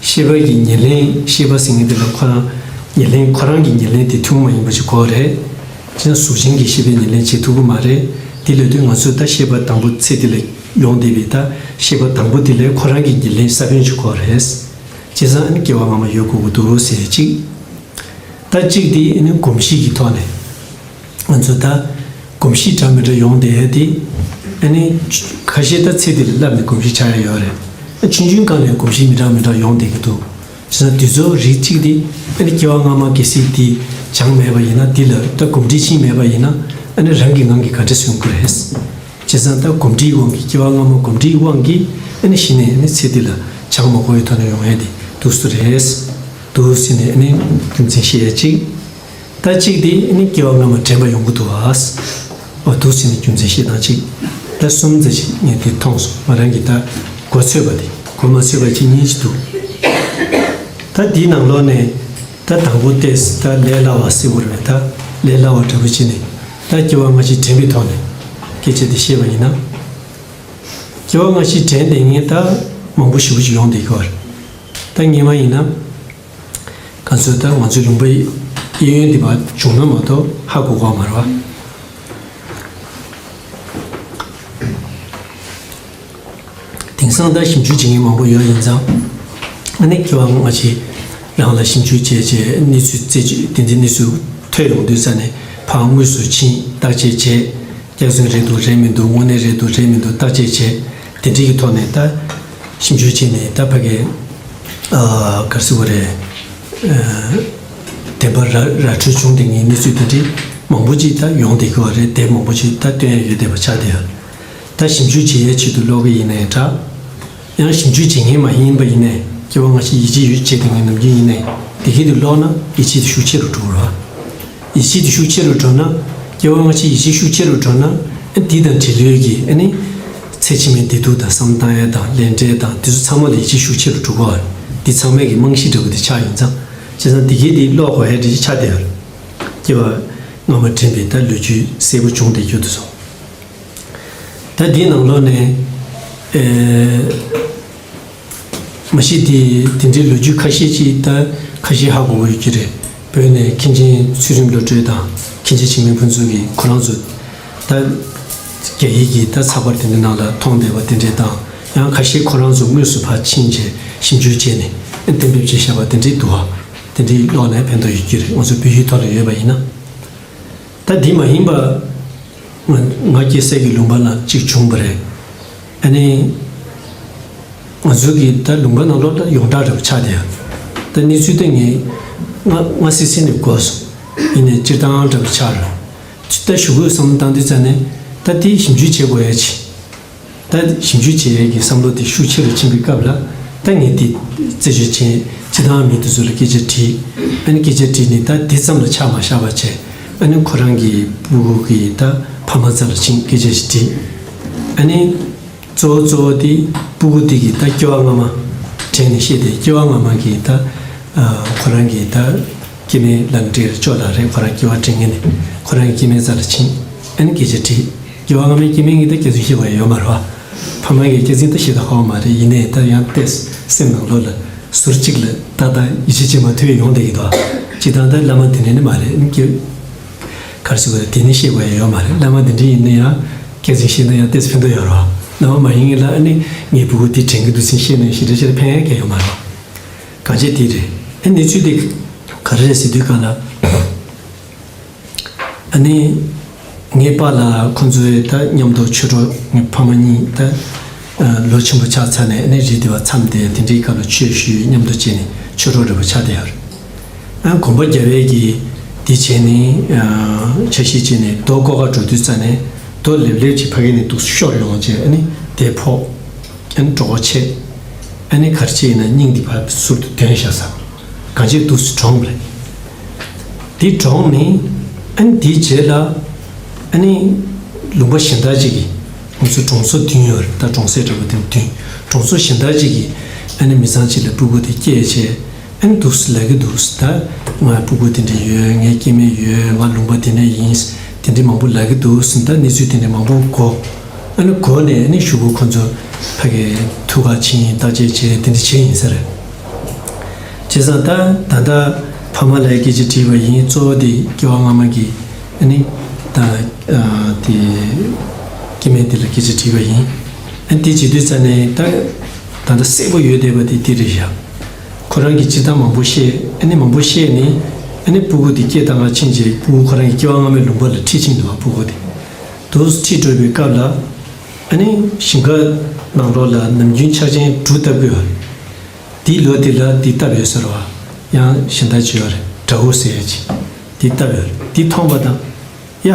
ཤེས་པ་གི་ཉེར་ལེན། ཤེས་པ་ཟེར་མཁན་དེ་ལ་ཁོ་རང་ཉེར་ལེན། ཁོ་རང་གི་ཉེར་ལེན་དེ་ཐུན་མོང་མ་ཡིན་པ་ཞིག་གོ་རེད། བྱས་ན་གཟུགས་ཅན་གྱི་ཤེས་པའི་ཉེར་ལེན་བྱེད་ཐུབ་ཀྱི་མ་རེད། དེ་ལབ་དུས་ང་ཚོས་ད་ཤེས་པ་དང་པོ་ཚེ་འདི་ལ་ཡོང་བསྡད་པའི་ད་ཤེས་པ་དང་པོ་དེ་ལ་ཁོ་རང་གི་ཉེར་ལེན་ས་བོན་ཞིག་གོ་རེད། བྱས་ཙང་ཨ་ནི་སྐྱེ་བ་སྔ་མ་ཡོད་དགོས་ཀྱི་འདུག་ཟེར་གཅིག་ད་གཅིག་དེ་ཨ་ནི་གོམས་གཤིས་ཀྱི་ཐོག་ནས། ང་ཚོ་ད་གོམས་གཤིས་འདྲ་མི་འདྲ་ཡོང་བསྡད་ཡ་དེ། ཨ་ནི་ཁ་ཤས་ད་ཚེ་འདི་ལ་བསླབས་ནས་གོམས་གཤིས་ཆགས་ཡ་ཡོད་རེད། ཆུང་ཆུང་སྒང་ནས་གོམས་གཤིས་མི་འདྲ་མི་འདྲ་ཡོང་བསྡད་ཀྱི་འདུག་བྱས་ན་དུས་ཚོད་རིགས་གཅིག་དེ་ཨ་ནི་སྐྱེ་བ་སྔ་མ་གལ་སྲིད་དེ་སྦྱངས་མེད་པ་ཡིན་ན། དེ་ལ་ད་གོམས་འདྲིས་ཕྱིན་མེད་པ་ཡིན་ན། ཨ་ནི་རང་གི་ངང་གིས་ག་འདྲ་སེ་ཡོང་གི་རེད། བྱས་ བྱས་ཙང་ད་གོམས་འདྲིས་དབང་གིས། སྐྱེ་བ་སྔ་མ་གོམས་འདྲིས་དབང་གིས་ཨ་ནི་གཞི་ནས་ཨ་ནི་ཚེ་འདི་ལ་བྱང་མ་དགོས་པའི་ཐོག་ནས་ཡོང་ཡ་དེ་འདུག་སེ་རེད། འདུག་སེ་ནས་ཨ་ནི་རྒྱུ་མཚན་བཤད་ཡ་གཅིག་ད་གཅིག་དེ་ཨ་ནི་སྐྱེ་བ་སྔ་མ་དྲན་པ་ཡོང་གི་འདུག་ཨ། འོ་འདུག་སེ་ནས་རྒྱུ་མཚན་བཤད་སྟངས་གཅིག་ད་གསུམ་ཙམ་ཞིག་ངས་དེ་མཐོང་སོང་། ང་རང་གིས་ད་གོ་ཚོད་པ་དེ། གོ་མ་ཚོད་པ་གཅིག་གཉིས་ཅིག་འདུག་ད་དེའི་ནང་ལོགས་ནས་ད་དང་པོ་ཏོག་ཙམ་ད་ལས་སླ་བ་ཟེར་དགོས་རེད་པས། ད་ལས་སླ་བ་འདྲ་པོ་བྱས་ནས་ད་སྐྱེ་བ་སྔ་ཕྱི་དྲན་པའི་ཐོག་ནས་སྐད་ཆ་དེ་བཤད་པ་ཡིན་ན། སྐྱེ་བ་སྔ་ཕྱི་དྲན་བསྡད་མཁན་ད་མང་པོ་ཞེ་པོ་ཅིག་ཡོང་བསྡད་ཀྱི་ཡོད་རེད། ད་སྔོན་མ་ཡིན་ན། ག་ཚོད་ད་ང་ཚོའི་ལུང་པའི་གཡས་གཡོན་འདི་བར་བྱུང་ན་མ་གཏོགས་ཧ་གོ་གི་མ་རེད་པ། དེང་སང་ད་ཞིབ་འཇུག་བྱེད་མཁན་མང་པོ་ཡོད་ཡིན་ཙང་། ཨ་ནི་སྐྱེ་བ་སྔ་ཕྱི་རང་ལ་ཞིབ་འཇུག་བྱས་བྱས་གནས་ཚུལ་རྩད་གཅོད། དེ་འདྲའི་གནས་ཚུལ་ཐོན་ཡོང་དུས་ཙ་ནས་ཕར་དངོས་སུ་ཕྱིན། བརྟག་དཔྱད་བྱས། སྐྱག་རྫུན་རེད་འདུག་རེད་མི་འདུག་དངོས་གནས་རེད་འདུག་རེད་མི་འདུག་བརྟག་དཔྱད་བྱས། དེ་འདྲའི་གི་ཐོག་ནས་ད་ཞིབ་འཇུག་བྱས་ནས་ད་ཕ་གི་ཨ་ག་རེ་ཟེར་དགོས་རེད། ཨ་བདེན་པ་ར་ར་འཕྲོད་བྱུང་བསྡད་མཁན་གནས་ཚུལ་དེ་འདྲའི་མང་པོ་ཅིག་ད་ཡོང་བསྡད་ཀྱི་ཡོད་རེད། དེབ་མང་པོ་ཅིག་ད་བཏོན་ཡ་ཡོད་བསྡད་པ་ཆགས་བསྡད་ཡོད། ད་ཞིབ་འཇུག་བྱེད་ཡའི་ཆེད་དུ་ཀློག་གི་ཡིན་ནའི་འདྲ། ཡང་ཞིབ་འཇུག་བྱེད་མཁན་མ་ཡིན་པ་ཡིན་ནའི། སྐྱེ་བ་སྔ་ཕྱི་ཡིད་ཆེས་ཡོད་བྱས་བསྡད་མཁན་ནམ་རྒྱུན་ཡིན་ནའི། དེ་གི་དེ་ཀློག་ན་ཡིད་ཆེས་དེ་ཤུགས་ཆེ་རུ་འགྲོ་གི་རེད་པ། ཡིད་ཆེས་དེ་ཤུགས་ཆེ་རུ་འགྲོ་ན། སྐྱེ་བ་སྔ་ཕྱི་ཡིད་ཆེས་ཤུགས་ཆེ་རུ་འགྲོ་ན། ཨ་འདི་དང་འབྲེལ་ཡོད་ཀྱི་ཨ་ནི་ཚེ་ཕྱི་མའི་བདེ་སྡུག་དང་བསམ་བློ་བཏང་ཡ་དང་ལས་འབྲས་དང་དེ་ཚོ་ཚང་མ་ལ་ཡིད་ཆེས་ཤུགས་ཆེ་རུ་འགྲོ་གི་རེད་པ། འདི་ཚང་མའི་གི་རྨང་གཞི་འདྲ་པོ་དེ་ཆགས་ཡིན་ཙང་། བྱས་ཙང་དེ་གི་དེ་ཀློག་དགོས་ཡ་དེ་ཆགས་བསྡད་ཡོད་རེད། སྐྱེ་བ་སྔ་མ་དྲན་པའི་ད་ལོ་རྒྱུས་གསལ་པོ་བྱུང་བསྡད་རྒྱུ་དེ་ཚོ། ད་འདིའི་ནང་ལོགས་ནས་ཨེ། མ་གཞི་དེ་དེ་འདྲའི་ལོ་རྒྱུས་ཁ་ཤས་ཅིག་ད་ཁ་ཤས་ཧ་གོ་གི་ཡོད་ཀྱི་རེད། བོད་ནས་མཁན་ཆེན་ཚུལ་ཁྲིམས་བློ་གྲོས་དང་མཁན་ཆེན་འཆི་མེད་ཕུན་ཚོགས་ཀྱིས་ཁོ་རང་ཚོ་ད་རྒྱ་ཡིག་གི་ད་ཚགས་པར་དེ་འདྲའི་ནང་ལ་མཐོང་བསྡད་པ་དེ་འདྲས་དང་། ཡང་ཁ་ཤས་ཁོ་རང་ཚོ་དངོས་སུ་ཕར་ཕྱིན་བྱས་ཞིབ་འཇུག་བྱས་ནས་གཏན་འབེབས་བྱས་བཞག་པ་དེ་འདྲས་འདུག་པ། དེ་འདྲའི་ཀློག་ནས་ཕན་ཐོགས་ཡོད་ཀྱི་རེད། ང་ཚོ་བོད་ཡིག་ཐོག་ལ་ཡོད་པ་ཡིན་ན། ད་འདི་མ་ཡིན་པ། ང་ང་སྐྱེ་སའི་གི་ལུང་པ་ལ་གཅིག་བྱུང་བ་རེད། ཨ་ནི་ང་ཚོའི་གི་ད་ལུང་པ་ནང་ལོགས་ལ་ཡོངས་གྲགས་འདྲ་པོ་ཆགས་བསྡད་ཡ། ད་གནས་ཚུལ་དེ་ངས་སྔ་སྔ་སེ་སེ་ནས་གོ་སོང་། ཡིན་ནའི་སྤྱིར་བཏང་འདྲ་པོ་ཆགས་རེད། ད་ཞུ་དགོས་བསམ་བློ་བཏང་དུས་ཙ་ནས་ད་དེ་ཞིབ་འཇུག་བྱེད་དགོས་ཡ་ཆེ། ད་ཞིབ་འཇུག་བྱེད་ཡས་ཀྱི་བསམ་བློ་དེ་ཤུགས་ཆེ་རུ་ཕྱིན་པའི་སྐབས་ལ། ད་ངས་དེ་རྩད་གཅོད་བྱས། སྤྱིར་བཏང་མི་དེ་ཚོ་ལ་སྐད་ཆ་དྲིས། ཨ་ནི་སྐད་ཆ་དྲིས་ནས་ད་དེ་ཙམ་ལ་ཆ་མ་བཞག་པ་བྱས། ཨ་ནི་ཁོ་རང་གི་སྤུ་གུ་གི་ད་ཕ་མ་རྩ་ལ་ཕྱིན་སྐད་ཆ་ཞིག་དྲིས། ཨ་ནི་གཙོ་བོ་གཙོ་བོ་དེ་སྤུ་གུ་དེ་གི་ད་སྐྱེ་བ་སྔ་མ་དྲན་ནས་བཤད་དེ། སྐྱེ་བ་སྔ་མ་གི་ད་ཨ་ཁོ་རང་གི་ད་སྐྱེ་དམན་ལ་འདྲེ་ལ་ཅོ་ལགས་རེད། ཁོ་རང་སྐྱེ་བ་དྲན་མཁན་དེ་ཁོ་རང་གི་སྐྱེ་དམན་རྩ་ལ་ཕྱིན། ཨ་ནི་སྐད་ཆ་དྲིས། སྐྱེ་བ་སྔ་མའི་སྐྱེ་དམན་གྱིས་ད་སྐྱག་རྫུན་བཤད་པ་ཡོད་མ་རེད་པ། ཕ་མ་གིས་སྐྱག་རྫུན་ད་བཤད་ད་ཧ་གོ་མ་རེད། ཡིན་ནའི་ད་ཡང་ཏོག་ཙམ་སེམས་ནང་ལོགས་ལ་ཟུར་གཅིག་ལ་ཏག་ཏག་ཡིད་ཆེས་བྱེད་མ་ཐུབ་ཡ་ཡོང་བསྡད་ཀྱི་འདུག་སྤྱིར་བཏང་ད་བླ་མ་དེ་འདྲས་ནི་མ་རེད། ཨ་ནི་སྐྱག་ག་རེ་ཟེར་དགོས་རེད། དེ་ནི་བཤད་དགོས་ཡ་ཡོད་མ་རེད། བླ་མ་དེ་འདྲས་ཡིན་ན་ཡང་སྐྱག་རྫུན་བཤད་ན་ཡང་ཏོག་ཙམ་ཕན་ཐོགས་ཡོད་རེད་པ། བླ་མ་མ་ཡིན་མཁན་ལ་ཨ་ནི་ངའི་སྤུ་གུ་དེ་དྲན་གྱི་འདུག་ཟེར་བཤད་ན་ཞེ་དྲག་ཞེ་དྲག་ཕན་ཡ་གང་ཡང་ཡོད་མ་རེད་པ། གང་བྱས་དེ་རེད། ཨ་ནི་གནས་ཚུལ་དེ་ག་རེ་རེད་ཟེར་དུས་སྒང་ལ། ཨ་ནི། ངའི་པཱ་ལགས་ཁོང་ཚོའི་ད་མཉམ་དུ་ཆོས་གྲོགས། ངའི་ཕ་མ་གཉིས་ད་ལོ་ཆེན་པོ་ཆགས་ཚར་ནས། ཨ་ནི་རི་དེ་བ་མཚམས་དེ་དེ་འདྲའི་སྐབས་ལ་ཆོས་ཞུས། མཉམ་དུ་བྱས་ནས་ཆོས་གྲོགས་འདྲ་པོ་ཆགས་བསྡད་ཡོད་རེད། ཨ་དགོན་པ་རྒྱབ་ཡས་ཀྱི་དེ་བྱས་ནས། ཨ་འཆར་གཞི་བྱས་ནས་རྡོ་བརྐོ་ག་འགྲོ་དུས་ཙ་ནས་རྡོ་ལེབ་ལེབ་ཅིག་ཕ་གི་ནས་འདུག་ཤོར་ཡོང་བྱས། ཨ་ནི་དེ་ཕོག་ཨ་ནི་གྲོད་ཁོག་ཆད། ཨ་ནི་ག་རེ་བྱས་ཡིན་ན་སྙིང་འདི་ཕར་ཟུར་དུ་དོན་བཞག་ས། གང་བྱས་འདུག་སེ་གྲོངས་པ་རེད། འདི་གྲོངས་ནས་ཨ་ནི་དེའི་རྗེས་ལ་ཨ་ནི་ལུང་པ་གཞན་དག་ཅིག་གིས། ང་ཚོ་གྲོང་ཚོ་བདུན་ཡོད་རེད། ད་གྲོང་གསེབ་འདྲ་པོ་དེ་བདུན། གྲོང་ཚོ་གཞན་དག་ཅིག་གིས་ཨ་ནི་མི་ཚང་གཅིག་ལ་སྤུ་གུ་དེ་སྐྱེས་བྱས། ཨ་ནི་འདུག་སེ་ལབ་ཀྱི་འདུག་སེ། ད་ང་སྤུ་གུ་དེ་འདྲ་ཡོད། ངའི་སྐྱེ་དམན་ཡོད། ང་ལུང་པ་དེ་ནས་ཡིན། དེ་འདྲ་མང་པོ་ལབ་ཀྱི་འདུག་སེ། ད་གནས་ཚུལ་དེ་འདྲ་མང་པོ་གོ། ཨ་ནི་གོ་ནས་ཨ་ནི་གཞུག་གུ་ཁོ་ཚོ་ཕ་གིར་ཐུག་ག་ཕྱིན། བརྟག་དཔྱད་བྱས། དེ་འདྲ་བྱས་ཡིན་ས་རེད། བྱས་ཙང་ད་ད་ལྟ་ཕ་མ་ལ་སྐད་ཆ་དྲིས་པ་ཡིན། གཙོ་བོ་དེ་སྐྱེ་བ་སྔ་མ་གི་ཨ་ནི་ད་ཨ་དེ་སྐྱེ་དམན་དེ་ལ་སྐད་ཆ་དྲིས་པ་ཡིན། ཨ་ནི་དེ་བྱེད་དུས་ཙ་ནས་ད་ད་ལྟ་གསལ་པོ་ཡོད་བསྡད་པ་དེ་དེ་རེད་བཞག་ཁོ་རང་གིས་སྤྱིར་བཏང་མང་པོ་བཤད། ཨ་ནི་མང་པོ་བཤད་ནས་ཨ་ནི་སྤུ་གུ་དེ་སྐྱེས་བཏང་ག་ཕྱིན་བྱས། སྤུ་གུ་ཁོ་རང་གི་སྐྱེ་བ་སྔ་མའི་ལུང་པ་ལ་ཁྲིད་ཕྱིན་འདུག་པ། སྤུ་གུ་དེ་འདུག་སེ་ཁྲིད་འགྲོ་བའི་སྐབས་ལ། ཨ་ནི་ཞིང་ཁ་ནང་ལོགས་ལ་ནམ་རྒྱུན་ཆར་ཆེན་གྲུ་བཏབ་ཀྱི་ཡོད་རེད། དེའི་ལོ་དེ་ལ་དེ་བཏབ་ཡོད་ས་རེད་པ། ཡང་གཞན་དག་ཅིག་ཡོད་རེད། བྲག་འུ་ཟེར་ཡས་ཅིག་དེ་བཏབ་ཡོད་རེད། དེ་མཐོང་པ་དང་། ཡ།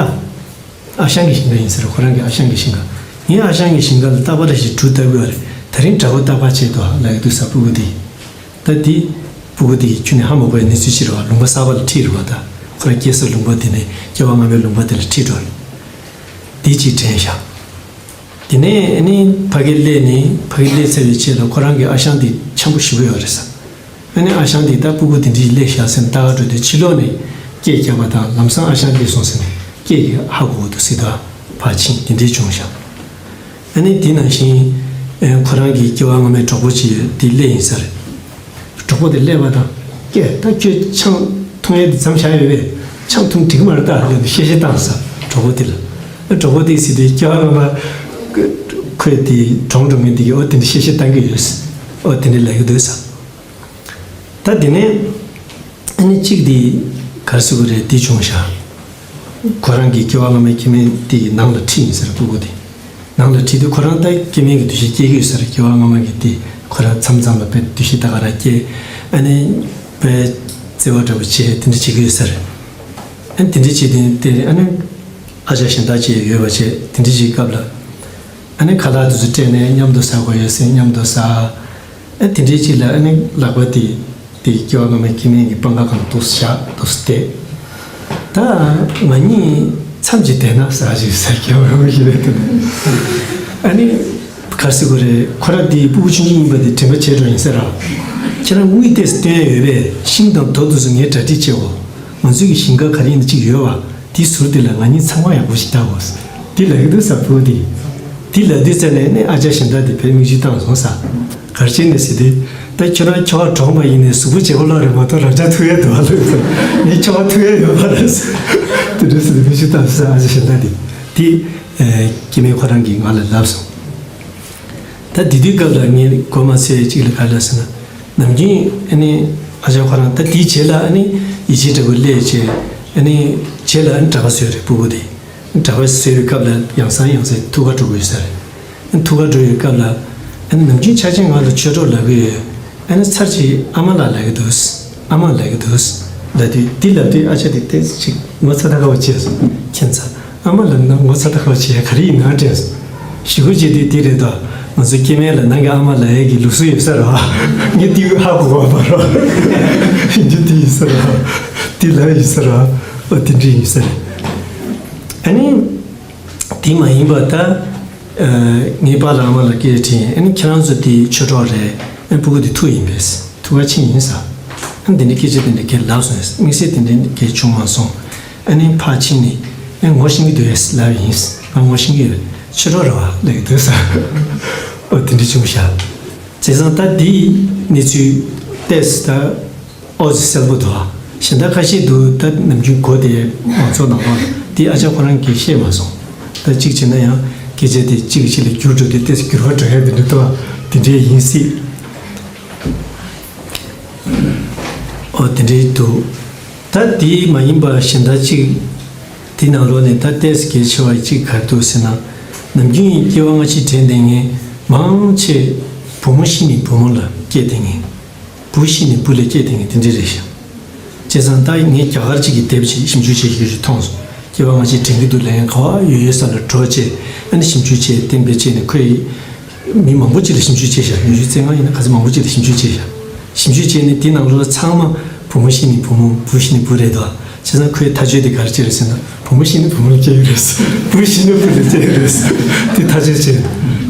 ཨ་ཞང་གི་ཞིང་ཁ་ཡིན་ས་རེད། ཁོ་རང་གི་ཨ་ཞང་གི་ཞིང་ཁ། ངའི་ཨ་ཞང་གི་ཞིང་ཁ་ལ་རྟག་པར་ཞིག་གྲུ་བཏབ་ཀྱི་ཡོད་རེད། དེ་རིང་དྲག་པོ་རྟག་པར་བྱས་འདུག་ལབ་ཀྱི་འདུག་ཟེར། སྤུ་གུ་དེས། ད་དེ་སྤུ་གུ་དེ་ཁྱོན་ནས་ཧ་མ་གོ་བའི་གནས་ཚུལ་ཅིག་རེད་བ། ལུང་པ་གསར་པ་ལ་ཁྲིད་རེད་བ། ད་ཁོ་རང་སྐྱེས་ས་ལུང་པ་དེ་ནས་སྐྱེ་བ་སྔ་མའི་ལུང་པ་དེ་ལ་ཁྲིད་འགྲོ་རེད། དེ་གཅིག་དྲན་བཞག་དེ་ནས་ཨ་ནི་ཕ་གིར་སླེབས་ནས། ཕ་གིར་སླེབས་ཚར་བའི་རྗེས་ལ་ཁོ་རང་གི་ཨ་ཞང་དེ་འཆམ་པོ་ཞེ་པོ་ཡོད་རེད་ཟེར། ཨ་ནི་ཨ་ཞང་དེས་ད་སྤུ་གུ་དེ་འདྲ་ཞིག་སླེབས་བཞག་ཟེར་ནས་ལྟ་ག་འགྲོ་དུས་ཕྱི་ལོགས་ནས་སྐད་རྒྱབ་པ་དང་། ལམ་སང་ཨ་ཞང་སླེབས་སོང་ཟེར་ནས་སྐད་ཀྱིས་ཧ་གོ་གི་འདུག་ཟེར་དུས་ཕར་ཕྱིན། དེ་འདྲ་བྱུང་བཞག་ཨ་ནི་དེ་ནང་བཞིན་ཨེ་ཁོ་རང་གི་སྐྱེ་བ་སྔ་མའི་གྲོགས་པོ་ཅིག་དེ་སླེབས་ཡིན་ཟེར། གྲོགས་པོ་དེ་སླེབས་པ་དང་། ཀྱེ། ད་ཁྱོད་ཆང་འཐུང་ཡས་དེ་མཚམས་བཞག་ཡོད་པས། ཆང་འཐུང་འགྲིག་མ་རེད་ད་ལབ་ནས་གཤེ་གཤེ་བཏང་ཟེར། གྲོགས་པོ་དེ་ལ། གྲོགས་པོ་དེས་ཟེར་དུས་སྐྱེ་བ་སྔ་མ་ཁོས་དེ་གྲོངས་འགྲོ་མཁན་དེ་གིས་ཨོ་དེ་འདྲ་གཤེ་གཤེ་བཏང་གི་ཡོད་ཟེར། ཨོ་དེ་འདྲ་ལབ་ཀྱི་འདུག་ཟེར། ད་དེ་ནས་ཨ་ནི་གཅིག་དེ་ག་རེ་ཟེར་དགོས་རེད། དེ་བྱུང་བཞག་ཁོ་རང་གི་སྐྱེ་བ་སྔ་མའི་སྐྱེ་དམན་དེ་ནང་ལ་ཁྲིད་ཡིན་ཟེར། སྤུ་གུ་དེ་ནང་ལ་ཁྲིད་དུས་ཁོ་རང་ད་སྐྱེ་དམན་གྱི་འདུ་ཤེས་སྐྱེ་གི་ཡོད་ཟེར། སྐྱེ་བ་སྔ་མ་གི་དེ་ཁོ་རང་མཚམས་མཚམས་ལ་དཔེ་འདུ་ཤེས་ད་ག་རང་སྐྱེ། ཨ་ནི་དཔེ་བརྩེ་བ་འདྲ་པོ་བྱས་དེ་འདྲ་བྱེད་ཀྱི་ཡོད་ཟེར། ཨ་ནི་དེ་འདྲ་བྱས་དུས་དེ་ཨ་ནི་ཨ་ཅག་གཞན་དག་ཅིག་ཡོད་པ་བྱས། དེ་འདྲ་བྱེད་སྐབས་ལ་ཨ་ནི་ཁ་ལག་དེ་ཚོ་སྤྲད་ནས་མཉམ་དུ་ཟ་དགོས་ཡོད་ཟེར། མཉམ་དུ་ཟ། ཨ་དེ་འདྲའི་ཅིག་ལ་ཨ་ནི་ལག་པ་དེ་དེ་སྐྱེ་བ་སྔ་མའི་སྐྱེ་དམན་གྱི་པང་ཁ་སྒང་ལ་འདུག་སེ་བཞག་འདུག་སེ་བསྡད། ད་ང་གཉིས་མཚམས་ཅིག་བསྡད་ན་ཟེར་ཅིག་ཟེར། སྐྱེ་བ་སྔ་མའི་སྐྱེ་དམན་དེ་ནས་ཨ་ནི་ག་རེ་ཟེར་དགོས་རེད། ཁོ་རང་དེ་སྤུ་གུ་ཆུང་ཆུང་ཡིན་པ་དེ་དྲན་པ་བརྗེད་འགྲོ་ཡིན་ཟེར་ར། ཁྱེད་རང་དངུལ་ཏོག་ཙམ་བཏོན་ཡོད་པས་ཤིང་དང་རྡོ་དེ་ཚོ་ངས་གྲ་སྒྲིག་བྱེད་འོ། ང་ཚོའི་གི་ཞིང་ཁ་ག་རེ་ཡིན་ན་གཅིག་ཡོད་པ། དེའི་ཟུར་དེ་ལ་ང་གཉིས་ཚང་མ་ཡག་པོ་ཞིག་བཏགས་འོ་ཟེར། དེ་ལབ་ཀྱི་འདུག་ཟེར། སྤུ་གུ་དེས། དེ་ལབ་དུས་ཙམ་ནས་ནི་ཨ་ཅག་གཞན་དག་དེ་དཔེ་མིག་ཆུ་བཏང་སོང་ཟེར། ག་རེ་བྱས་ནས་ཟེར་དུས། ད་ཁྱོད་རང་ཁྱོ་ག་གྲོངས་པ་ཡིན་ནའི་གཟུགས་པོ་བརྗེ་པོ་ལོག་རེད་མ་གཏོགས་རང་ཅག་ཐུག་ཡས་འདུག་བ་ལབ་ཟེར། ངས་ཁྱོ་ག་ཐུག་ཡས་ཡོད་པ་རེད་ཟེར། དེ་འདྲ་ཟེར་ནས་མིག་ཆུ་བཏང་སོང་ཟེར། ཨ་ཅག་གཞན་དག་དེ། དེ་ཨེ་སྐྱེ་དམན་ཁོ་རང་གིས་ང་ལ་ལབ་སོང་། ད་དེ་དུས་སྐབས་ལ་ངས་གོ་མ་ཚོད་ཅིག་ལ་ག་རེ་ལབ་ཟེར་ན། ནམ་རྒྱུན་ཨ་ནི་ཨ་ཅག་ཁོ་རང་ད་དེའི་རྗེས་ལ་ཨ་ནི་ཡིད་ཆེས་འདྲ་པོ་སླེབས་བྱས། ཨ་ནི་རྗེས་ལ་ཨ་ནི་གྲྭ་པ་བཟོས་རེད་སྤུ་གུ་དེ། གྲྭ་པ་བཟོས་པའི་སྐབས་ལ་ཡང་སང་ཡང་སང་ཐུག་ག་འགྲོ་གི་ཡོད་ས་རེད། ཐུག་ག་འགྲོ་ཡོད་སྐབས་ལ་ཨ་ནི་ནམ་རྒྱུན་ཆ་ཆེན་ང་ལ་ཆོས་གྲོགས་ལབ་ཀྱི་ཡོད། ཨ་ནི་ཚར་གཅིག་ཨ་མ་ལགས་ལབ་ཀྱི་འདུག་ཨ་མ་ལབ་ཀྱི་འདུག་ལབ་དུས། འདི་ལབ་དུས་ཨ་ཅག་དེ་ཏོག་ཙམ་ཅིག་ངོ་ཚ་ད་ག་བ་བྱས་སོང་། ཁྱད་མཚར། ཨ་མ་ལབ་ན་ངོ་ཚ་ད་ག་བ་བྱས། ག་རེ་ཡིན་ན་དྲན་སོང་། ཞེ་པོ་བྱས་དུས་དེ་རེད་དོ། ང་ཚོ་སྐྱེ་དམན་ལ་ནང་གི་ཨ་མ་ལབ་ཡས་ཀྱི་ལུགས་སྲོལ་ཡོད་ས་རེད་བ། ངས་དེ་ཧ་གོ་བ་མ་རེད་བ། ཡིན་རྒྱུ་དེ་ཡིན་ས་རེད་བ། དེ་ལབ་ཡིན་ས་རེད་བ། ཨོ་དེ་འདྲ་ཡིན་ས་རེད། ཨ་ནི། དེ་མ་ཡིན་པ་ད། ཨ། ངའི་པཱ་ལགས་ཨ་མ་ལགས་སྐད་དྲིས། ཨ་ནི་ཁྱེད་རང་ཚོ་དེ་ཆོས་གྲོགས་རེད། ཨ་ནི་སྤུ་གུ་དེ་ཐུག་ཡིན་པས། ཐུག་ག་ཕྱིན་ཡིན་ཟེར། ཨ་ནི་དེ་འདྲའི་སྐད་ཆ་དེ་འདྲ་ཁྱེད་ལབ་སོང་ཟེར། དམིགས་བསལ་དེ་འདྲའི་སྐད་བྱུང་མ་སོང་། ཨ་ནི་ཕར་ཕྱིན་ནས། ཨ་ནི་ངོ་ཤེས་ཀྱི་འདུག་ཨེ་ལབ་ཡིན། ང་ངོ་ཤེས་ཀྱི་ཡོད། ཆོས་གྲོགས་རེད་བ་ལབ་ཀྱི་འདུག་ཟེར། ཨོ་དེ་འདྲ་བྱུང་ཤག་བྱས་ཙང་ད་དེའི་གནས་ཚུལ་ཏོག་ཙམ་ད། ཨོ་ཙི་གསལ་པོ་འདུག་ཨ། གཞན་དག་ཁ་ཤས་འདུག་ད་ནམ་རྒྱུན་གོ་དེ་མང་ཚོགས་ནང་ལོགས་ལ་དེ་ཨ་ཅག་ཁོ་རང་གིས་བཤད་མ་སོང་། ད་གཅིག་བྱས་ན་ཡང་སྐད་ཆ་དེ་གཅིག་གིས་གཅིག་ལ་འགྱུར་འགྲོ་དུས་ཏོག་ཙམ་འགྱུར་བ་འགྲོ་ཡ་དེ་འདྲ་འདུག་ཨ། དེ་འདྲའི་ཡིན་སྲིད། ཨོ་དེ་འདྲའི་འདུག་ད་དེ་མ་ཡིན་པ་གཞན་དག་གཅིག་དེ་ནང་ལོགས་ནས་ད་ཏོག་ཙམ་གལ་ཆེ་བ་གཅིག་ག་རེ་འདུག་ཟེར་ན། ནམ་རྒྱུན་སྐྱེ་བ་སྔ་ཕྱི་དྲན་བསྡད་མཁན་མང་ཆེ་བུ་མོ་ཤི་ནས་བུ་མོ་ལ་སྐྱེས་བསྡད་མཁན། བུ་ཤི་ནས་བུ་ལ་སྐྱེས་བསྡད་མཁན་དེ་འདྲ་རེད་ཤག་བྱས་ཙང་ད་ངས་རྒྱ་གར་གཅིག་གི་དེབ་ཅིག་ཞིབ་འཇུག་བྱེད་ཀྱི་ཞིག་མཐོང་སོང་། སྐྱེ་བ་སྔ་ཕྱི་དྲན་གྱི་འདུག་ལབ་མཁན་ག་བ་ཡོད་ཡོད་ས་ལ་འགྲོ་བྱས། ཨ་ནི་ཞིབ་འཇུག་བྱས་གཏན་འབེབས་བྱས་ནས། ཁོས་མི་མང་པོ་ཅིག་ལ་ཞིབ་འཇུག་བྱས་ཤག་ཉི་ཤུ་རྩ་ལྔ་ཡིན་ན་ག་ཚོད་མང་པོ་ཅིག་ལ་ཞིབ་འཇུག་བྱས་ཤག་ཞིབ་འཇུག་བྱས་ནས་དེ་ནང་ལོགས་ལ་ཚང་མ་བུ་མོ་ཤི་ནས་བུ་མོ། བུ་ཤི་ནས་བུ་རེད་དོ། བྱས་ཙང་ཁོའི་ཐག་གཅོད་དེ་ག་རེ་བྱས་རེད་ཟེར་ན། བུ་མོ་ཤི་ནས་བུ་མོ་ལ་སྐྱེས་ཡོད་རེད། བུ་ཤི་ནས་བུ་ལ་སྐྱེས་ཡོད་རེད། དེ་ཐག་གཅོད་བྱས།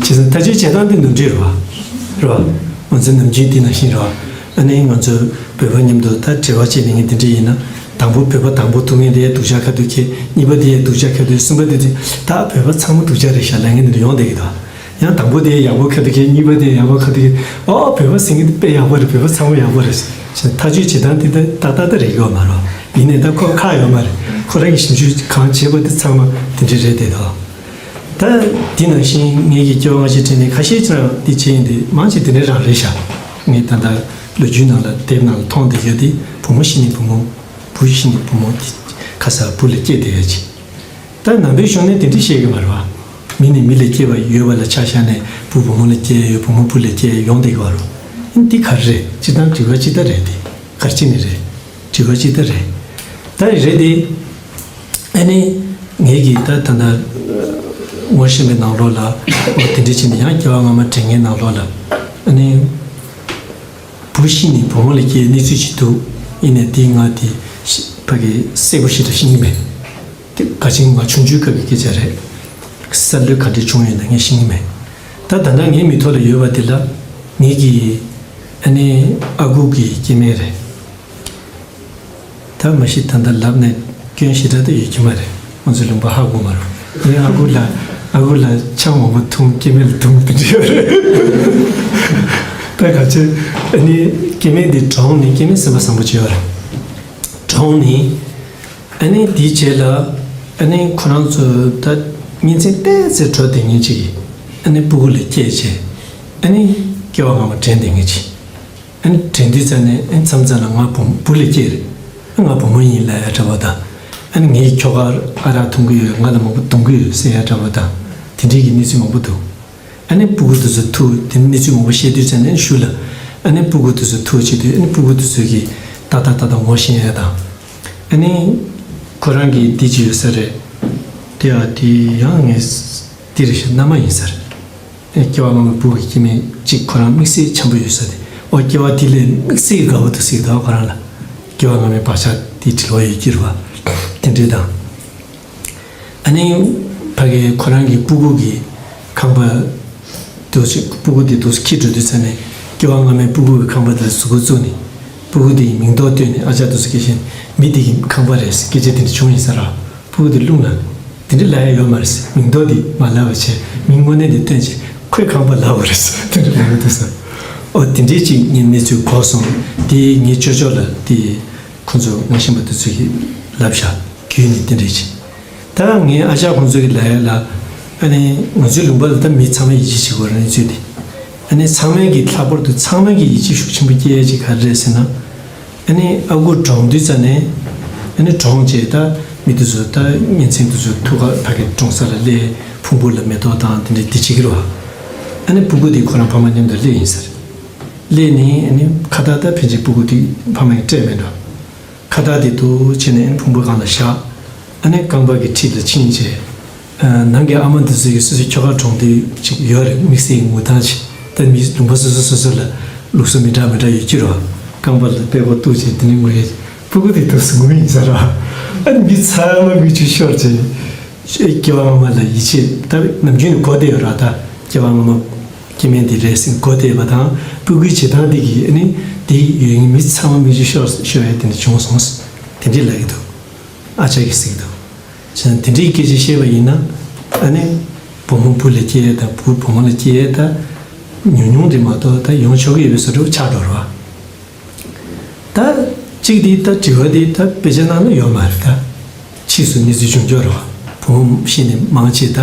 བྱས་ཙང་ཐག་གཅོད་བྱེད་སྟངས་དེ་ནོར་འཁྲུལ་རེད་བ། རེད་བ། ང་ཚོ་ནམ་རྒྱུན་དེ་ནང་བཞིན་རེད་བ། ཨ་ནི་ང་ཚོ་བོད་པ་མཉམ་དུ་ད་འབྲེལ་བ་བྱས་ནས་ངས་འདི་འདྲ་ཡིན་ན། དང་པོ་བོད་པ་དང་པོ་ཐུག་མཁན་དེ་སྡུག་ཅག་ཁ་ཐུག་གི། གཉིས་པ་དེ་སྡུག་ཅག་ཁ་ཐུག་གི། གསུམ་པ་དེ་དེ། ད་བོད་པ་ཚང་མ་སྡུག་ཅག་རེད་ཤག་ལབ་མཁན་དེ་འདྲ་ཡོང་བསྡད་ཀྱི་འདུག་ཡང་དང་པོ་དེ་ཡག་པོ་ཁ་ཐུག་གི། གཉིས་པ་དེ་ཡག་པོ་ཁ་ཐུག་གི། ཨོ་བོད་པ་ཟེར་མཁན་དེ་དཔེ་ཡག་པོ་རེད། བོད་པ་ཚང་མ་ཡག་པོ་རེད་ཟེར། ཐག་གཅོད་བྱེད་སྟངས་དེ་ད་ཏག་ཏག་ཏག་རེད་ཡོད་མ་རེད། ཡིན་ནའི་ད་ཁོ་ཁག་ཡོད་མ་རེད། ཁོ་རང་གིས་ཞིབ་འཇུག་གང་བྱས་པ་དེ་ཚང་མ་དེ་འདྲ་རེད་བསྡད་འདུག་ད་དེ་ནང་བཞིན་ངེད་ཀྱི་སྐྱེ་བ་སྔ་ཕྱི་དྲན་ནས་ཁ་ཤས་ཀྱིས་རང་འདི་བྱས་ཡིན་ཏེ། མང་ཆེ་དེ་འདྲ་རང་རེད་ཤག་ངས་ད་ལྟ་ལོ་རྒྱུས་ནང་ལ་དེབ་ནང་ལ་མཐོང་བསྡད་ཡོད་དེ། བུ་མོ་ཤི་ནས་བུ་མོ། བུ་ཤི་ནས་བུ་མོ། དེ་ཁ་སང་བུ་ལ་སྐྱེས་བསྡད་ཡོད་ཅིག་ད་ནང་པའི་གཞུང་ནས་དེ་འདྲ་བཤད་ཀྱི་མ་རེད་བ། མི་ནས་མི་ལ་སྐྱེས་པ་ཡོད་པ་ལ་ཆ་བཞག་ནས་བུ་བུ་མོ་ལ་སྐྱེས་ཡོད། བུ་མོ་བུ་ལ་སྐྱེས་ཡོང་བསྡད་ཀྱི་བ་རེད། འདི་ག་རེ་རེད། སྤྱིར་བཏང་དྲི་བ་ཅི་ལྟར་རེད་དེ། ག་རེ་བྱས་ནས་རེད། དྲི་བ་ཅི་ལྟར་རེད། ད་རེད་དེ། ཨ་ནི་ངེད་ཀྱིས་ད་ད་ལྟ་ ངོ་ཤེས་པའི་ནང་ལོགས་ལ་འོ་དེ་འདྲ་བྱས་ནས་ཡང་སྐྱེ་བ་སྔ་མ་དྲན་མཁན་ནང་ལོགས་ལ་ཨ་ནི། བུ་ཤི་ནས་བུ་མོ་ལ་སྐྱེས་གནས་ཚུལ་ཞིག་འདུག་ཡིན་ནའི་དེའི་ང་དེ་ཕ་གི་གསལ་པོ་ཞིག་ཏུ་ཤེས་ཀྱི་མེད། དེ་ག་ཅིག་ང་ཆུང་ཆུང་སྐབས་ཀྱི་སྐད་ཆ་རེད། གསར་གཏོད་ག་འདྲས་བྱུང་ཡོད་ན་ངས་ཤེས་ཀྱི་མེད། ད་ད་ལྟ་ངའི་མིག་ཐོག་ལ་ཡོད་པ་དེ་ལ་ངེད་ཀྱི་ཨ་ནི་ཨ་ཁུ་གི་སྐྱེ་དམན་རེད། ད་མ་གཞི་ད་ལྟ་ལབ་ནས་སྐྱོན་ཞེ་དྲག་ད་ཡོད་ཀྱི་མ་རེད། ང་ཚོའི་ལུང་པ་ཧ་གོ་མ་རེད། ངའི་ཨ་ཁུ་ལ་ཨ་ཁུ་ལ་ཆང་མང་པོ་འཐུང་སྐྱེ་དམན་ལ་འཐུང་དེ་འདྲ་ཡོད་རེད། ད་ག་ཚོད་ཨ་ནི་སྐྱེ་དམན་འདི་གྲོངས་ནས་སྐྱེ་དམན་སེམས་པ་བཟང་པོ་བྱས་ཡོད་རེད། གྲོངས་ནས་ཨ་ནི་དེའི་རྗེས་ལ་ཨ་ནི་ཁོ་རང་ཚོ་ད་གཉེན་ཚན་ཏོག་ཙམ་འགྲོ་བསྡད་མཁན་ཅིག་གིས་ཨ་ནི་སྤུ་གུ་ལ་སྐྱེས་བྱས་ཨ་ནི་སྐྱེ་བ་སྔ་མ་དྲན་བསྡད་མཁན་ཅིག་ཨ་ནི་དྲན་དུས་ཙམ་ནས་ཨ་ནི་མཚམས་མཚམས་ལ་ང་བུ་བུ་ལ་སྐྱེས་རེད། ང་བུ་མོ་ཡིན་ལབ་ཡ་འདྲ་པོ་དང་། ཨ་ནི་ངའི་ཁྱོ་ག་ཨ་རག་འཐུང་གི་ཡོད། ང་ལ་མང་པོ་གཏོང་གི་ཡོད་ཟེར་ཡ་འདྲ་པོ་དང་། དེ་འདྲའི་གི་གནས་ཚུལ་མང་པོ་འདུག་ཨ་ནི་སྤུ་གུ་དེ་ཚོ་ཐུག་དེ་གནས་ཚུལ་མང་པོ་བཤད་དུས་ཙམ་ནས་ཞུ་ལ། ཨ་ནི་སྤུ་གུ་དེ་ཚོ་ཐུག་བྱེད་དུས་ཨ་ནི་སྤུ་གུ་དེ་ཚོ་གིས་ཏག་ཏག་ཏག་ཏག་ངོ་ཤེས་ཡ་དང་། ཨ་ནི་ཁོ་རང་གི་འདི་ཅི་ཡོད་ས་རེད། དེ་ཡ་དེ་ཡང་ངས་འདི་རེད་ཤག་མནའ་མ་ཡིན་ས་རེད། སྐྱེ་བ་སྔ་མའི་བུ་གི་སྐྱེ་དམན་གཅིག་ཁོ་རང་དམིགས་བསལ་འཆམ་པོ་ཡོད་ས་དེ། ཨོ་སྐྱེ་བ་དེ་ལས་དམིགས་བསལ་དགའ་པོ་འདུག་ཟེར་གི་འདུག་ཁོ་རང་ལ། སྐྱེ་བ་སྔ་མའི་བག་ཆགས་དེ་དྲིལ་བ་ཡོད་ཀྱི་རེད་བ། དེ་འདྲས་དང་། ཨ་ནི་ཕ་གི་ཁོ་རང་གི་སྤུ་གུ་གི་ཁང་པ་འདུག་སེ་སྤུ་གུ་དེ་འདུག་སེ་འཁྱེར་འགྲོ་དུས་ཙམ་ནས་སྐྱེ་བ་སྔ་མའི་སྤུ་གུ་གི་ཁང་པ་དེ་ལ་གཟུགས་པོ་བཙུགས་ནས་སྤུ་གུ་དེ་ཡི་མིང་འདོགས་བཏོན་ནས་ཨ་ཅག་འདུག་སེ་སྐྱེས་ཤིང་མི་དེ་གི་ཁང་པ་རེད་ཟེར་སྐད་ཆ་དེ་འདྲ་བྱུང་ཡིན་ས་ར། སྤུ་གུ་དེ་རླུང་ལངས་ནས། དེ་འདྲ་ལབ་ཡ་ཡོད་མ་རེད་ཟེར། མིང་འདོགས་འདི་མ་ལབ་པ་བྱས་མིང་དངོས་གནས་འདི་བཏོན་བྱས་ཁོའི་ཁང་པ་ལབ་པ་རེད་ཟེར། དེ་འདྲ་ལབ་ཡོད་འདུག་ཟེར། ཨོ་དེ་འདྲས་ཅིག་ངས་གནས་ཚུལ་གོ་སོང་། དེ་ངའི་ཅོ་ཅོ་ལ་དེ་ཁོ་ཚོ་ངོ་ཤེས་པ་དེ་ཚོ་གིས་ལབ་བཞག་བརྒྱུད་ནས་དེ་འདྲས་ཅིག་ད་ངའི་ཨ་ཅག་ཁོ་ཚོ་གིས་ལབ་ཡ་ལ་ཨ་ནི་ང་ཚོའི་ལུང་པ་ལ་ད་མི་ཚང་མས་ཡིད་ཆེས་བྱེད་དགོས་རེད་གནས་ཚུལ་འདི། ཨ་ནི་ཚང་མས་ཀྱི་ལྷག་པར་དུ་ཚང་མས་ཀྱི་ཡིད་ཆེས་ཤུགས་ཆེན་པོ་སྐྱེ་ཡ་ཅིག་ག་རེ་རེད་ཟེར་ན། ཨ་ནི་ཨ་ཁུ་གྲོངས་དུས་ཙམ་ནས་ཨ་ནི་གྲོངས་རྗེས་ད་མི་དེ་ཚོ་ད་གཉེན་ཚན་དེ་ཚོ་ཐུག་ག་ཕ་གི་གྲོངས་ས་ལ་སླེབས། ཕུང་པོ་ལ་མེ་ཏོག་དང་དེ་འདྲ་དེ་བྱེད་ཀྱི་རེད་བ། ཨ་ནི་སྤུ་གུ་དེ་ཁོ་རང་ཕ་མ་མཉམ་དུ་སླེབས་ཡིན་ཟེར། སླེབས་ནས་ཨ་ནི་ཁ་བཏགས་ད་ཕན་ཆད་སྤུ་གུ་དེ་ཕ་མ་ཡིས་སྤྲད་མེད་འགྲོ། ཁ་བཏགས་དེ་འདུག་བྱས་ནས་ཨ་ནི་ཕུང་པོའི་སྒང་ལ་བཞག་ཨ་ནི་རྐང་པ་གི་འཁྲིས་ལ་ཕྱིན་རྗེས། ནང་གི་ཨ་མ་འདི་ཚོ་ཡི་སོ་སོའི་ཁྱོ་ག་གྲོངས་དུས་ཅིག་ཡོད་རེད། དམིགས་བསལ་གྱི་ངུ་སྟངས་ཅིག་ད་མི་ལུང་པ་སོ་སོ་སོ་སོ་ལ་ལུགས་སྲོལ་མི་འདྲ་མི་འདྲ་ཡོད་ཀྱི་རེད་བ། རྐང་པ་ལ་པད་ཀོ་གཏུགས་བྱས་དེ་ནས་ངུ་ཡས། སྤུ་གུ་དེ་དུས་སུ་ངུ་ཡིན་ས་ར། ཨ་ནི་མི་ཚང་མ་མིག་ཆུ་ཤོར་བྱས། སྐྱེ་བ་སྔ་མ་ལ་ཡིད་ཆེས་ད་ནམ་རྒྱུན་ནས་གོ་བསྡད་ཡོད་ར། ད་སྐྱེ་བ་སྔ་མ་སྐྱེ་དམན་དེ་རེད་ཟེར་གོ་བསྡད་པ་དང་སྤུ་གུའི་བྱེད་སྟངས་དེ་གིས་ཨ་ནི་དེ་ཡོད་ངེས་མི་ཚང་མ་མིག་ཆུ་ཤོར་ཤོར་ཡས་དེ་འདྲ་བྱུང་སོང་། དེ་འདྲས་ལབ་ཀྱི་འདུག་ཨ་ཅག་གིས་ཟེར་གྱི་འདུག་བྱས་ན་དེ་འདྲའི་སྐད་ཆ་བཤད་པ་ཡིན་ན། ཨ་ནི་བུ་མོ་བུ་ལ་སྐྱེ་ཡས་དང་བུ་བུ་མོ་ལ་སྐྱེ་ཡས་ད་ཉུང་ཉུང་རེད་མ་གཏོགས་ད་ཡོང་ཆོག་གི་ཡོད་པའི་བཟོ་འདྲ་པོ་ཆགས་འགྲོ་རེད་བ། ད་གཅིག་དེ་ད་དྲི་བ་དེ་ད་དཔེ་ཆ་ནང་ལ་ཡོད་མ་རེད། ད་ཕྱིས་སུ་གནས་ཚུལ་བྱུང་ཆོག་རེད་བ། བུ་མོ་ཤི་ནས་མང་ཆེ་ད་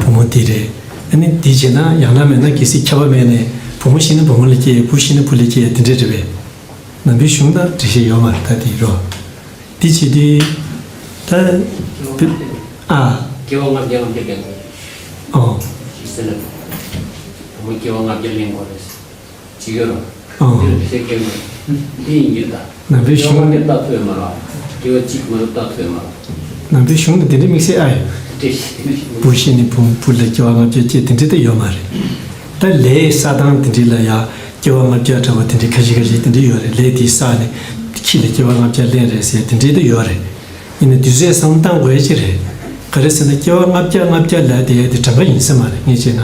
བུ་མོ་དེ་རེད། ཨ་ནི་དེ་བྱས་ན་ཡང་ན་མེད་ན་གལ་སྲིད་ཁྱབ་པ་མེད་ནས་བུ་མོ་ཤི་ན་བུ་མོ་ལ་སྐྱེ་ཡས་བུ་ཤི་ན་བུ་ལ་སྐྱེ་ཡས་དེ་འདྲ་རེད་པས། ནང་པའི་གཞུང་དང་འགྲེལ་བཤད་ཡོད་མ་རེད། ད་དེ་རོ། དེ་བྱེད་དུས་ད་ཨ། སྐྱེ་བ་ལྔ་བརྒྱ་ལྔ་བརྒྱ་ལེན་དགོས་རེད། ཨོ། ཅི་ཟེར་ན། བུ་མོ་སྐྱེ་བ་ལྔ་བརྒྱ་ལེན་དགོས་རེད་ཟེར་གྱི་ཡོད་རེད། ཨོ། དེ་ལ་དེ་སྐད་མ་འདི་ཡིན་གྱི་ད། ནང་པའི་གཞུང་སྐྱེ་བ་ལྔ་བརྒྱ་རྟགས་ཐོས་མ་རེད། སྐྱེ་བ་གཅིག་མ་གཏོགས་རྟགས་ཐོས་མ་རེད། ནང་པའི་གཞུང་དུ་དེ་འདྲའི་དམིགས་བསལ་ཨ་ཡོད། དེ་བུ་ཤི་ནས་བུ་བུ་ལ་སྐྱེ་བ་ལྔ་བརྒྱ་སྐྱེ་དེ་འདྲ་ད་ཡོད་མ་རེད། ད་ལས་བསགས་སྟངས་དེ་འདྲ་ལ་ཡ་སྐྱེ་བ་ལྔ་བརྒྱ་འདྲ་བ་དེ་འདྲ་ཁ་ཤས་ཁ་ཤས་དེ་འདྲ་ཡོད་རེད། ལས་དེ་བསགས་ནས་ཁྱི་ལ་སྐྱེ་བ་ལྔ་བརྒྱ་ལེན་རེད་ཟེར་དེ་འདྲ་ད་ཡོད་རེད། ཡིན་ན་དུས་ཚོད་བསམ་བཏང་དགོས་ཡ་ཅི་རེད། ག་རེ་ཟེར་ན་སྐྱེ་བ་ལྔ་བརྒྱ་ལྔ་བརྒྱ་ལབ་དེ་དེ་གྲངས་ཀ་ཡིན་ས་མ་རེད། ངས་བྱས་ན།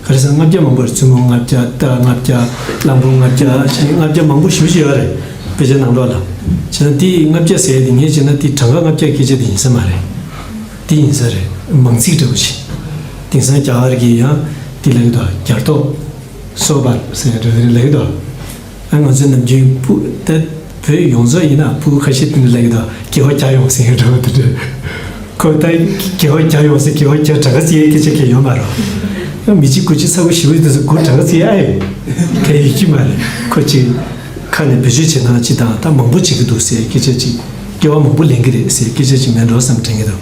ག་རེ་ཟེར་ན་ལྔ་བརྒྱ་མང་པོ་རེད། བཙུན་མོ་ལྔ་བརྒྱ། རྟ་ལྔ་བརྒྱ། གླང་པོ་ལྔ་བརྒྱ། ཤིང་ལྔ་བརྒྱ་མང་པོ་ཞེ་པོ་ཅིག་ཡོད་རེད། དཔེ་ཆ་ནང་ལོགས་ལ། བྱས་ན་དེ་ལྔ་བརྒྱ་ཟེར་ཡ་དེ་ངས་བྱས་ན་དེ་གྲངས་ཀ་ལྔ་བརྒྱ་སྐད་ཆ་དེ་ཡིན་ས་མ་རེད། དེ་ཡིན་ས་རེད། མང་ཚིག་འདྲ་པོ་ཅིག་དེང་སང་རྒྱ་གར་གྱིས་ཡང་དེ་ལབ་ཀྱི་འདུག་རྒྱ་སྟོད་སོ་བར་ཟེར་ཡ་འདྲ་པོ་དེ་ལབ་ཀྱི་འདུག་ཨ་ང་ཚོའི་ནམ་རྒྱུན་སྤུ་ད་བོད་ཡོངས་རྫོགས་ཡིན་ན་སྤུ་གུ་ཁ་ཤས་དེ་འདྲ་ལབ་ཀྱི་འདུག་སྐྱེ་བ་བརྒྱ་ཡོང་ཟེར་ཡ་འདྲ་པོ་དེ་འདྲ། ཁོ་ད་སྐྱེ་བ་བརྒྱ་ཡོང་ཟེར། སྐྱེ་བ་བརྒྱ་གྲངས་ཀ་བརྩི་ཡའི་སྐད་ཆ་གང་ཡང་ཡོད་མ་རེད། མི་གཅིག་དགུ་གཅིག་ཚ་པོ་ཞེ་པོ་ཡོད་དུས་སུ་དགུ་གྲངས་ཀ་བརྩི་ཡ་ཨེ་གང་ཡང་ཡོད་ཀྱི་མ་རེད། ཁོ་གཅིག་ཁ་ནས་བེད་སྤྱོད་བྱེད་སྟངས་གཅིག་དང་ད་མང་པོ་བྱེད་ཀྱི་འདུག་ཟེར་སྐད་ཆ་གཅིག་སྐྱེ་བ་མང་པོ་ལེན་གྱི་རེད་ཟེར་སྐད་ཆ་གཅིག་མེད་འགྲོ་བསམ་དྲན་གྱི་འདུག་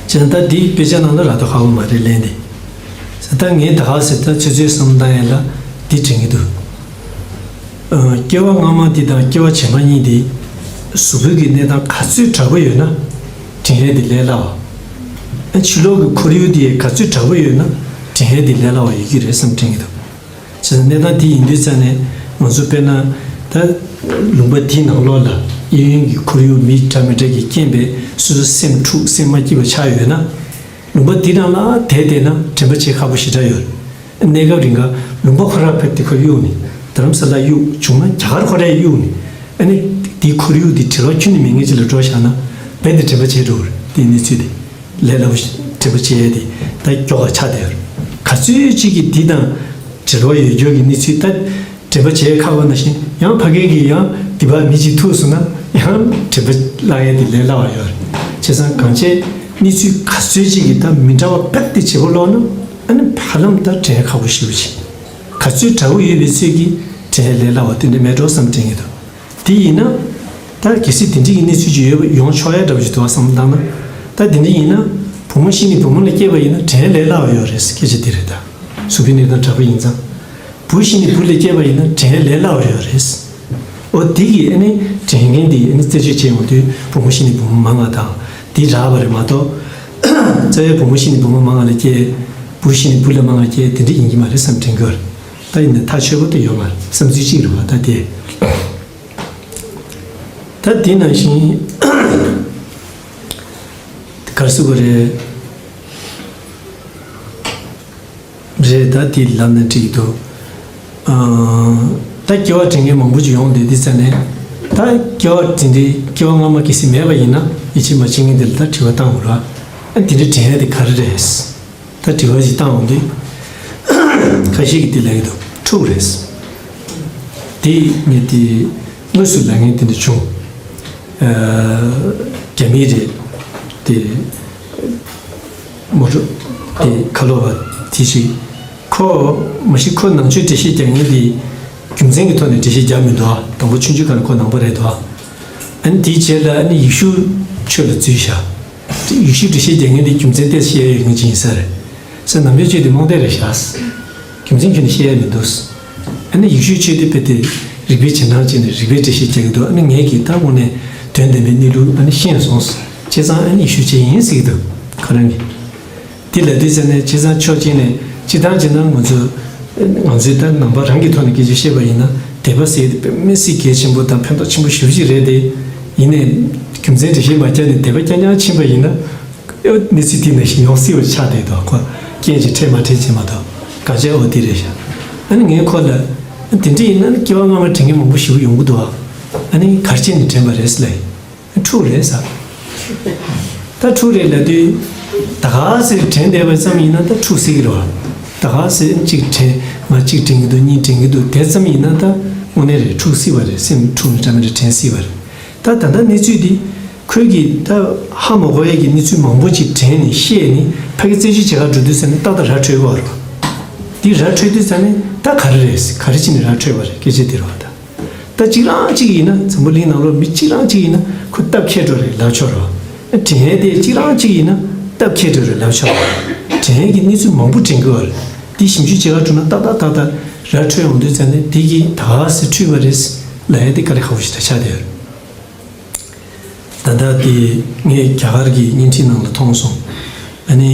བྱས་ན་ད་འདི་དཔེ་ཆ་ནང་ལ་རག་མདོག་ཁ་པོ་མ་རེད་ལན་འདི། ད་ངས་ད་ག་ཟེར་ད་ཚོད་ཚོད་བསམ་བཏང་ཡ་ལ་འདི་དྲན་གྱི་འདུག་ཨ། སྐྱེ་བ་སྔ་མ་འདི་དང་སྐྱེ་བ་རྗེས་མ་གཉིས་འདི་གཟུགས་པོའི་གི་གནས་སྟངས་ག་ཚོད་དྲག་པོ་ཡོད་ན་དྲན་ཡས་འདི་ལས་སླ་བ། ཨ་ཕྱི་ལོགས་ཀྱི་ཁོར་ཡུག་དེ་ག་ཚོད་དྲག་པོ་ཡོད་ན་དྲན་ཡས་དེ་ལས་སླ་བ་ཡོད་ཀྱི་རེད་བསམ་དྲན་གྱི་འདུག་བྱས་ཙང་གནས་སྟངས་དེ་ཡིན་དུས་ཙང་ནས་ང་ཚོ་དཔེར་ན་ད་ལུང་པ་དེའི་ནང་ལོགས་ལ་གཡས་གཡོན་གྱི་ཁོར་ཡུག་མི་འདྲ་མི་འདྲ་གི་རྐྱེན་པས་སོ་སོ་སེམས་འཁྲུག་སེམས་མ་སྐྱིད་པ་ཆགས་ཡོད་ན། ལུང་པ་འདི་རང་ལ་བསྡད་བསྡད་ན་དྲན་པ་བྱེད་ཁག་པོ་ཞེ་དྲག་ཡོད། གནས་སྐབས་རིང་ག་ལུང་པ་ཁོ་རང་ཕེབས་ཏེ་ཁོ་གཡུག་ནས་རྡ་རམ་ས་ལ་གཡུག་བྱུང་ན་རྒྱ་གར་ཁོ་རང་གཡུག་ནས་ཨ་ནི་འདིའི་ཁོར་ཡུག་འདི་བྲེལ་བ་ཁྱོན་ནས་མེད་མཁན་ཅིག་ལ་འགྲོ་བཞག་ན་རྦད་དེ་དྲན་པ་བྱེད་འགྲོ་གི་རེད། དེའི་གནས་ཚུལ་དེ་ལས་སླ་པོ་ཞིག་དྲན་པ་བྱེད་ཡས་དེ་ད་མགྱོགས་པ་ཆགས་བསྡད་ཡོད་རེད། ག་ཚོད་ཅིག་གིས་འདི་དང་བྲེལ་བ་ཡོད་རྒྱུ་གི་གནས་ཚུལ་ད། དྲན་པ་བྱེད་ཁག་པ་ནང་བཞིན་ཡང་ཕ་གི་གིས་ཡང་འདི་བར་མི་གཅིག་ཐུག་སོང་ན་ཡང་དྲན་པ་བརླག་ཡས་དེ་ལས་སླ་བ་ཡོད་རེད། བྱས་ཙང་གང་བྱས་གནས་ཚུལ་ག་ཚོད་ཅིག་གིས་ད་མི་འདྲ་བ་རྦད་དེ་བྱེད་པོ་ལོག་ན་ཨ་ནི་ཧ་ལམ་ད་དྲན་ཁག་པོ་ཞེ་པོ་ཅིག་ག་ཚོད་དྲག་པོ་ཡོད་པའི་ཚོད་ཀྱིས་དྲན་ཡས་ལས་སླ་བ་དེ་འདྲ་མེད་འགྲོ་བསམ་དྲན་གྱི་འདུག་དེ་ཡིན་ན་ད་གལ་སྲིད་དེ་འདྲ་གི་གནས་ཚུལ་ཅིག་ཡོད་པ་ཡོང་ཆོག་ཡ་འདྲ་པོ་ཞིག་འདུག་བསམ་བློ་བཏང་ན་ད་དེ་འདྲ་ཡིན་ན་བུ་མོ་ཤི་ནས་བུ་མོ་ལ་སྐྱེས་པ་ཡིན་ན་དྲན་ཡས་ལས་སླ་བ་ཡོད་རེད། སྐད་ཆ་འདི་རེད་ད། གཟུགས་པོའི་གནས་སྟངས་དྲག་པོ་ཡིན་ཙང་། བུ་ཤི་ནས་བུ་ལ་སྐྱེས་པ་ཡིན་ན་དྲན་ཡས་ལས་སླ་བ་ཡོད་རེད། འོ་དེ་གིས་ཨ་ནི་དྲན་མཁན་དེ་ཨ་ནི་རྩད་གཅོད་བྱེད་ཡོང་དུས་བུ་མོ་ཤི་ནས་བུ་མོ་མང་བ་དང་དེ་རག་པ་རེད་མ་གཏོགས། རྩ་བའི་བུ་མོ་ཤི་ནས་བུ་མོ་མང་བ་ལ་སྐྱེས། བུ་ཤི་ནས་བུ་ལ་མང་བ་སྐྱེས་དེ་འདྲ་ཡིན་གྱི་མ་རེད་བསམ་དྲན་གྱི་ཡོད་རེད། ད་ཡིན་ན་ཐག་ཆོད་པོ་དེ་ཡོད་མ་རེད། བསམ་ཚུལ་གཅིག་རེད་བ་ད་དེ། ད་དེ་ནང་བཞིན་ག་རེ་ཟེར་དགོས་རེད། རེད་ད་དེ་ལབ་ན་འགྲིག་གི་འདུག་ཨ། ད་སྐྱེ་བ་དྲན་མཁན་མང་པོ་ཅིག་ཡོང་བསྡད་དུས་ཙ་ནས་ད་སྐྱེ་བ་དེ་འདྲའི་སྐྱེ་བ་སྔ་མ་གལ་སྲིད་མེད་པ་ཡིན་ན་ཡིད་ཆེས་མ་བྱེད་མཁན་དེ་ལ་ད་དྲི་བ་བཏང་དགོས་ར། ཨ་དེ་འདྲའི་དྲན་ཡ་དེ་ག་རེ་རེད། ད་དྲི་བ་ཞིག་བཏང་འོང་དུས། ཁ་ཤས་ཀྱིས་དེ་ལབ་ཀྱི་འདུག་འཁྲུག་རེད། དེ་ངས་དེ་དངོས་སུ་ལབ་མཁན་དེ་འདྲ་བྱུང་། ཨ། རྒྱ་མི་རེད། དེ། མོ་ཊ་དེ་ཁ་ལོ་བ་དེ་ཞིག་ཁོ་མ་གཞི་ཁོ་ནང་ཆོས་འགྲེལ་བཤད་རྒྱག་མཁན་དེ་རྒྱུ་མཚན་གྱི་ཐོག་ནས་འགྲེལ་བཤད་རྒྱག་མི་འདུག་ཨ། དང་པོ་ཆུང་ཆུང་སྒང་ནས་ཁོ་ནང་པ་རེད་འདུག་ཨ། ཨ་ནི་དེའི་རྗེས་ལ་ཨ་ནི་ཡེ་ཤུ་ཆོས་ལ་འཛུལ་བཞག་ཡེ་ཤུ་འགྲེལ་བཤད་རྒྱག་མཁན་དེ་རྒྱུ་མཚན་ཏོག་ཙམ་བཤད་ཡ་ཡོད་མཁན་ཅིག་ཡིན་ས་རེད། ས་ནང་པའི་ཆོས་དེ་རྨོངས་དད་རེད་ཤག་རྒྱུ་མཚན་ཁྱོན་ནས་བཤད་ཡ་མི་འདུག་ཨ་ནི་ཡེ་ཤུའི་ཆོས་དེ་དཔེ་དེ་རིག་པའི་རྗེས་འབྲང་བྱས་ནས་རིག་པའི་འགྲེལ་བཤད་རྒྱག་གི་འདུག་ཨ་ནི་ངས་ཀྱིས་ད་དངོས་གནས་དོན་ལྡན་པའི་གནས་ལུགས་ཨ་ནི་ཤེས་སོང་། བྱས་ཙང་ཨ་ནི་ཡེ་ཤུའི་ཆོས་ཡིན་ཟེར་གྱི་འདུག་ཁོ་རང་གིས། དེ་ལབ་དུས་ཙ་ནས་བྱས་ཙང་ཕྱོགས་གཅིག་ནས་སྤྱིར་བཏང་བྱས་ན་ང་ཚོ་ང་ཚོའི་ད་ནང་པ་རང་གི་ཐོག་ནས་སྐད་ཆ་བཤད་པ་ཡིན་ན་དད་པ་ཟེར་དེ་དཔེ་མི་སྲིད་གལ་ཆེན་པོ་དང་ཕན་ཐོགས་ཆེན་པོ་ཞེ་པོ་ཅིག་རེད་དེ། ཡིན་ནའི་རྒྱུ་མཚན་འགྲེལ་བཤད་མ་བརྒྱབ་ནས་དད་པ་རྐྱང་རྐྱང་ཕྱིན་པ་ཡིན་ན། ཨེ་གནས་ཚུལ་དེ་ནང་བཞིན་ཡོང་སྲིད་པ་ཆགས་བསྡད་འདུག་ཁོ་རྐྱེན་གྱིས་འཕྲད་མ་འཕྲད་བྱས་མ་གཏོགས་གང་བྱས་འོ་དེ་རེད་ཤག་ཨ་ནི་ངས་ཁོ་ལ་དེ་འདྲ་ཡིན་ན་སྐྱེ་བ་སྔ་མ་དྲན་མཁན་མང་པོ་ཞེ་པོ་ཡོང་གི་འདུག་ཨ་ནི་ག་རེ་བྱས་ནས་དྲན་པ་རེད་ཟེར་ལབ་ཡིན། འཁྲུག་རེད་ཟེར། ད་འཁྲུག་རེད་ལབ་དུས་ད་ག་ཟེར་དྲན་བསྡད་པ་ཙམ་ཡིན་ན་ད་འཁྲུག་སྲིད་ཀྱི་རེད་བ། ད་ག་ཟེར་གཅིག་དྲན་ང་གཅིག་དྲན་གྱི་འདུག་གཉིས་དྲན་གྱི་འདུག་དེ་ཙམ་ཡིན་ན་ད་དངོས་གནས་རེད་འཁྲུག་སྲིད་པ་རེད། སེམས་འཁྲུག་ནས་འདྲ་མི་འདྲ་དྲན་སྲིད་པ་རེད། ད་ད་ལྟ་གནས་ཚུལ་འདི་ཁོས་ཀྱིས་ད་ཧ་མ་གོ་ཡས་ཀྱི་གནས་ཚུལ་མང་པོ་ཅིག་དྲན་ནས་ཤེས་ནས་ཕ་གི་རྩད་གཅོད་བྱེད་གར་འགྲོ་དུས་ཙ་ནས་ཏག་ཏག་ར་འཕྲོད་ཀྱི་ཡོད་རེད་བ། འདི་ར་འཕྲོད་དུས་ཙ་ནས་ད་ག་རེ་རེད་ག་རེ་བྱས་ནས་ར་འཕྲོད་པ་རེད་སྐད་ཆ་འདི་རེད་བ་ད། ད་གཅིག་རང་གཅིག་ཡིན་ན་འཛམ་བུ་གླིང་ནང་ལོགས་མི་གཅིག་རང་གཅིག་ཡིན་ན་ཁོ་སྟབས་ཁེལ་འགྲོ་རེད་ལབ་ཆོག་རེད་བ། དྲན་ཡས་དེ་གཅིག་རང་གཅིག་ཡིན་ན་སྟབས་ཁེལ་འགྲོ་རེད་ལབ་ཆོག་རེད་བ། དྲན་ཡས་ཀྱི་གནས་ཚུལ་མང་པོ་དྲན་གྱི་ཡོད་རེད། དེ་ཞིབ་འཇུག་བྱེད་གར་འགྲོ་ན་ཏག་ཏག་ཏག་ཏག་ར་འཕྲོད་ཡོང་དུས་ཙ་ནས་དེ་གིས་ད་ག་ཟེ་འཁྲུལ་བ་རེད་ལབ་ཡས་དེ་དཀའ་ལས་ཁག་པོ་ཞིག་ད་ཆགས་བསྡད་ཡོད་རེད། ད་ལྟ་དེ་ངས་རྒྱ་གར་གྱི་བརྙན་འཕྲིན་ནང་ལ་མཐོང་སོང་། ཨ་ནི།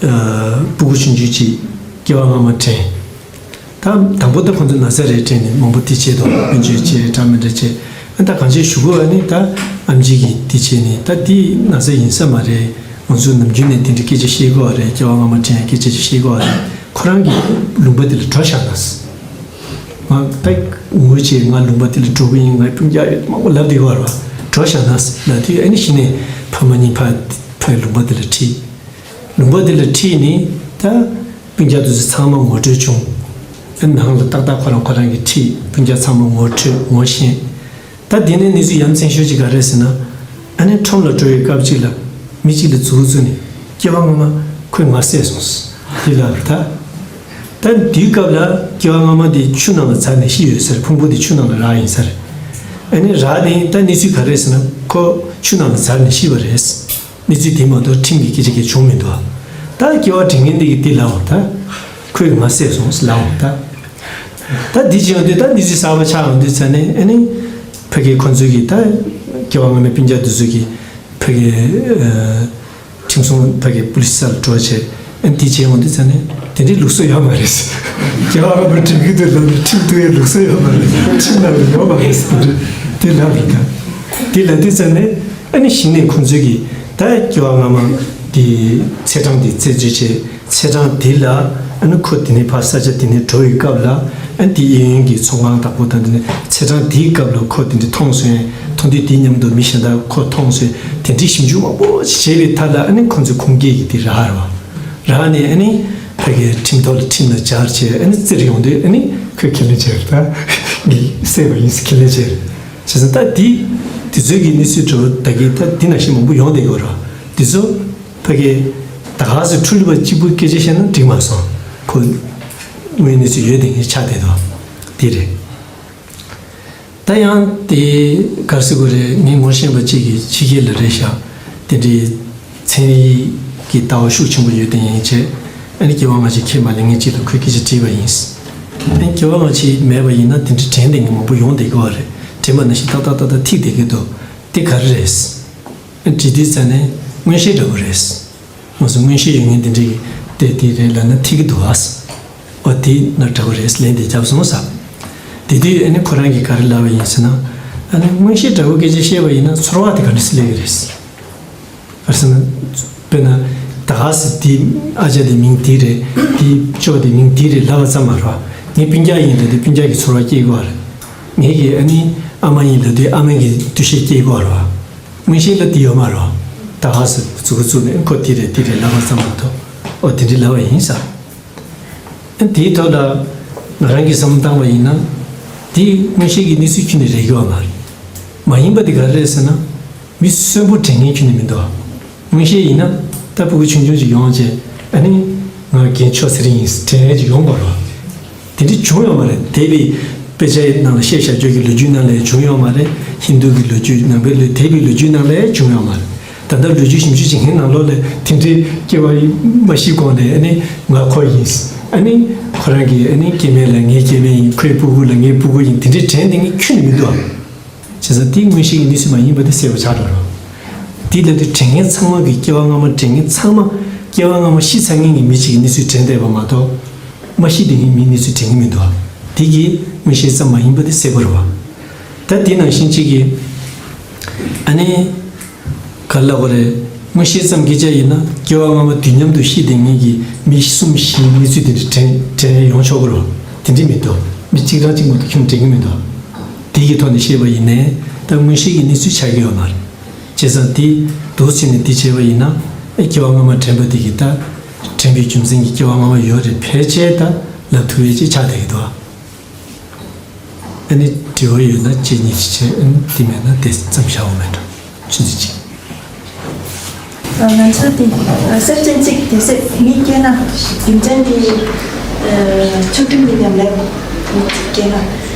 ཨ། སྤུ་གུ་ཆུང་ཆུང་ཅིག་སྐྱེ་བ་སྔ་མ་དྲན། ད་དང་པོ་ད་ཁོ་ཚོ་ན་ཚ་རེད་དྲན་ནས་མང་པོ་དེ་བྱས་དོ་སྨན་བཅོས་བྱས་འདྲ་མི་འདྲ་བྱས། ཨ་ད་གང་བྱས་གཞུག་གུ་ཨ་ནི་ད་ཨེམ་ཆི་གིས་དེ་བྱས་ནས་ད་དེ་ན་ཚ་ཡིན་ས་མ་རེད། ང་ཚོ་ནམ་རྒྱུན་ནས་དེ་འདྲ་སྐད་ཆ་བཤད་གི་ཡོད་རེད། སྐྱེ་བ་སྔ་མ་དྲན་སྐད་ཆ་ཅིག་བཤད་གི་ཡོད་རེད། ཁོ་རང་གི་ལུང་པ་དེ་ལ་འགྲོ་བཞག་ན། ང་ད་ངུ་བྱས་ང་ལུང་པ་དེ་ལ་འགྲོ་གི་ཡིན། ང་སྤུན་ཀྱག་ཡོད་མང་པོ་ལབ་བསྡད་ཡོད་རེད་བ། འགྲོ་བཞག་ན་ལབ་དུས་ཨ་ནི་གཞི་ནས་ཕ་མ་གཉིས་ཕ་ཕའི་ལུང་པ་དེ་ལ་ཁྲིད། ལུང་པ་དེ་ལ་ཁྲིད་ནས་ད་སྤུན་ཀྱག་དེ་ཚོ་ཚང་མ་ངོ་སྤྲོད་བྱུང་། ཨ་ནང་ལ་ཏག་ཏག་ཁོ་རང་ཁོ་རང་གིས་ཁྲིད། སྤུན་ཀྱག་ཚང་མ་ངོ་འཕྲོད་ངོ་ཤེས། ད་དེ་ནས་གནས་ཚུལ་ཡ་མཚན་ཤོས་ཅིག་ག་རེ་ཟེར་ན། ཨ་ནི་ཁྲོམ་ལ་འགྲོ་བའི་སྐབས་ཅིག་ལ་མི་གཅིག་ལ་མཛུ་གུ་བཙུགས་ནས་སྐྱེ་བ་སྔ་མ་ཁོས་ང་བསད་སོང་། དེ་ལ་ད། ད་དེའི་སྐབས་ལ་སྐྱེ་བ་སྔ་མ་དེ་ཆུ་ནང་ལ་འཛར་ནས་ཤི་ཡོད་ཟེར། ཕུང་པོ་དེ་ཆུ་ནང་ལ་རག་ཡིན་ཟེར། ཨ་ནི་རག་ནས་ད་གནས་ཚུལ་ག་རེ་ཟེར་ན་ཁོ་ཆུ་ནང་ལ་འཛར་ནས་ཤི་བ་རེད། གནས་ཚུལ་དེ་མ་གཏོགས་ཁྲིམས་ཀྱི་སྐད་ཆ་གང་བྱུང་མི་འདུག་ད་སྐྱེ་བ་དྲན་མཁན་འདི་གིས་འདི་ལབ་འོང་ད། ཁོས་ང་བསད་སོང་ལབ་འོང་ད། ད་འདི་བྱས་ཡོང་དུས་ད་གནས་ཚུལ་གསར་པ་ཆགས་ཡོང་དུས་ཙ་ནས་ཨ་ནི། ཕ་གི་ཁོ་ཚོས་ཀྱིས་ད་སྐྱེ་བ་སྔ་མའི་སྤུན་ཀྱག་འདི་ཚོས་ཀྱིས་ཕ་གི། ཨ། ཁྲིམས་སྲུང་ཕ་གི་པུ་ལི་སི་ལ་འགྲོ་བྱས། ཨ་ནི་དེ་བྱས་ཡོང་དུས་ཙང་ནས་དེ་འདྲའི་ལུགས་སྲོལ་ཡོད་མ་རེད། རྒྱལ་བ་རིན་པོ་ཆེ་གི་དུས་ལ་ནི་ཁྲིམས་གཏུག་ཡའི་ལུགས་སྲོལ་ཡོད་མ་རེད། ཁྲིམས་ནང་ལ་ཡོད་མ་རེད། དེ་འདྲ་དེ་ལབ་རེད་ད། དེ་ལབ་དུས་ཙང་ནས་ཨ་ནི་གཞི་ནས་ཁོང་ཚོས་ཀྱི་ད་སྐྱེ་བ་སྔ་མ་དེ་ཚེས་གྲངས་དེ་རྩད་གཅོད་བྱས། ཚེས་གྲངས་དེ་ལ་ཨ་ནི་ཁོ་དེ་ནས་ཕར་ས་ཆ་དེ་ནས་འགྲོ་བའི་སྐབས་ལ། ཨ་ནི་དེ་གཡས་གཡོན་གྱི་ཚོང་ཁང་བདག་པོ་དང་དེ་ནས་ཚེས་གྲངས་དེའི་སྐབས་ལ་ཁོ་དེ་འདྲ་མཐོང་སོང་། མཐོང་དུས་དེའི་མཉམ་དུ་མི་གཞན་དག་ཁོ་མཐོང་སོང་། དེ་འདྲའི་ཞིབ་འཇུག་མང་པོ་ཞིག་བྱས་པའི་མཐའ་ལ་ཨ་ནི་ཁོང་ཚོས་ཁུངས་སྐྱེལ་གྱི་དེ་རག་རེད་བ། རག་ནས་ཨ་ནི་ཕ་གིའི་ཁྲིམས་ཐོག་ལ་ཁྲིམས་ལ་སྦྱར་བྱས། ཨ་ནི་བཙིར་ཡོང་དུས་ཨ་ནི་ཁོས་ཁས་ལེན་བྱས་རེད། ད་ངས་བསད་པ་ཡིན་ཟེར་ཁས་ལེན་བྱས་རེད། བྱས་ཙང་ད་དེ་དེ་ཚོའི་གི་གནས་ཚུལ་འདྲ་བོ་ད་གི་ད་དེ་ནང་བཞིན་མང་པོ་ཡོང་བསྡད་ཡོད་རེད་བ། དེ་ཚོ་ཕ་གི་ད་ག་ཟེ་འཕྲུལ་པ་གཅིག་པུ་སྐད་ཆ་བཤད་ན་འགྲིག་མ་སོང་། ཁོ་དངོས་གནས་ཚུལ་ཡོད་དེ་ངས་ཆགས་བསྡད་དོ། དེ་རེད། ད་ཡང་དེ་ག་ཟེ་དགོས་རེད། ངས་ངོ་ཤེས་པ་གཅིག་གིས་ཕྱི་རྒྱལ་ལ་རེད་ཤག་དེ་འདྲའི་ཚན་རིག་གི་ལྟ་བ་ཤུགས་ཆེན་པོ་ཡོད་དེ་ཡིན་བྱས། ཨ་ནི་སྐྱེ་བ་སྔ་ཕྱི་ཁས་མ་ལེན་མཁན་གཅིག་ལ་ཁོས་སྐད་ཆ་དྲིས་པ་ཡིན། ཨ་ནི་སྐྱེ་བ་སྔ་ཕྱི་མེད་པ་ཡིན་ན་དེ་འདྲའི་དྲན་བསྡད་མཁན་མང་པོ་ཡོང་བསྡད་ཀྱི་ཡོད་རེད། དྲན་པ་ནང་བཞིན་ཏག་ཏག་ཏག་ཏག་ཐིག་བསྡད་ཀྱི་འདུག་དེ་ག་རེ་རེད། དྲི་དུས་ཙ་ནས་མངོན་ཤེས་འདྲ་བོ་རེད། ང་ཚོ་མངོན་ཤེས་ཡོད་མཁན་དེ་འདྲའི་གི་དེ་དེ་རེད་ལབ་ན་ཐིག་གི་འདུག་ཨ། ཨོ་དེ་ན་འདྲ་བོ་རེད་ལན་དེ་བརྒྱབ་སོང་ས། དེ་དུས་ཨ་ནི་ཁོ་རང་གིས་ག་རེ་ལབ་པ་ཡིན་ཟེར་ན། ཨ་ནི་མངོན་ཤེས་འདྲ་བོ་སྐད་ཆ་བཤད་པ་ཡིན་ན་ཚོར་བ་དེ་ག་འདྲ་སེ་སླེབས་ཀྱི་རེད། ག་རེ་ཟེར་ན། དཔེར་ན། ད་ག་ཟེ་དེ་ཨ་ཅག་དེ་མིང་དེ་རེད། དེ་ཅོ་དེ་མིང་དེ་རེད་ལབ་པ་ཙམ་མ་རེད་བ། ངའི་སྤུན་ཀྱག་ཡིན་ལབ་དུས་སྤུན་ཀྱག་གི་ཚོར་བ་སྐྱེ་དགོས་པ་རེད། ངེད་ཀྱི་ཨ་ནི་ཨ་མ་ཡིན་ལབ་དུས་ཨ་མ་གི་འདུ་ཤེས་སྐྱེ་དགོས་པ་རེད་བ། མངོན་ཤེས་ལ་དེ་ཡོད་མ་རེད་བ། ད་ག་ཟེ་མཛུ་གུ་བཙུགས་ནས་ཁོ་དེ་རེད་དེ་རེད་ལབ་པ་ཙམ་མ་གཏོགས། ཨོ་དེ་འདྲའི་ལབ་པ་ཡིན་ས། དེའི་ཐོག་ལ་ང་རང་གིས་བསམ་བློ་བཏང་བ་ཡིན་ན། དེ་མངོན་ཤེས་ཀྱི་གནས་ཚུལ་ཁྱོན་ནས་རེག་གི་ཡོད་མ་རེད། མ་ཡིན་པ་དེ་ག་རེ་རེད་ཟེར་ན། མི་གསོན་པོ་དྲན་མཁན་ཁྱོན་ནས་མི་འདུག་མངོན་ཤེས་ཡིན་ན་ད་ཕྲུ་གུ་ཆུང་ཆུང་ཅིག་ཡོང་བྱས་ཨ་ནི་ང་རྒན་ཆོས་ཚེ་རིང་ཡིན་དྲན་ཡས་ཅིག་ཡོང་དགོས་རེད། དེ་འདྲ་བྱུང་ཡོད་མ་རེད། འདས་པའི་དཔེ་ཆའི་ནང་ལ་བཤད་བཞག་རྒྱུ་གི་ལོ་རྒྱུས་ནང་ལ་ཡང་བྱུང་ཡོད་མ་རེད། ཧིན་རྡུ་གི་ལོ་རྒྱུས་ནང་པའི་ལོ་འདས་པའི་ལོ་རྒྱུས་ནང་ལ་ཡང་བྱུང་ཡོད་མ་རེད། ད་ལྟ་ལོ་རྒྱུས་ཞིབ་འཇུག་བྱེད་མཁན་ནང་ལོགས་ལ་དེ་འདྲའི་སྐྱེ་བ་མ་ཤི་གོང་ལ་ཨ་ནི་ང་ཁོ་ཡིན། ཨ་ནི་ཁོ་རང་གི་ཨ་ནི་སྐྱེ་དམན་ལ་ངའི་སྐྱེ་དམན་ཡིན། ཁོའི་སྤུ་གུ་ལ་ངའི་སྤུ་གུ་ཡིན། དེ་འདྲའི་དྲན་བསྡད་མཁན་ཁྱོན་ནས་མི་འདུག་བྱས་ཙང་དེ་མངོན་ཤེས་ཀྱི་གནས་ཚུལ་མ་ཡིན་པ་དེ་གསལ་པོ་ཆགས་འགྲོ་རོགས། དེ་ལབ་དུས་དྲན་མཁན་ཚང་མ་གི་སྐྱེ་བ་སྔ་མ་དྲན་མཁན་ཚང་མ། སྐྱེ་བ་སྔ་མ་ཤི་ཚར་མཁན་གྱི་མི་གཅིག་གི་གནས་ཚུལ་དྲན་བསྡད་པ་མ་གཏོགས། མ་ཤི་དེ་ངའི་མིའི་གནས་ཚུལ་དྲན་གྱི་མི་འདུག་དེ་གིས་མངོན་ཤེས་ཙམ་མ་ཡིན་པ་དེ་གསལ་པོ་རེད་བ། ད་དེ་ནང་བཞིན་གཅིག་གིས། ཨ་ནི། ག་རེ་ལབ་དགོས་རེད། མངོན་ཤེས་ཙམ་གྱིས་བྱས་ཡིན་ན་སྐྱེ་བ་སྔ་མ་དུས་མཉམ་དུ་ཤི་བསྡད་མཁན་གྱི་མི་གསུམ་བཞིའི་གནས་ཚུལ་དེ་འདྲ་དྲན་དྲན་ཡོང་ཆོག་གི་རེད་བ། དེ་འདྲ་མི་འདུག་མི་གཅིག་རང་གཅིག་མ་གཏོགས་ཁྱོན་དྲན་གྱི་མི་འདུག་དེ་གི་ཐོག་ནས་བཤད་པ་ཡིན་ནའི་ད་མངོན་ཤེས་ཀྱི་གནས་ཚུལ་ཆགས་ཀྱི་ཡོད་མ་རེད། བྱས་ཙང་དེ་འདུག་ཟེར་ནས་དེ་བྱས་པ་ཡིན་ན། ཨེ་སྐྱེ་བ་སྔ་མ་དྲན་པ་དེ་གིས་ད། དྲན་པའི་རྒྱུ་མཚན་གྱིས་སྐྱེ་བ་སྔ་མ་ཡོད་རེད་ཕལ་ཆེར་ད་ལབ་ཐུབ་ཡས་ཅིག་ཆགས་བསྡད་ཀྱི་འདུག་ཨ་ནི་དྲི་བ་ཡོད་ན་གཅིག་གཉིས་ཅིག་བྱས། ཨ་ནི་དེ་མེད་ན་དེ་ཙམ་བཞག་འོ་མེད་འགྲོ། ཆུ་ཚོད་གཅིག་ང་ཚོ་དེ་གསེར་ཅན་གཅིག་དེ་སྲིད་མི་སྐྱེས་ན་རྒྱུ་མཚན་དེ་ཆོས་ཁྲིམས་ཀྱི་ཉམས་ལེན་མི་གཅིག་སྐྱེས་ན།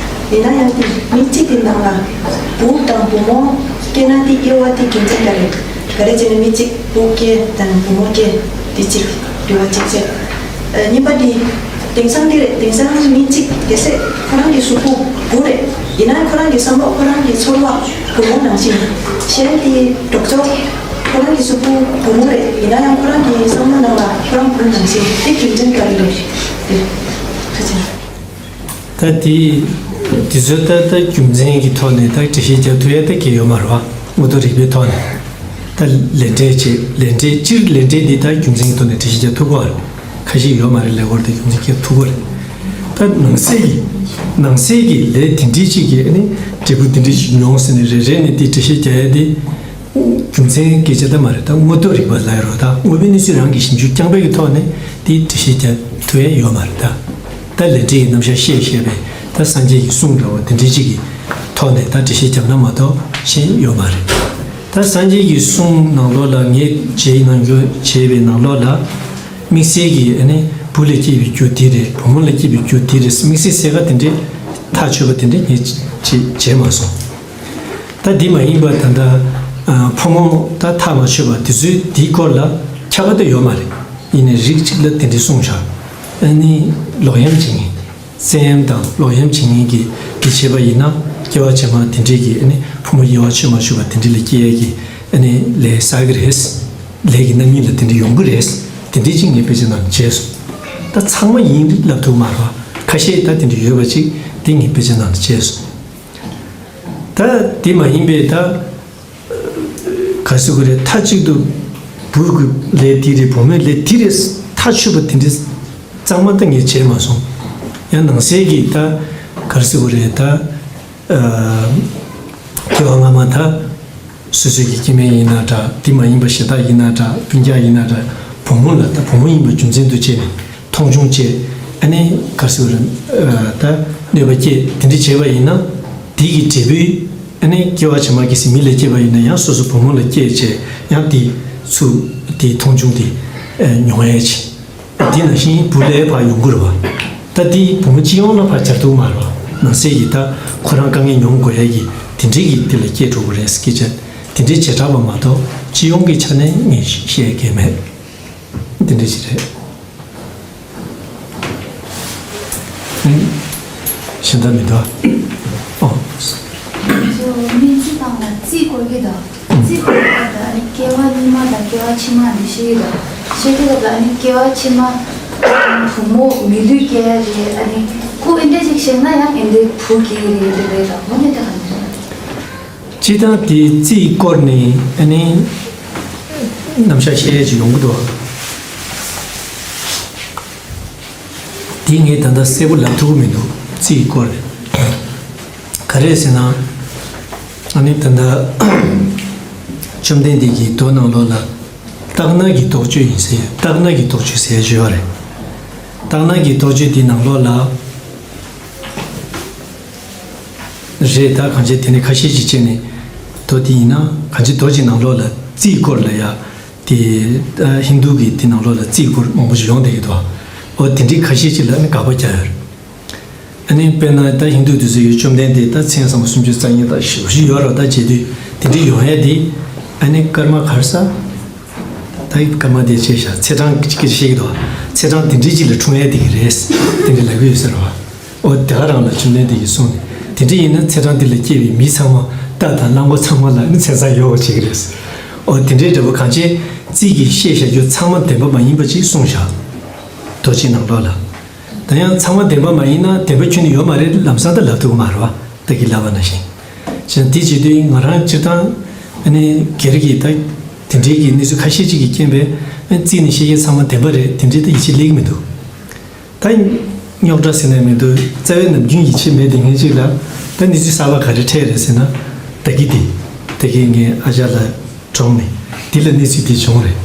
ཡིན་ན་ཡང་དེ་མི་གཅིག་དེ་ནང་ལ་བུ་དང་བུ་མོ་སྐྱེས་ན་དེ་དབྱེ་བ་དེ་རྒྱུ་མཚན་ག་རེ། ག་རེ་བྱས་ན་མི་གཅིག་བུ་སྐྱེས་དང་བུ་མོ་སྐྱེས་དེ་གཅིག་དྲི་བ་གཅིག་བྱས། གཉིས་པ་དེ། དེང་སང་འདི་རེད། དེང་སང་མི་གཅིག་གལ་སྲིད་ཁོ་རང་གི་གཟུགས་པོ་བུ་རེད། ཡིན་ན་ཁོ་རང་གི་བསམ་བློ་ཁོ་རང་གི་ཚོར་བ་བུ་མོ་ནང་བཞིན། གཞན་གྱི་གྲོགས་ཚོ་ཁོ་རང་གི་གཟུགས་པོ་བུ་མོ་རེད། ཡིན་ན་ཡང་ཁོ་རང་གི་བསམ་བློ་ནང་ལ་ཁོ་རང་བུ་ནང་བཞིན་དེ་རྒྱུ་མཚན་ག་རེ་རེད། དེ་ཁ་ཆེ། ད་དེ་དེ་ཚོ་ད་ལྟ་རྒྱུ་མཚན་གྱི་ཐོག་ནས་ད་འགྲེལ་བཤད་རྒྱག་ཐུབ་ཡ་ད་གལ་ཡོད་མ་རེད་བ། དངོས་ཐོག་རིག་པའི་ཐོག་ནས་ད་ལས་འབྲས་བྱས། ལས་འབྲས་སྤྱིར་ལས་འབྲས་འདི་ད་རྒྱུ་མཚན་གྱི་ཐོག་ནས་འགྲེལ་བཤད་རྒྱག་ཐུབ་ཀྱི་ཡོད་རེད། ཁ་ཤས་ཡོད་མ་རེད་ལབ་ཀྱི་ཡོད་རེད། ད་རྒྱུ་མཚན་རྒྱག་ཐུབ་ཀྱི་ཡོད་རེད། ད་ནང་གསེས་ཀྱི་ནང་གསེས་ཀྱི་ལས་དེ་འདྲའི་ཅིག་གིས་ཨ་ནི་འབྲས་བུ་དེ་འདྲའི་ཅིག་མྱོང་ཟེར་ནས་རེ་རེ་ནས་དེ་འགྲེལ་བཤད་རྒྱག་ཡ་དེ། རྒྱུ་མཚན་སྐད་ཆ་ད་མ་རེད། ད་དངོས་ཐོག་རིག་པ་ལབ་ཡ་རོ། ད་དངོས་པོའི་གནས་ཚུལ་རང་གི་ཞིབ་འཇུག་རྐྱང་པའི་གི་ཐོག་ནས་དེ་འགྲེལ་བཤད་རྒྱག་ཐུབ་ཡ་ཡོད་མ་རེད་ད། ད་ལས་འབྲས་ཀྱི་རྣམ་གཞག་བཤད་བཤད་པའི་ད་སངས་རྒྱས་ཀྱི་གསུང་འདྲ་བོ་དེ་འདྲའི་ཅིག་གི་ཐོག་ནས་ད་འགྲེལ་བཤད་རྒྱབ་ན་མ་གཏོགས་གཞན་ཡོད་མ་རེད། ད་སངས་རྒྱས་ཀྱི་གསུང་ནང་ལོགས་ལ་ངས་རྗེས་གནང་རྒྱུ་བྱས་པའི་ནང་ལོགས་ལ། དམིགས་བསལ་གྱི་ཨ་ནི་བུ་ལ་སྐྱེས་པའི་རྒྱུ་དེ་རེད། བུ་མོ་ལ་སྐྱེས་པའི་རྒྱུ་དེ་རེད། དམིགས་བསལ་གསལ་ཁ་དེ་འདྲའི་ཐག་ཆོད་པ་དེ་འདྲ་ངས་ཅིག་བྱས་མ་སོང་། ད་འདི་མ་ཡིན་པ་ད་ལྟ་ཕོ་མོ་ད་ཐག་མ་ཆོད་པ་དེ་ཚོའི་དེའི་སྐོར་ལ་ཁྱབ་པ་ད་ཡོད་མ་རེད། ཡིན་ནའི་རིགས་གཅིག་ལ་དེ་འདྲའི་གསུངས་བཞག་ཨ་ནི་ལོག་གཡེམ་བྱེད་མཁན། བཙན་གཡེམ་དང་ལོག་གཡེམ་བྱེད་མཁན་གྱི་དེ་བྱས་པ་ཡིན་ན་སྐྱེ་བ་རྗེས་མ་དེ་འདྲའི་གི་ཨ་ནི་ཕོ་མོ་དབྱེ་བ་ཆོད་མ་ཆོད་པ་དེ་འདྲའི་ལ་སྐྱེ་ཡས་ཀྱི་ཨ་ནི་ལས་བསགས་ཀྱི་རེད། ལས་ཀྱི་རྣམ་སྨིན་ལ་དེ་འདྲ་ཡོང་གི་རེད། དེ་འདྲ་ཅིག་ངས་དཔེ་ཆ་ནང་ནས་མཇལ་སོང་། ད་ཚང་མ་ཡིན་ལབ་ཐུབ་མ་རེད། ཁ་ཤས་ད་དེ་འདྲ་ཡོད་པ་ཅིག་དེ་ངས་དཔེ་ཆ་ནང་ནས་མཇལ་སོང་། ད་དེ་མ་ཡིན་པའི་ད་ག་ཟེར་དགོས་རེད། མཐའ་གཅིག་ཏུ་བུ་གི་ལས་དེ་རེད། བུ་མོའི་ལས་དེ་རེད། ཐག་ཆོད་པ་དེ་འདྲ་གཙང་མ་ད་ངས་བྱས་མ་སོང་། ཡང་ནང་གསེས་ཀྱི་ད་ག་རེ་ཟེར་དགོས་རེད། ད་ཨ་སྐྱེ་བ་སྔ་མ་ད་སོ་སོའི་གི་སྐྱེ་དམན་ཡིན་ན་འདྲ། དེ་མ་ཡིན་པ་གཞན་དག་ཡིན་ན་འདྲ། སྤུན་ཀྱག་ཡིན་ན་འདྲ། བུ་མོ་ལ་ད་བུ་མོ་ཡིན་པ་རྒྱུ་མཚན་དུ་བྱས་ནས་མཐོང་ཆུང་བྱས། ཨ་ནི་ག་རེ་ཟེར་དགོས་རེད། ཨ་ད་གནོད་པ་སྐྱེལ། དེ་འདྲ་བྱས་པ་ཡིན་ན་དེ་གི་འབྲས་བུ་ཨ་ནི་སྐྱེ་བ་ཕྱི་མ་གལ་སྲིད་མི་ལ་སྐྱེས་པ་ཡིན་ན་ཡང་སོ་སོ་བུ་མོ་ལ་སྐྱེས་བྱས། ཡང་དེ་ཚུར་དེ་མཐོང་ཆུང་དེ་ཨ་མྱོང་ཡས་བྱས། དེ་ནང་བཞིན་བུ་ལས་ཕར་ཡོང་གི་རེད་བ། ད་དེ་བུ་མོ་སྤྱི་ཡོངས་ལ་ཕར་སྦྱར་ཐུབ་མ་རེད་བ། ནང་གསེས་ཀྱི་ད་ཁོ་རང་དཀའ་ངལ་མྱོང་དགོས་ཡས་ཀྱི་དེ་འདྲའི་གི་དེ་ལ་སྐྱེས་འགྲོ་གི་རེད། སྐད་ཆ་དེ་འདྲའི་བྱེ་བྲག་པ་མ་གཏོགས་སྤྱི་ཡོངས་ཀྱི་ཆ་ནས་ངས་བཤད་ཀྱི་མེད། དེ་འདྲ་ཞིག་རེད། ཨང་། གཞན་དག་མི་འདུག་ཨ། ཨོ། ཚོ་སྨན་རྩིས་སྟངས་ལ་རྩིས་སྐོར་གྱི་དང་། རྩིས་སྐོར་གྱི་སྐབས་ལ་ཨ་ནི་སྐྱེ་བ་སྔོན་མ་དང་སྐྱེ་བ་ཕྱི་མ་འདི་ཤེས་ཀྱི་དང་། ཤེས་ཀྱི་སྐབས་ལ་ཨ་ནི་སྐྱེ་བ་ཕྱི་མ་བུ་མོ་མི་ལུས་སྐྱེ་ཡ་རེད། ཨ་ནི་ཁོ་ཨེ་འདྲ་ཅིག་བཤད་ན་ཡང་ཨེ་འདྲའི་བུ་སྐྱེ་ཡི་རེད། འདི་རེད་དང་། འོ་ནི་དེ་ག་འདྲ་རེད། སྤྱིར་བཏང་དེ་རྩིས་སྐོར་ནས་ཨ་ནི་རྣམ་གཞག་བཤད་ཡ་ཅིག་ཡོང་གི་འདུག་ཨ། དེ་ངས་ད་ལྟ་གསལ་པོ་ལབ་ཐུབ་ཀྱི་མི་འདུག་རྩིས་སྐོར་རེད། ག་རེ་ཟེར་ན། ཨ་ནི་ད་ལྟ་བཅོམ་ལྡན་འདས་ཀྱི་མདོ་ནང་ལོགས་ལ་ལྟག་ན་གི་རྟོག་དཔྱོད་ཡིན་ཟེར། ལྟག་ན་གི་རྟོག་དཔྱོད་ཟེར་ཞུ་བ་རེད། ལྟག་ན་གི་རྟོག་དཔྱོད་དེ་ནང་ལོགས་ལ་རེད། ད་གང་ཅི་དེ་ནས་ཁ་ཤས་ཅིག་བྱས་ནས་མདོ་དེ་ཡིན་ན། གང་ཅི་མདོ་ཅིག་ནང་ལོགས་ལ་རྩིས་སྐོར་ལ་ཡ། དེ་ཨ་ཧིན་རྡུ་གི་དེ་ནང་ལོགས་ལ་རྩིས་སྐོར་མང་པོ་ཞིག་ཡོང་བསྡད་ཀྱི་འདུག་འོ་དེ་འདྲའི་ཁ་ཤས་ཅིག་ལ་ནི་དགག་པ་རྒྱག་ཡོད་རེད། ཨ་ནི་དཔེར་ན་ད་ཧིན་རྡུ་དེ་ཚོ་ཡི་བཅོམ་ལྡན་འདས་ད་མཚན་བཟང་པོ་སུམ་ཅུ་རྩ་གཉིས་ད་ཞེ་པོ་ཞིག་ཡོད་རེད། ད་བྱེད་དུས་དེ་འདྲའི་ཡོང་ཡས་དེ་ཨ་ནི་ཀརྨ་ག་རེ་ཟེར། ད་ཀརྨ་དེ་བྱས་བཞག་ཚེས་གྲངས་ཅིག་བཤད་ཀྱི་འདུག་ཚེས་གྲངས་དེ་འདྲའི་ཅིག་ལ་འཁྲུངས་ཡས་དེ་གི་རེད། དེ་འདྲ་ལབ་ཀྱི་ཡོད་ཟེར་བ། ཨོ་དེ་ག་རང་ལ་བཅོམ་ལྡན་འདས་ཀྱིས་གསུངས་ནས། དེ་འདྲ་ཡིན་ན་ཚེས་གྲངས་འདི་ལ་སྐྱེས་པའི་མི་ཚང་མ་རྟ་དང་གླང་པོ་ཚང་མ་ལ་ནི་མཚན་བཟང་ཡོད་པ་བྱེད་ཀྱི་རེད། ཨོ་དེ་འདྲའི་འདྲ་པོ་གང་ཅི་རྩིས་ཀྱིས་བཤད་བཞག་རྒྱུ་ཚང་མ་བདེན་པ་མ་ཡིན་པ་ཅིག་གསུངས་བཞག་རྡོ་རྗེ་ནང་ལོགས་ལ། ད་ཡང་ཚང་མ་བདེན་པ་མ་ཡིན་ན་བདེན་པ་ཁྱོན་ནས་ཡོད་མ་རེད། ལམ་སང་ད་ལབ་ཐུབ་ཀྱི་མ་རེད་བ། ད་གིན་ལབ་པ་ནང་བཞིན། བྱས་ན་དེ་བྱེད་དུས་ང་རང་སྤྱིར་བཏང་ཨ་ནི་སྒེར་གྱི་ད་དེ་འདྲའི་གི་གནས་ཚུལ་ཁ་ཤས་ཅིག་གི་རྐྱེན་པས་ཨ་ནི་རྩིས་ནས་བཤད་མཁན་ཚང་མ་བདེན་པ་རེད། དེ་འདྲའི་ད་ཡིད་ཆེས་སླེབས་ཀྱི་མི་འདུག་ད་རྙོག་དྲ་ཟེར་ནས་མི་འདུག་རྩ་བའི་ནམ་རྒྱུན་ཡིད་ཆེས་མེད་དེ་ངས་ཅིག་ལ་ད་གནས་ཚུལ་གསར་པ་ག་རེ་འཕྲད་རེད་ཟེར་ན། ད་གི་དེ་ད་གི་ངའི་ཨ་ཅག་ལ་གྲོངས་ནས་དེ་ལ་གནས་ཚུལ་དེ་བྱུང་རེད།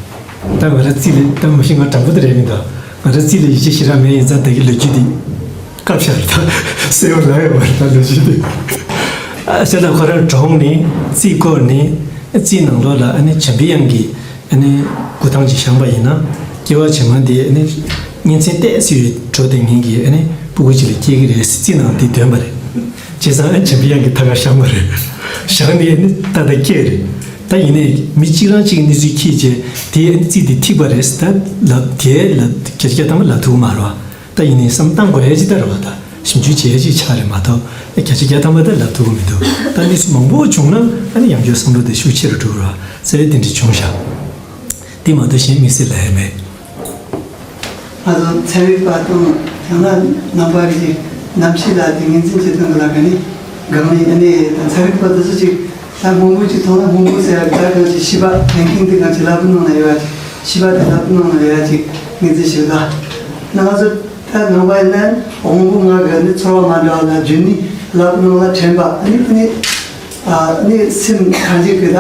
ད་ང་རང་རྩིས་ལ་ད་མ་གཞི་ང་དྲང་པོ་དེ་རེད་མི་འདུག་ང་རང་རྩིས་ལ་ཡིད་ཆེས་ཞེ་དྲག་མེད། ཡིན་ཙང་ད་གི་ལོ་རྒྱུས་དེ་བཀབ་བཞག་རེད། ད་གསལ་པོ་ལབ་ཡོད་མ་རེད། ད་ལོ་རྒྱུས་དེ་ཨ་ཅག་ལ་ཁོ་རང་གྲོངས་ནས་རྩིས་བསྐོར་ནས་རྩིས་ནང་ལོགས་ལ་ཨ་ནི་བྱམས་པའི་དབྱངས་ཀྱི་ཨ་ནི་འགོ་སྟངས་ཅིག་བཞེངས་པ་ཡིན་ན། སྐྱེ་བ་ཕྱི་མ་འདི་ཨ་ནི་གཉེན་ཚན་ཏོག་ཙམ་ཡོད་འགྲོ་དེ་ངན་གྱི་ཨ་ནི་སྤུ་གུ་ཅིག་ལ་སྐྱེ་གི་རེད་ཟེར་རྩིས་ནང་འདི་འདོན་པ་རེད། བྱས་ཙང་ཨ་ནི་བྱམས་པའི་དབྱངས་ཀྱི་ཐད་ཀར་བཞེངས་པ་རེད། བཞེངས་ནས་ཨ་ནི་ཏག་ཏག་སྐྱེས་རེད། ད་ཡིན་ནའི་མི་གཅིག་རང་གཅིག་གི་གནས་ཚུལ་འཁྱེར་བྱས་དེ་ཨ་ནི་རྩིས་འདི་ཐིག་པ་རེད་ཟེར་ད་ལབ་དེ་ལབ་བརྒྱ་ཆ་བརྒྱ་ཐམ་པ་ལབ་ཐུབ་ཀྱི་མ་རེད་བ། ད་ཡིན་ནའི་བསམ་བཏང་དགོས་ཡ་ཅིག་ད་རེད་བ། ད་ཞིབ་འཇུག་བྱེད་ཡ་ཅིག་ཆགས་རེད་མ་གཏོགས་བརྒྱ་ཆ་བརྒྱ་ཐམ་པ་ད་ལབ་ཐུབ་ཀྱི་མི་འདུག་ད་གནས་ཚུལ་མང་པོ་བྱུང་ན་ཨ་ནི་ཡང་བསྐྱར་བསམ་བློ་དེ་ཤུགས་ཆེ་རུ་འགྲོ་གི་རེད་བ། རྩ་བའི་དེ་འདྲ་བྱུང་བཞག་དེ་མ་གཏོགས་གཞན་དམིགས་བསལ་ལབ་ཡ་མེད། ང་ཚོ་ཚན་རིག་པ་དང་ཡང་ན་ནང་པ་རིགས་ཀྱི་གནམ་གཤིས་ལ་དེ་ངོས་འཛིན་བྱེད་སྟངས་ལ་ག་ནི་གང་ནས་ཨ་ནི་ད་ཚན་རིག་པ་དེ་ཚོ་ཅིག་ད་སྔོན་པོ་ཅིག་མཐོང་ན་སྔོན་པོ་ཟེར་ཡ་གི་ད་གང་ཅིག་ཤེས་པ་ཐེང་ཀིང་དེ་གང་ཅིག་ལབ་པའི་ནང་ན་ཡོད་ཡ་ཅིག་ཤེས་པ་དེ་ལབ་པའི་ནང་ན་ཡོད་ཡ་ཅིག་ངོས་འཛིན་བྱེད་ད། ང་ཚོ་ད་ནང་པ་ཡིན་ན་དབང་པོ་ལྔ་གི་ནི་ཚོར་བ་མ་འདྲ་བ་ལ་རྒྱུ་ནི་ལབ་པའི་ནང་ལ་དྲན་པ་ཨ་ནི་ཨ་ནི་ཨ་ནི་སེམས་ཐམས་ཅད་ཀྱི་ད་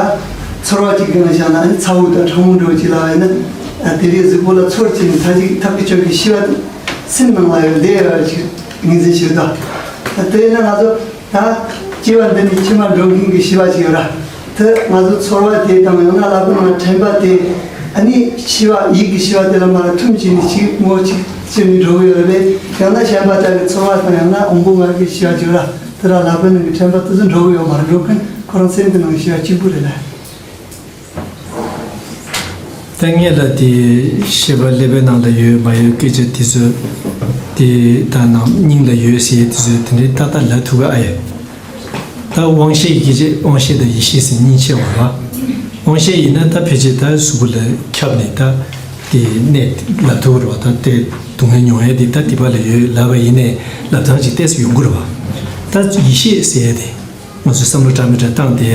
ཚོར་བ་ཅིག་གི་ནང་བཞག་ན་ཨ་ནི་ཚ་བོ་དང་གྲང་མོ་འདྲ་བོ་ཅིག་ལབ་ཡིན་ན་ཨ་དེ་རིང་གཟུགས་པོ་ལ་ཚོར་ཅིག་ནི་ཐམས་ཅད་ཐབས་ཀྱི་སྤྱོད་ཀྱི་ཤེས་པ་སེམས་ནང་ལ་ཡོད་བསྡད་ཡོད་ཅིག་ངོས་འཛིན་བྱེད་དོ། ད་དེ་ཡིན་ན་ང་ཚོ་ད་སྐྱེ་བ་འདི་ནས་ཕྱི་མ་འགྲོ་མཁན་གྱི་ཤེས་པ་ཅིག་ཡོད་ར། དེ་ང་ཚོ་ཚོར་བ་དེ་དང་ཡང་ན་ལབ་པའི་ནང་དྲན་པ་དེ་ཨ་ནི་ཤེས་པ་ཡིད་ཀྱི་ཤེས་པ་དེ་ལ་མར་ཐུམ་བྱས་ནས་ཅིག་ངོ་ཅིག་ཅིག་ནས་འགྲོ་གི་ཡོད་རེད་པས། ཡང་ན་གཞན་པ་ལྟ་བུའི་ཚོར་བ་དང་ཡང་ན་དབང་པོ་ལྔ་གི་ཤེས་པ་ཅིག་ཡོད་ར། དེ་ལ་ལབ་པའི་ནང་གི་དྲན་པ་དེ་ཚོ་འགྲོ་གི་ཡོད་མ་རེད། འགྲོ་མཁན་ཁོ་རང་སེམས་ཀྱི་ནང་གི་ཤེས་པ་གཅིག་པུ་རེད་ལ། ད་ངེད་ལ་དེ་ཤེས་པ་ཀླད་པའི་ནང་ལ་ཡོད་མ་ཡོད་སྐད་ཆ་དེ་ཚོ་དེ་ད་ནང་སྙིང་ལ་ཡོད་ཟེར་དེ་ཚོ་དེ་འདྲའི་ཏག་ཏག་ལབ་ཐུབ་གི་ཨ་ཡོད། ད་དབང་ཤེས་ཀྱི་སྐད་ཆ་དབང་ཤེས་དང་ཡིད་ཤེས་ཟེར་གཉིས་ཕྱེ་བ་རེད་བ། དབང་ཤེས་ཡིན་ན་ད་ཕལ་ཆེར་ད་གཟུགས་པོ་ལ་ཁྱབ་ནས་ད་དེ་གནས་ལབ་ཐུབ་རེད་བ། ད་དེ་སྡུག་བསྔལ་མྱོང་ཡས་དེ་ད་དེ་པ་ལ་ཡོད་ལབ་པ་ཡིན་ནའི་ལབ་སྟངས་ཅིག་ཏོག་ཙམ་ཡོང་གི་རེད་བ། ད་ཡིད་ཤེས་ཟེར་ཡས་དེ་ང་ཚོས་བསམ་བློ་འདྲ་མི་འདྲ་བཏང་སྟེ་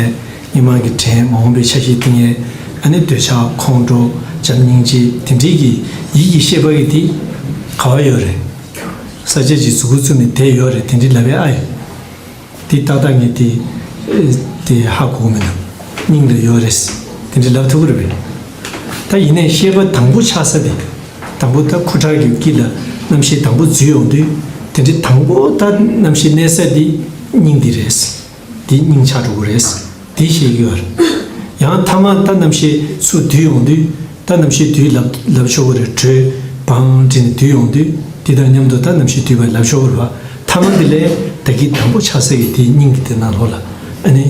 སྔོན་མ་གི་དྲན་མ་འོངས་པའི་ཆ་ཤས་བཏིང་ཡས། ཨ་ནི་འདོད་ཆགས་ཁོང་ཁྲོ་བྱམས་སྙིང་རྗེ་དེ་འདྲའི་གི་ཡིད་ཀྱི་ཤེས་པ་གི་དེ་ག་བ་ཡོད་རེད། ས་ཆ་ཅིག་གཟུགས་པོ་བཙུགས་ནས་བསྡད་ཡོད་རེད། དེ་འདྲའི་ལབ་ཡས་ཨ་ཡོད། དེ་ཏག་ཏག་ངས་དེ་དེ་ཧ་གོ་མི་འདུག་སྙིང་ལ་ཡོད་རེད། དེ་འདྲ་ལབ་ཐུབ་ཀྱི་རེད་པས། ད་ཡིན་ནའི་ཤེས་པ་དང་པོ་ཆགས་ས་དེ། དང་པོ་ད་ཁུ་ཁྲག་གི་དཀྱིལ་ལ་རྣམ་ཤེས་དང་པོ་འཛུལ་ཡོང་དུས། དེ་འདྲའི་དང་པོ་ད་རྣམ་ཤེས་གནས་ས་དེ་སྙིང་འདི་རེད། དེ་སྙིང་ཆགས་འགྲོ་གི་རེད། དེ་ཤེས་ཀྱི་ཡོད་རེད། ཡང་མཐའ་མ་ད་རྣམ་ཤེས་ཚུར་འདུས་ཡོང་དུས། ད་རྣམ་ཤེས་འདུས་ལབ་ལབ་ཆོག་གི་རེད། དྲོད་བང་འདྲེས་ནས་འདུས་ཡོང་དུས། དེ་དང་མཉམ་དུ་ད་རྣམ་ཤེས་འདུས་པ་ལབ་ཆོག་གི་རེད་བ། མཐའ་མ་འདི་ལས་ད་གིན་དང་པོ་ཆགས་ས་ཡི་དེ་སྙིང་གི་དེ་ནང་ལོགས་ལ་ཨ་ནི་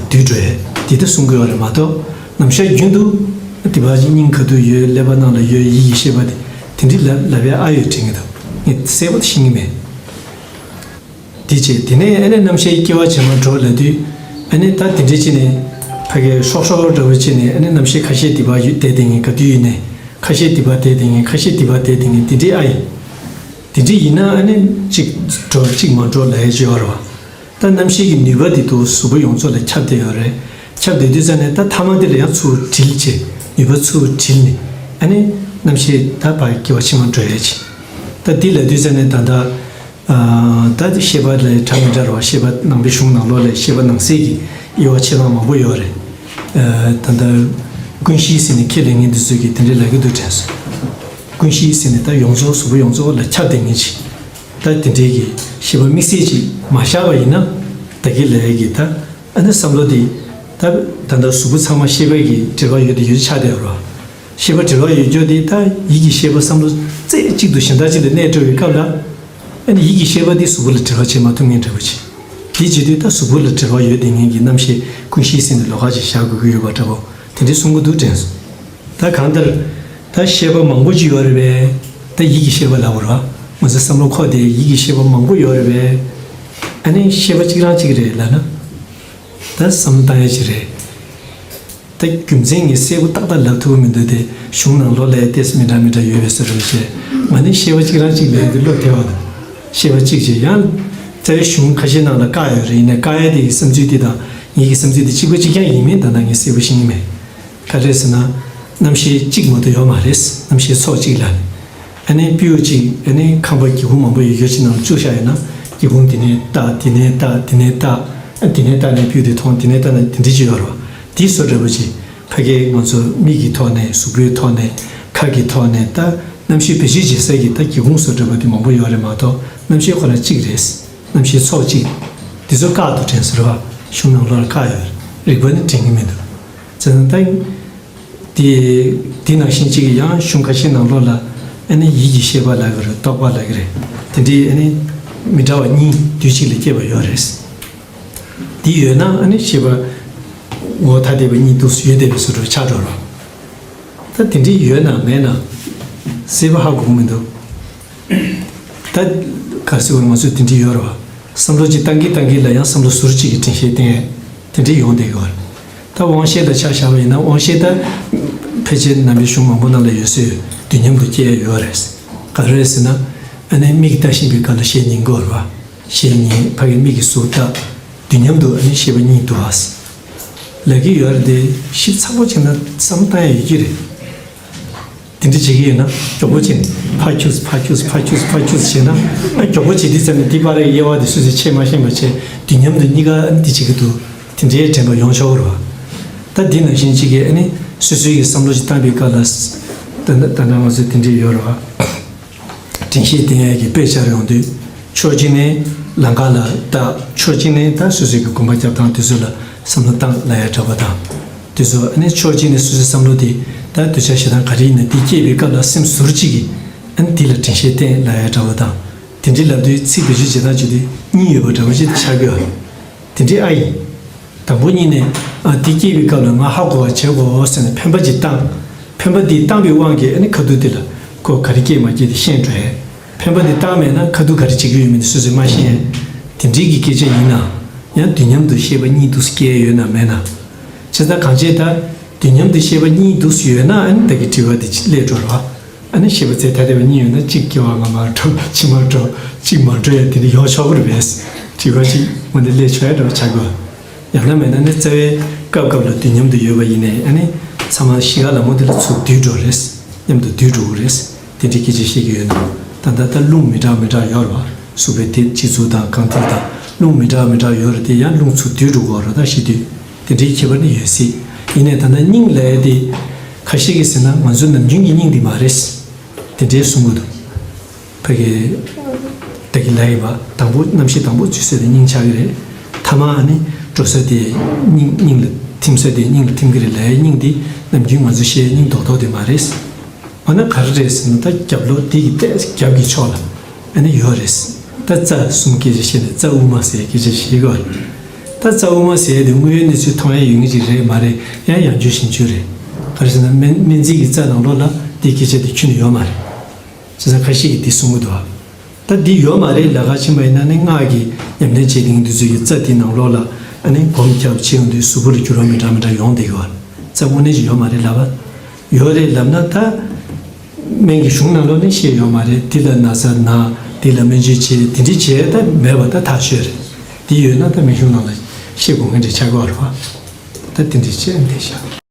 འདུས་འགྲོ་ཡས་དེ་ད་གསུང་གི་ཡོད་རེད་མ་གཏོགས། ནམ་ཞག་རྒྱུན་དུ་དེ་བ་སྙིང་ག་དུས་ཡོད། ཀླད་པ་ནང་ལ་ཡོད། ཡིད་ཀྱི་ཤེས་པ་དེ་དེ་འདྲའི་ལབ་ལབ་ཡས་ཨ་ཡོད་དྲན་གྱི་འདུག་ངས་གསལ་པོ་ཤེས་ཀྱི་མེད། དེ་བྱས་དེ་ནས་ཨ་ནི་རྣམ་ཤེས་སྐྱེ་བ་ཕྱི་མར་འགྲོ་ལབ་དུས། ཨ་ནི་ད་དེ་འདྲའི་ཅི་ནས་ཕ་གིའི་ཧྲོག་ཧྲོག་འདྲ་བོ་ཅི་ནས་ཨ་ནི་རྣམ་ཤེས་ཁ་ཤས་དེ་བ་ཡོད་བསྡད་དེ་ངས་ག་དུས་ཡིན་ནས་ཁ་ཤས་དེ་བ་བསྡད་དེ་ངས་ཁ་ཤས་དེ་བ་བསྡད་དེ་ངས་དེ་འདྲའི་ཨ་ཡིན། དེ་འདྲའི་ཡིན་ན་ཨ་ནི་གཅིག་འགྲོ་གཅིག་མ་འགྲོ་ལབ་ཡས་ཅིག་ཡོད་རེད་བ། ད་རྣམ་ཤེས་ཀྱི་ནུས་པ་དེ་དུ་གཟུགས་པོ་ཡོངས་རྫོགས་ལ་ཁྱབ་བསྡད་ཡོད་རེད། ཁྱབ་བསྡད་དུས་ཙ་ནས་ད་མཐའ་མ་དེ་ལ་ཡང་ཚུར་དྲིལ་བྱས་ནུས་པ་ཚུར་དྲིལ་ནས་ཨ་ནི་རྣམ་ཤེས་ད་བ་སྐྱེ་བ་ཕྱི་མར་འགྲོ་ཡས་ཅིག་ད་འདི་ལབ་དུས་ཙ་ནས་ད་ལྟ། ད་ཤེས་པ་ལས་གྲངས་མི་འདྲ་བ། ཤེས་པ་ནང་པའི་གཞུང་ནང་ལོགས་ལས་ཤེས་པ་ནང་གསེས་ཀྱི་དབྱེ་བ་ཕྱེ་སྟངས་མང་པོ་ཡོད་རེད། ད་ལྟ་ཀུན་ཤེས་ཟེར་ནས་ཁས་ལེན་མཁན་འདི་ཚོས་ཀྱིས་དེ་འདྲའི་ལབ་ཀྱི་འདུག་དྲན་སོང་། ཀུན་ཤེས་ཟེར་ནས་ད་ཡོངས་རྫོགས་གཟུགས་པོ་ཡོངས་རྫོགས་ལ་ཁྱབ་བསྡད་མཁན་ཅིག་ད་དེ་འདྲའི་གི་ཤེས་པ་དམིགས་བསལ་ཅིག་མ་བཞག་པ་ཡིན་ན། ད་གིན་ལབ་ཡས་ཀྱི་ད་ཨ་ནི་བསམ་བློ་དེ་ད་ད་ལྟ་གཟུགས་པོ་ཚང་མ་ཤེས་པ་གི་འབྲེལ་བ་ཡོད་དེ་ཡོད་ཆགས་བསྡད་ཡོད་རེད་བ། ཤེས་པ་འབྲེལ་བ་ཡོད་རྒྱུ་དེ་ད་ཡིད་ཀྱི་ཤེས་པ་བསམ་བློ་རྩེ་གཅིག་ཏུ་གཞན་དག་ཅིག་ལ་གནས་འགྲོ་བའི་སྐབས་ལ། ཨ་ནི་ཡིད་ཀྱི་ཤེས་པ་དེ་གཟུགས་པོ་ལ་འབྲེལ་བ་བྱེད་མ་ཐུབ་མཁན་འདྲ་པོ་ཅིག་དེ་བྱེད་དུས་ད་གཟུགས་པོ་ལ་འབྲེལ་བ་ཡོད་དེ་ངེད་ཀྱི་རྣམ་ཤེས་ཀུན་ཤེས་ཟེར་ནས་ལོགས་ཀ་ཅིག་བཞག་དགོས་ཀྱི་ཡོད་པ་འདྲ་པོ་དེ་འདྲའི་གསུང་གི་འདུག་དྲན་སོང་། ད་གང་ལྟར་ད་ཤེས་པ་མང་པོ་ཅིག་ཡོད་རེད་པས། ད་ཡིད་ཀྱི་ཤེས་པ་ལབ་དགོས་རེད་བ། ང་ཚོའི་བསམ་བློ་འཁོར་དེ་ཡིད་ཀྱི་ཤེས་པ་མང་པོ་ཡོད་རེད་པས། ཨ་ནི་ཤེས་པ་གཅིག་རང་གཅིག་རེད་ལབ་ན། ད་བསམ་བློ་བཏང་ཡ་ཅིག་རེད། ད་རྒྱུ་མཚན་ངས་གསལ་པོ་ཏག་ཏག་ལབ་ཐུབ་ཀྱི་མི་འདུག་སྟེ། གཞུང་ནང་ལོགས་ལ་ཡ་ཏོག་ཙམ་མི་འདྲ་མི་འདྲ་ཡོད་པའི་བཟོ་འདྲ་བྱས། ང་ནི་ཤེས་པ་གཅིག་རང་གཅིག་ལབ་ཡ་དེ་བློ་བདེ་བ་དང་། ཤེས་པ་གཅིག་བྱས་ཡང་། རྩ་བའི་གཞུང་ཁ་ཤས་ནང་ལ་བཀག་ཡོད་རེད། ཡིན་ནའི་བཀག་ཡ་དེ་ཡི་བསམ་ཚུལ་དེ་དང་ངེད་ཀྱི་བསམ་ཚུལ་དེ་གཅིག་པ་གཅིག་རྐྱང་ཡིན་མིན་ད་ལྟ་ངས་གསལ་པོ་ཤེས་ཀྱི་མེད། ག་རེ་ཟེར་ན། རྣམ་ཤེས་གཅིག་མ་གཏོགས་ཡོད་མ་རེད། རྣམ་ཤེས་ཚོགས་གཅིག་ལ་ནི། ཨ་ནི་སྤྲེའུ་གཅིག་ཨ་ནི་ཁང་པ་སྒེའུ་ཁུང་མང་པོ་ཡོད་རྒྱུ་ཅིག་ནང་ལ་བཅུག་བཞག་ཡོད་ན། སྒེའུ་ཁུང་དེ་ནས་བལྟ། དེ་ནས་བལྟ། དེ་ནས་བལྟ། ཨ་དེ་ནས་བལྟ་ནས་སྤྲེའུ་དེ་མཐོང་། དེ་ནས་བལྟ་ནས་དེ་འདྲ་ཅིག་ཡོད་རེད་བ། དེ་བཟོ་འདྲ་པོ་ཅིག་ཕ་གིའི་ང་ཚོ་མིག་གི་ཐོག་ནས། གཟུགས་པོའི་ཐོག་ནས། ཁ་གི་ཐོག་ནས། ད་རྣམ་ཤེས་བེད་སྤྱོད་བྱེད་ས་གི་ད་སྒེའུ་ཁུང་བཟོ་འདྲ་པོ་དེ་མང་པོ་ཡོད་རེད་མ་གཏོགས་རྣམ་ཤེས་ཁོ་རང་གཅིག་རེད། རྣམ་ཤེས་ཚོགས་གཅིག་དེ་ཚོ་བཀག་འདུག་དྲན་སོང་རེད་བ། གཞུང་ནང་ལོགས་ལ་བཀག་ཡོད་རེད། རིགས་པ་ནི་དྲན་གྱི་མི་འདུག་བྱས་ཙང་ད། དེ། དེ་ནང་བཞིན་གཅིག་གི་ཡང་གཞུང་ཁ་ཤས་ནང་ལོགས་ལ། ཨ་ནི་ཡིད་ཀྱི་ཤེས་པ་ལབ་ཀྱི་རེད། རྟོག་པ་ལབ་ཀྱི་རེད། དེ་འདྲའི་ཨ་ནི། མི་འདྲ་བ་གཉིས་དུས་གཅིག་ལ་སྐྱེས་པ་ཡོད་རེད། དེ་ཡོད་ན་ཨ་ནི་ཤེས་པ། ངོ་བོ་ཐ་དད་པ་གཉིས་འདུག་སེ་ཡོད་བསྡད་པའི་བཟོ་འདྲ་ཆགས་འགྲོ་རོགས། ད་དེ་འདྲའི་ཡོད་ན་མེད་ན། གསལ་པོ་ཧ་གོ་གི་མི་འདུག་ད། ག་རེ་ཟེར་བ། ང་ཚོས་དེ་འདྲའི་ཡོད་རེད་བ། བསམ་བློ་ཅིག་བཏང་གིན་བཏང་གིན་ལ་ཡང་བསམ་བློ་ཟུར་གཅིག་གིས་དྲན་ཤེས་བསྟེན་ཡས་དེ་འདྲའི་ཡོང་བསྡད་ཀྱི་ཡོད་རེད། ད་དབང་ཤེས་ལ་ཆ་བཞག་པ་ཡིན་ན། དབང་ཤེས་ད་ཕལ་ཆེར་ནང་པའི་གཞུང་མང་པོ་ནང་ལ་ཡོད་སྲོལ་ཡོད། དུས་མཉམ་དུ་སྐྱེ་ཡས་ཡོད་རེད། ག་རེ་རེད་ཟེར་ན། ཨ་ནི་མིག་ལྟ་བཞིན་པའི་སྐབས་ལ་ཤེས་ཉན་དགོས་རེད་བ། ཤེས་ཉན། ཕ་གི་མིག་གིས་གཟུགས་ལྟ། དུས་མཉམ་དུ་ཨ་ནི་ཤེས་པ་གཉིས་འདུག་ཨ། ལབ་ཀྱི་ཡོད་རེད་དེ། ཞིབ་ཚགས་པོ་བྱས་ན་བསམ་བློ་བཏང་ཡས་ཡོད་ཀྱི་རེད། དེ་འདྲ་བྱེད་ཀྱི་ཡོད་ན་མགྱོགས་པོ་བྱས་ནས་ཕར་འཁྱུགས། ཕར་འཁྱུགས། ཕར་འཁྱུགས། ཕར་འཁྱུགས་བྱས་ན། ཨ་མགྱོགས་པོ་བྱེད་དུས་ཙམ་ནས་དེ་བར་དབྱེ་བ་དེ་སོ་སོས་ཕྱེ་མ་ཤེས་པ་བྱས། དུས་མཉམ་དུ་གཉིས་ཀ་འདི་བྱེད་ཀྱི་འདུག་དེ་འདྲའི་དྲན་པ་ཡོང་ཆོག་གི་རེད་བ། ད་འདི་ནང་བཞིན་གཅིག་གིས་ཨ་ནི་སོ་སོའི་གི་བསམ་བློ་ཞིག་བཏང་པའི་སྐབས་ལ། ད་ད་ད་ང་ཚོ་དེ་འདྲའི་ཡོད་རེད་བ། དྲན་ཤེས་བསྟེན་ཡས་ཀྱི་དཔེ་འཆར་ཡོང་དུས། ཕྱོགས་གཅིག་ནས་ལམ་ཁ་ལ་ལྟ། ཕྱོགས་གཅིག་ནས་ད་སོ་སོའི་གི་གོམ་པ་རྒྱབ་སྟངས་དེ་ཚོ་ལ་བསམ་བློ་བཏང་ལབ་ཡ་འདྲ་པོ་དང་། དེ་ཚོ་ཨ་ནི་ཕྱོགས་གཅིག་ནས་སོ་སོའི་བསམ་བློ་དེ་ད་འདོད་ཆགས་ཞེ་སྡང་ག་རེ་ཡིན་ན་དེ་སྐྱེས་པའི་སྐབས་ལ་སེམས་ཟུར་གཅིག་གིས་ཨ་ནི་དེ་ལ་དྲན་ཤེས་བསྟེན་ལབ་ཡ་འདྲ་པོ་དང་། དེ་འདྲའི་ལབ་དུས་ཚིག་བེད་སྤྱོད་བྱེད་སྟངས་བྱེད་དུས་གཉིས་ཡོད་པ་འདྲ་པོ་ཅིག་ཆགས་ཀྱི་ཡོད་རེད། དེ་འདྲའི་ཨ་ཡིན། དང་པོ་ཉིད་ནས། ཨ་དེ་སྐྱེས་པའི་སྐབས་ལ་ང་ཧ་གོ་བ་བྱེད་དགོས་ཟེར་ནས་འཕེན་པ་ཅིག་བཏང་། འཕེན་པ་འདི་བཏང་པའི་དབང་གིས་ཨ་ནི་ཁ་ཐུག་དེ་ལ་ཁོ་ག་རེ་སྐྱེས་མ་སྐྱེས་དེ་ཤེས་འགྲོ་ཡས། འཕེན་པ་འདི་བཏང་མེད་ན་ཁ་ཐུག་ག་རེ་བྱེད་ཀྱི་ཡོད་མེད་དེ་སོ་སོས་མ་ཤེས་ཡས། དེ་འདྲའི་གི་སྐད་ཆ་ཡིན་ན། ཡང་དུས་མཉམ་དུ་ཤེས་པ་གཉིས་འདུག་སེ་སྐྱེ་ཡས་ཡོད་ན་མེད་ན། བྱས་ཙང་གང་བྱས་ད། དུས་མཉམ་དུ་ཤེས་པ་གཉིས་འདུག་སེ་ཡོད་ན། ཨ་ནི་ད་གི་དྲི་བ་དེ་སླེབས་འགྲོ་རེད་བ། ཨ་ནི་ཤེས་པ་ཚད་ཐ་དད་པ་གཉིས་ཡོད་ན། གཅིག་སྐྱེ་བ་སྔ་མར་འགྲོ། ཕྱི་མར་འགྲོ། གཅིག་མ་འགྲོ་ཡ་དེ་འདྲ་ཡོང་ཆོག་གི་རེད་པས། དྲི་བ་གཅིག་འོ་འདི་སླེབས་ཆོག་ཡ་འདྲ་བ་ཆགས་དགོས། ཡང་ན་མེད་ན་ནི་རྩ་བའི་སྐབས་སྐབས་ལ་དུས་མཉམ་དུ་ཡོད་པ་ཡིན་ནའི། ཨ་ནི་ཚང་མ་གཤིས་ཀ་ལ་མོ་དེ་ལ་ཚུར་འདུས་འགྲོ་རེད། མཉམ་དུ་འདུས་འགྲོ་གི་རེད། དེ་འདྲའི་སྐད་ཆ་བཤད་ཀྱི་ཡོད་ན། ད་ལྟ་ད་རླུང་མི་འདྲ་མི་འདྲ་ཡོད་རེད་བ། གཟུགས་པོའི་དེ་སྤྱི་གཙུག་དང་རྐང་མཐིལ་དང་རླུང་མི་འདྲ་མི་འདྲ་ཡོད་རེད། དེ་ཡང་རླུང་ཚུར་འདུས་འགྲོ་གི་ཡོད་རེད། ད་ཤི་དུས་དེ་འདྲའི་ཁྱད་པར་ནི་ཡོད་སྲིད། ཡིན་ནའི་ད་ལྟ་སྙིང་ལབ་ཡ་དེ་ཁ་ཤས་ཀྱིས་ཟེར་ན་ང་ཚོའི་ནམ་རྒྱུན་གྱི་སྙིང་འདི་མ་རེད། དེ་འདྲའི་གསུང་གི་འདུག་ཕ་གི་ད་གི་ལབ་ཡིན་པ། དང་པོ་རྣམ་ཤེས་དང་པོ་འཛུལ་ས་དེ་སྙིང་ཆགས་ཀྱི་རེད། ཐ་མ་ཨ་ནི་འགྲོ་ས་དེ་སྙིང་སྙིང་ལ་ཐིམ་ས་དེ་སྙིང་ལ་ཐིམ་གྱི་རེད་ལབ་ཡ། སྙིང་འདི་ནམ་རྒྱུན་ང་ཚོ་བཤད་སྙིང་རྡོག་རྡོག་དེ་མ་རེད། འོ་ན་ག་རེ་རེད་ཟེར་ན། ད་རྒྱབ་ལོགས་འདི་གི་ཐད་རྒྱབ་ཀྱི་ཕྱོགས་ལ་ཨ་ནི་ཡོད་རེད། ད་རྩ་གསུམ་སྐད་ཆ་བཤད་ནས་རྩ་དབུ་མ་ཟེར་སྐད་ཆ་བཤད་གི་བ། ད་རྩ་དབུ་མ་ཟེར་དེ་དངོས་ཡོད་གནས་ཚུལ་མཐོང་ཡ་ཡོད་ངེས་ཅིག་རེད་མ་རེད། ཡང་ཡང་བསྐྱར་ཞིབ་བྱས་རེད། ག་རེ་ཟེར་ན་སྨན་སྨན་རྩིས་ཀྱི་རྩ་ནང་ལོགས་ལ་འདི་སྐད་ཆ་དེ་ཁྱོན་ནས་ཡོད་མ་རེད། བྱས་ཙང་ཁ་ཤས་ཀྱིས་འདི་གསུང་གི་འདུག་བ། ད་འདི་ཡོད་མ་རེད་ལབ་ག་ཕྱིན་པ་ཡིན་ན་ནི། སྔགས་ཀྱི་ཉམས་ལེན་བྱེད་མཁན་དེ་ཚོ་གི་རྩ་དེའི་ནང་ལོགས་ལ་ཨ་ནི་སྒོམ་རྒྱབ་བྱེད་ཡོང་དུས་གཟུགས་པོ་ལ་འགྱུར་བ་མི་འདྲ་མི་འདྲ་ཡོང་བསྡད་ཀྱི་བ། རྩ་དངོས་གནས་ཅིག་ཡོད་མ་རེད་ལབ་པ། ཡོད་རེད་ལབ་ན་ད་སྨན་གྱི་གཞུང་ནང་ལོགས་ནས་བཤད་ཡོད་མ་རེད། འདི་ལ་ན་ཚ་ན། འདི་ལ་སྨན་བཅོས་བྱེད། དེ་འདྲ་བྱས་ད་མེད་པ་ད་ཐག་ཆོད་རེད། འདི་ཡོད་ན་ད་སྨན་གཞུང་ནང་ལ་བཤད་དགོས་མཁན་འདྲ་ཆགས་ཀྱི་ཡོད་རེད་བ། ད་དེ་འདྲ་བྱས་བསྡད་ཤག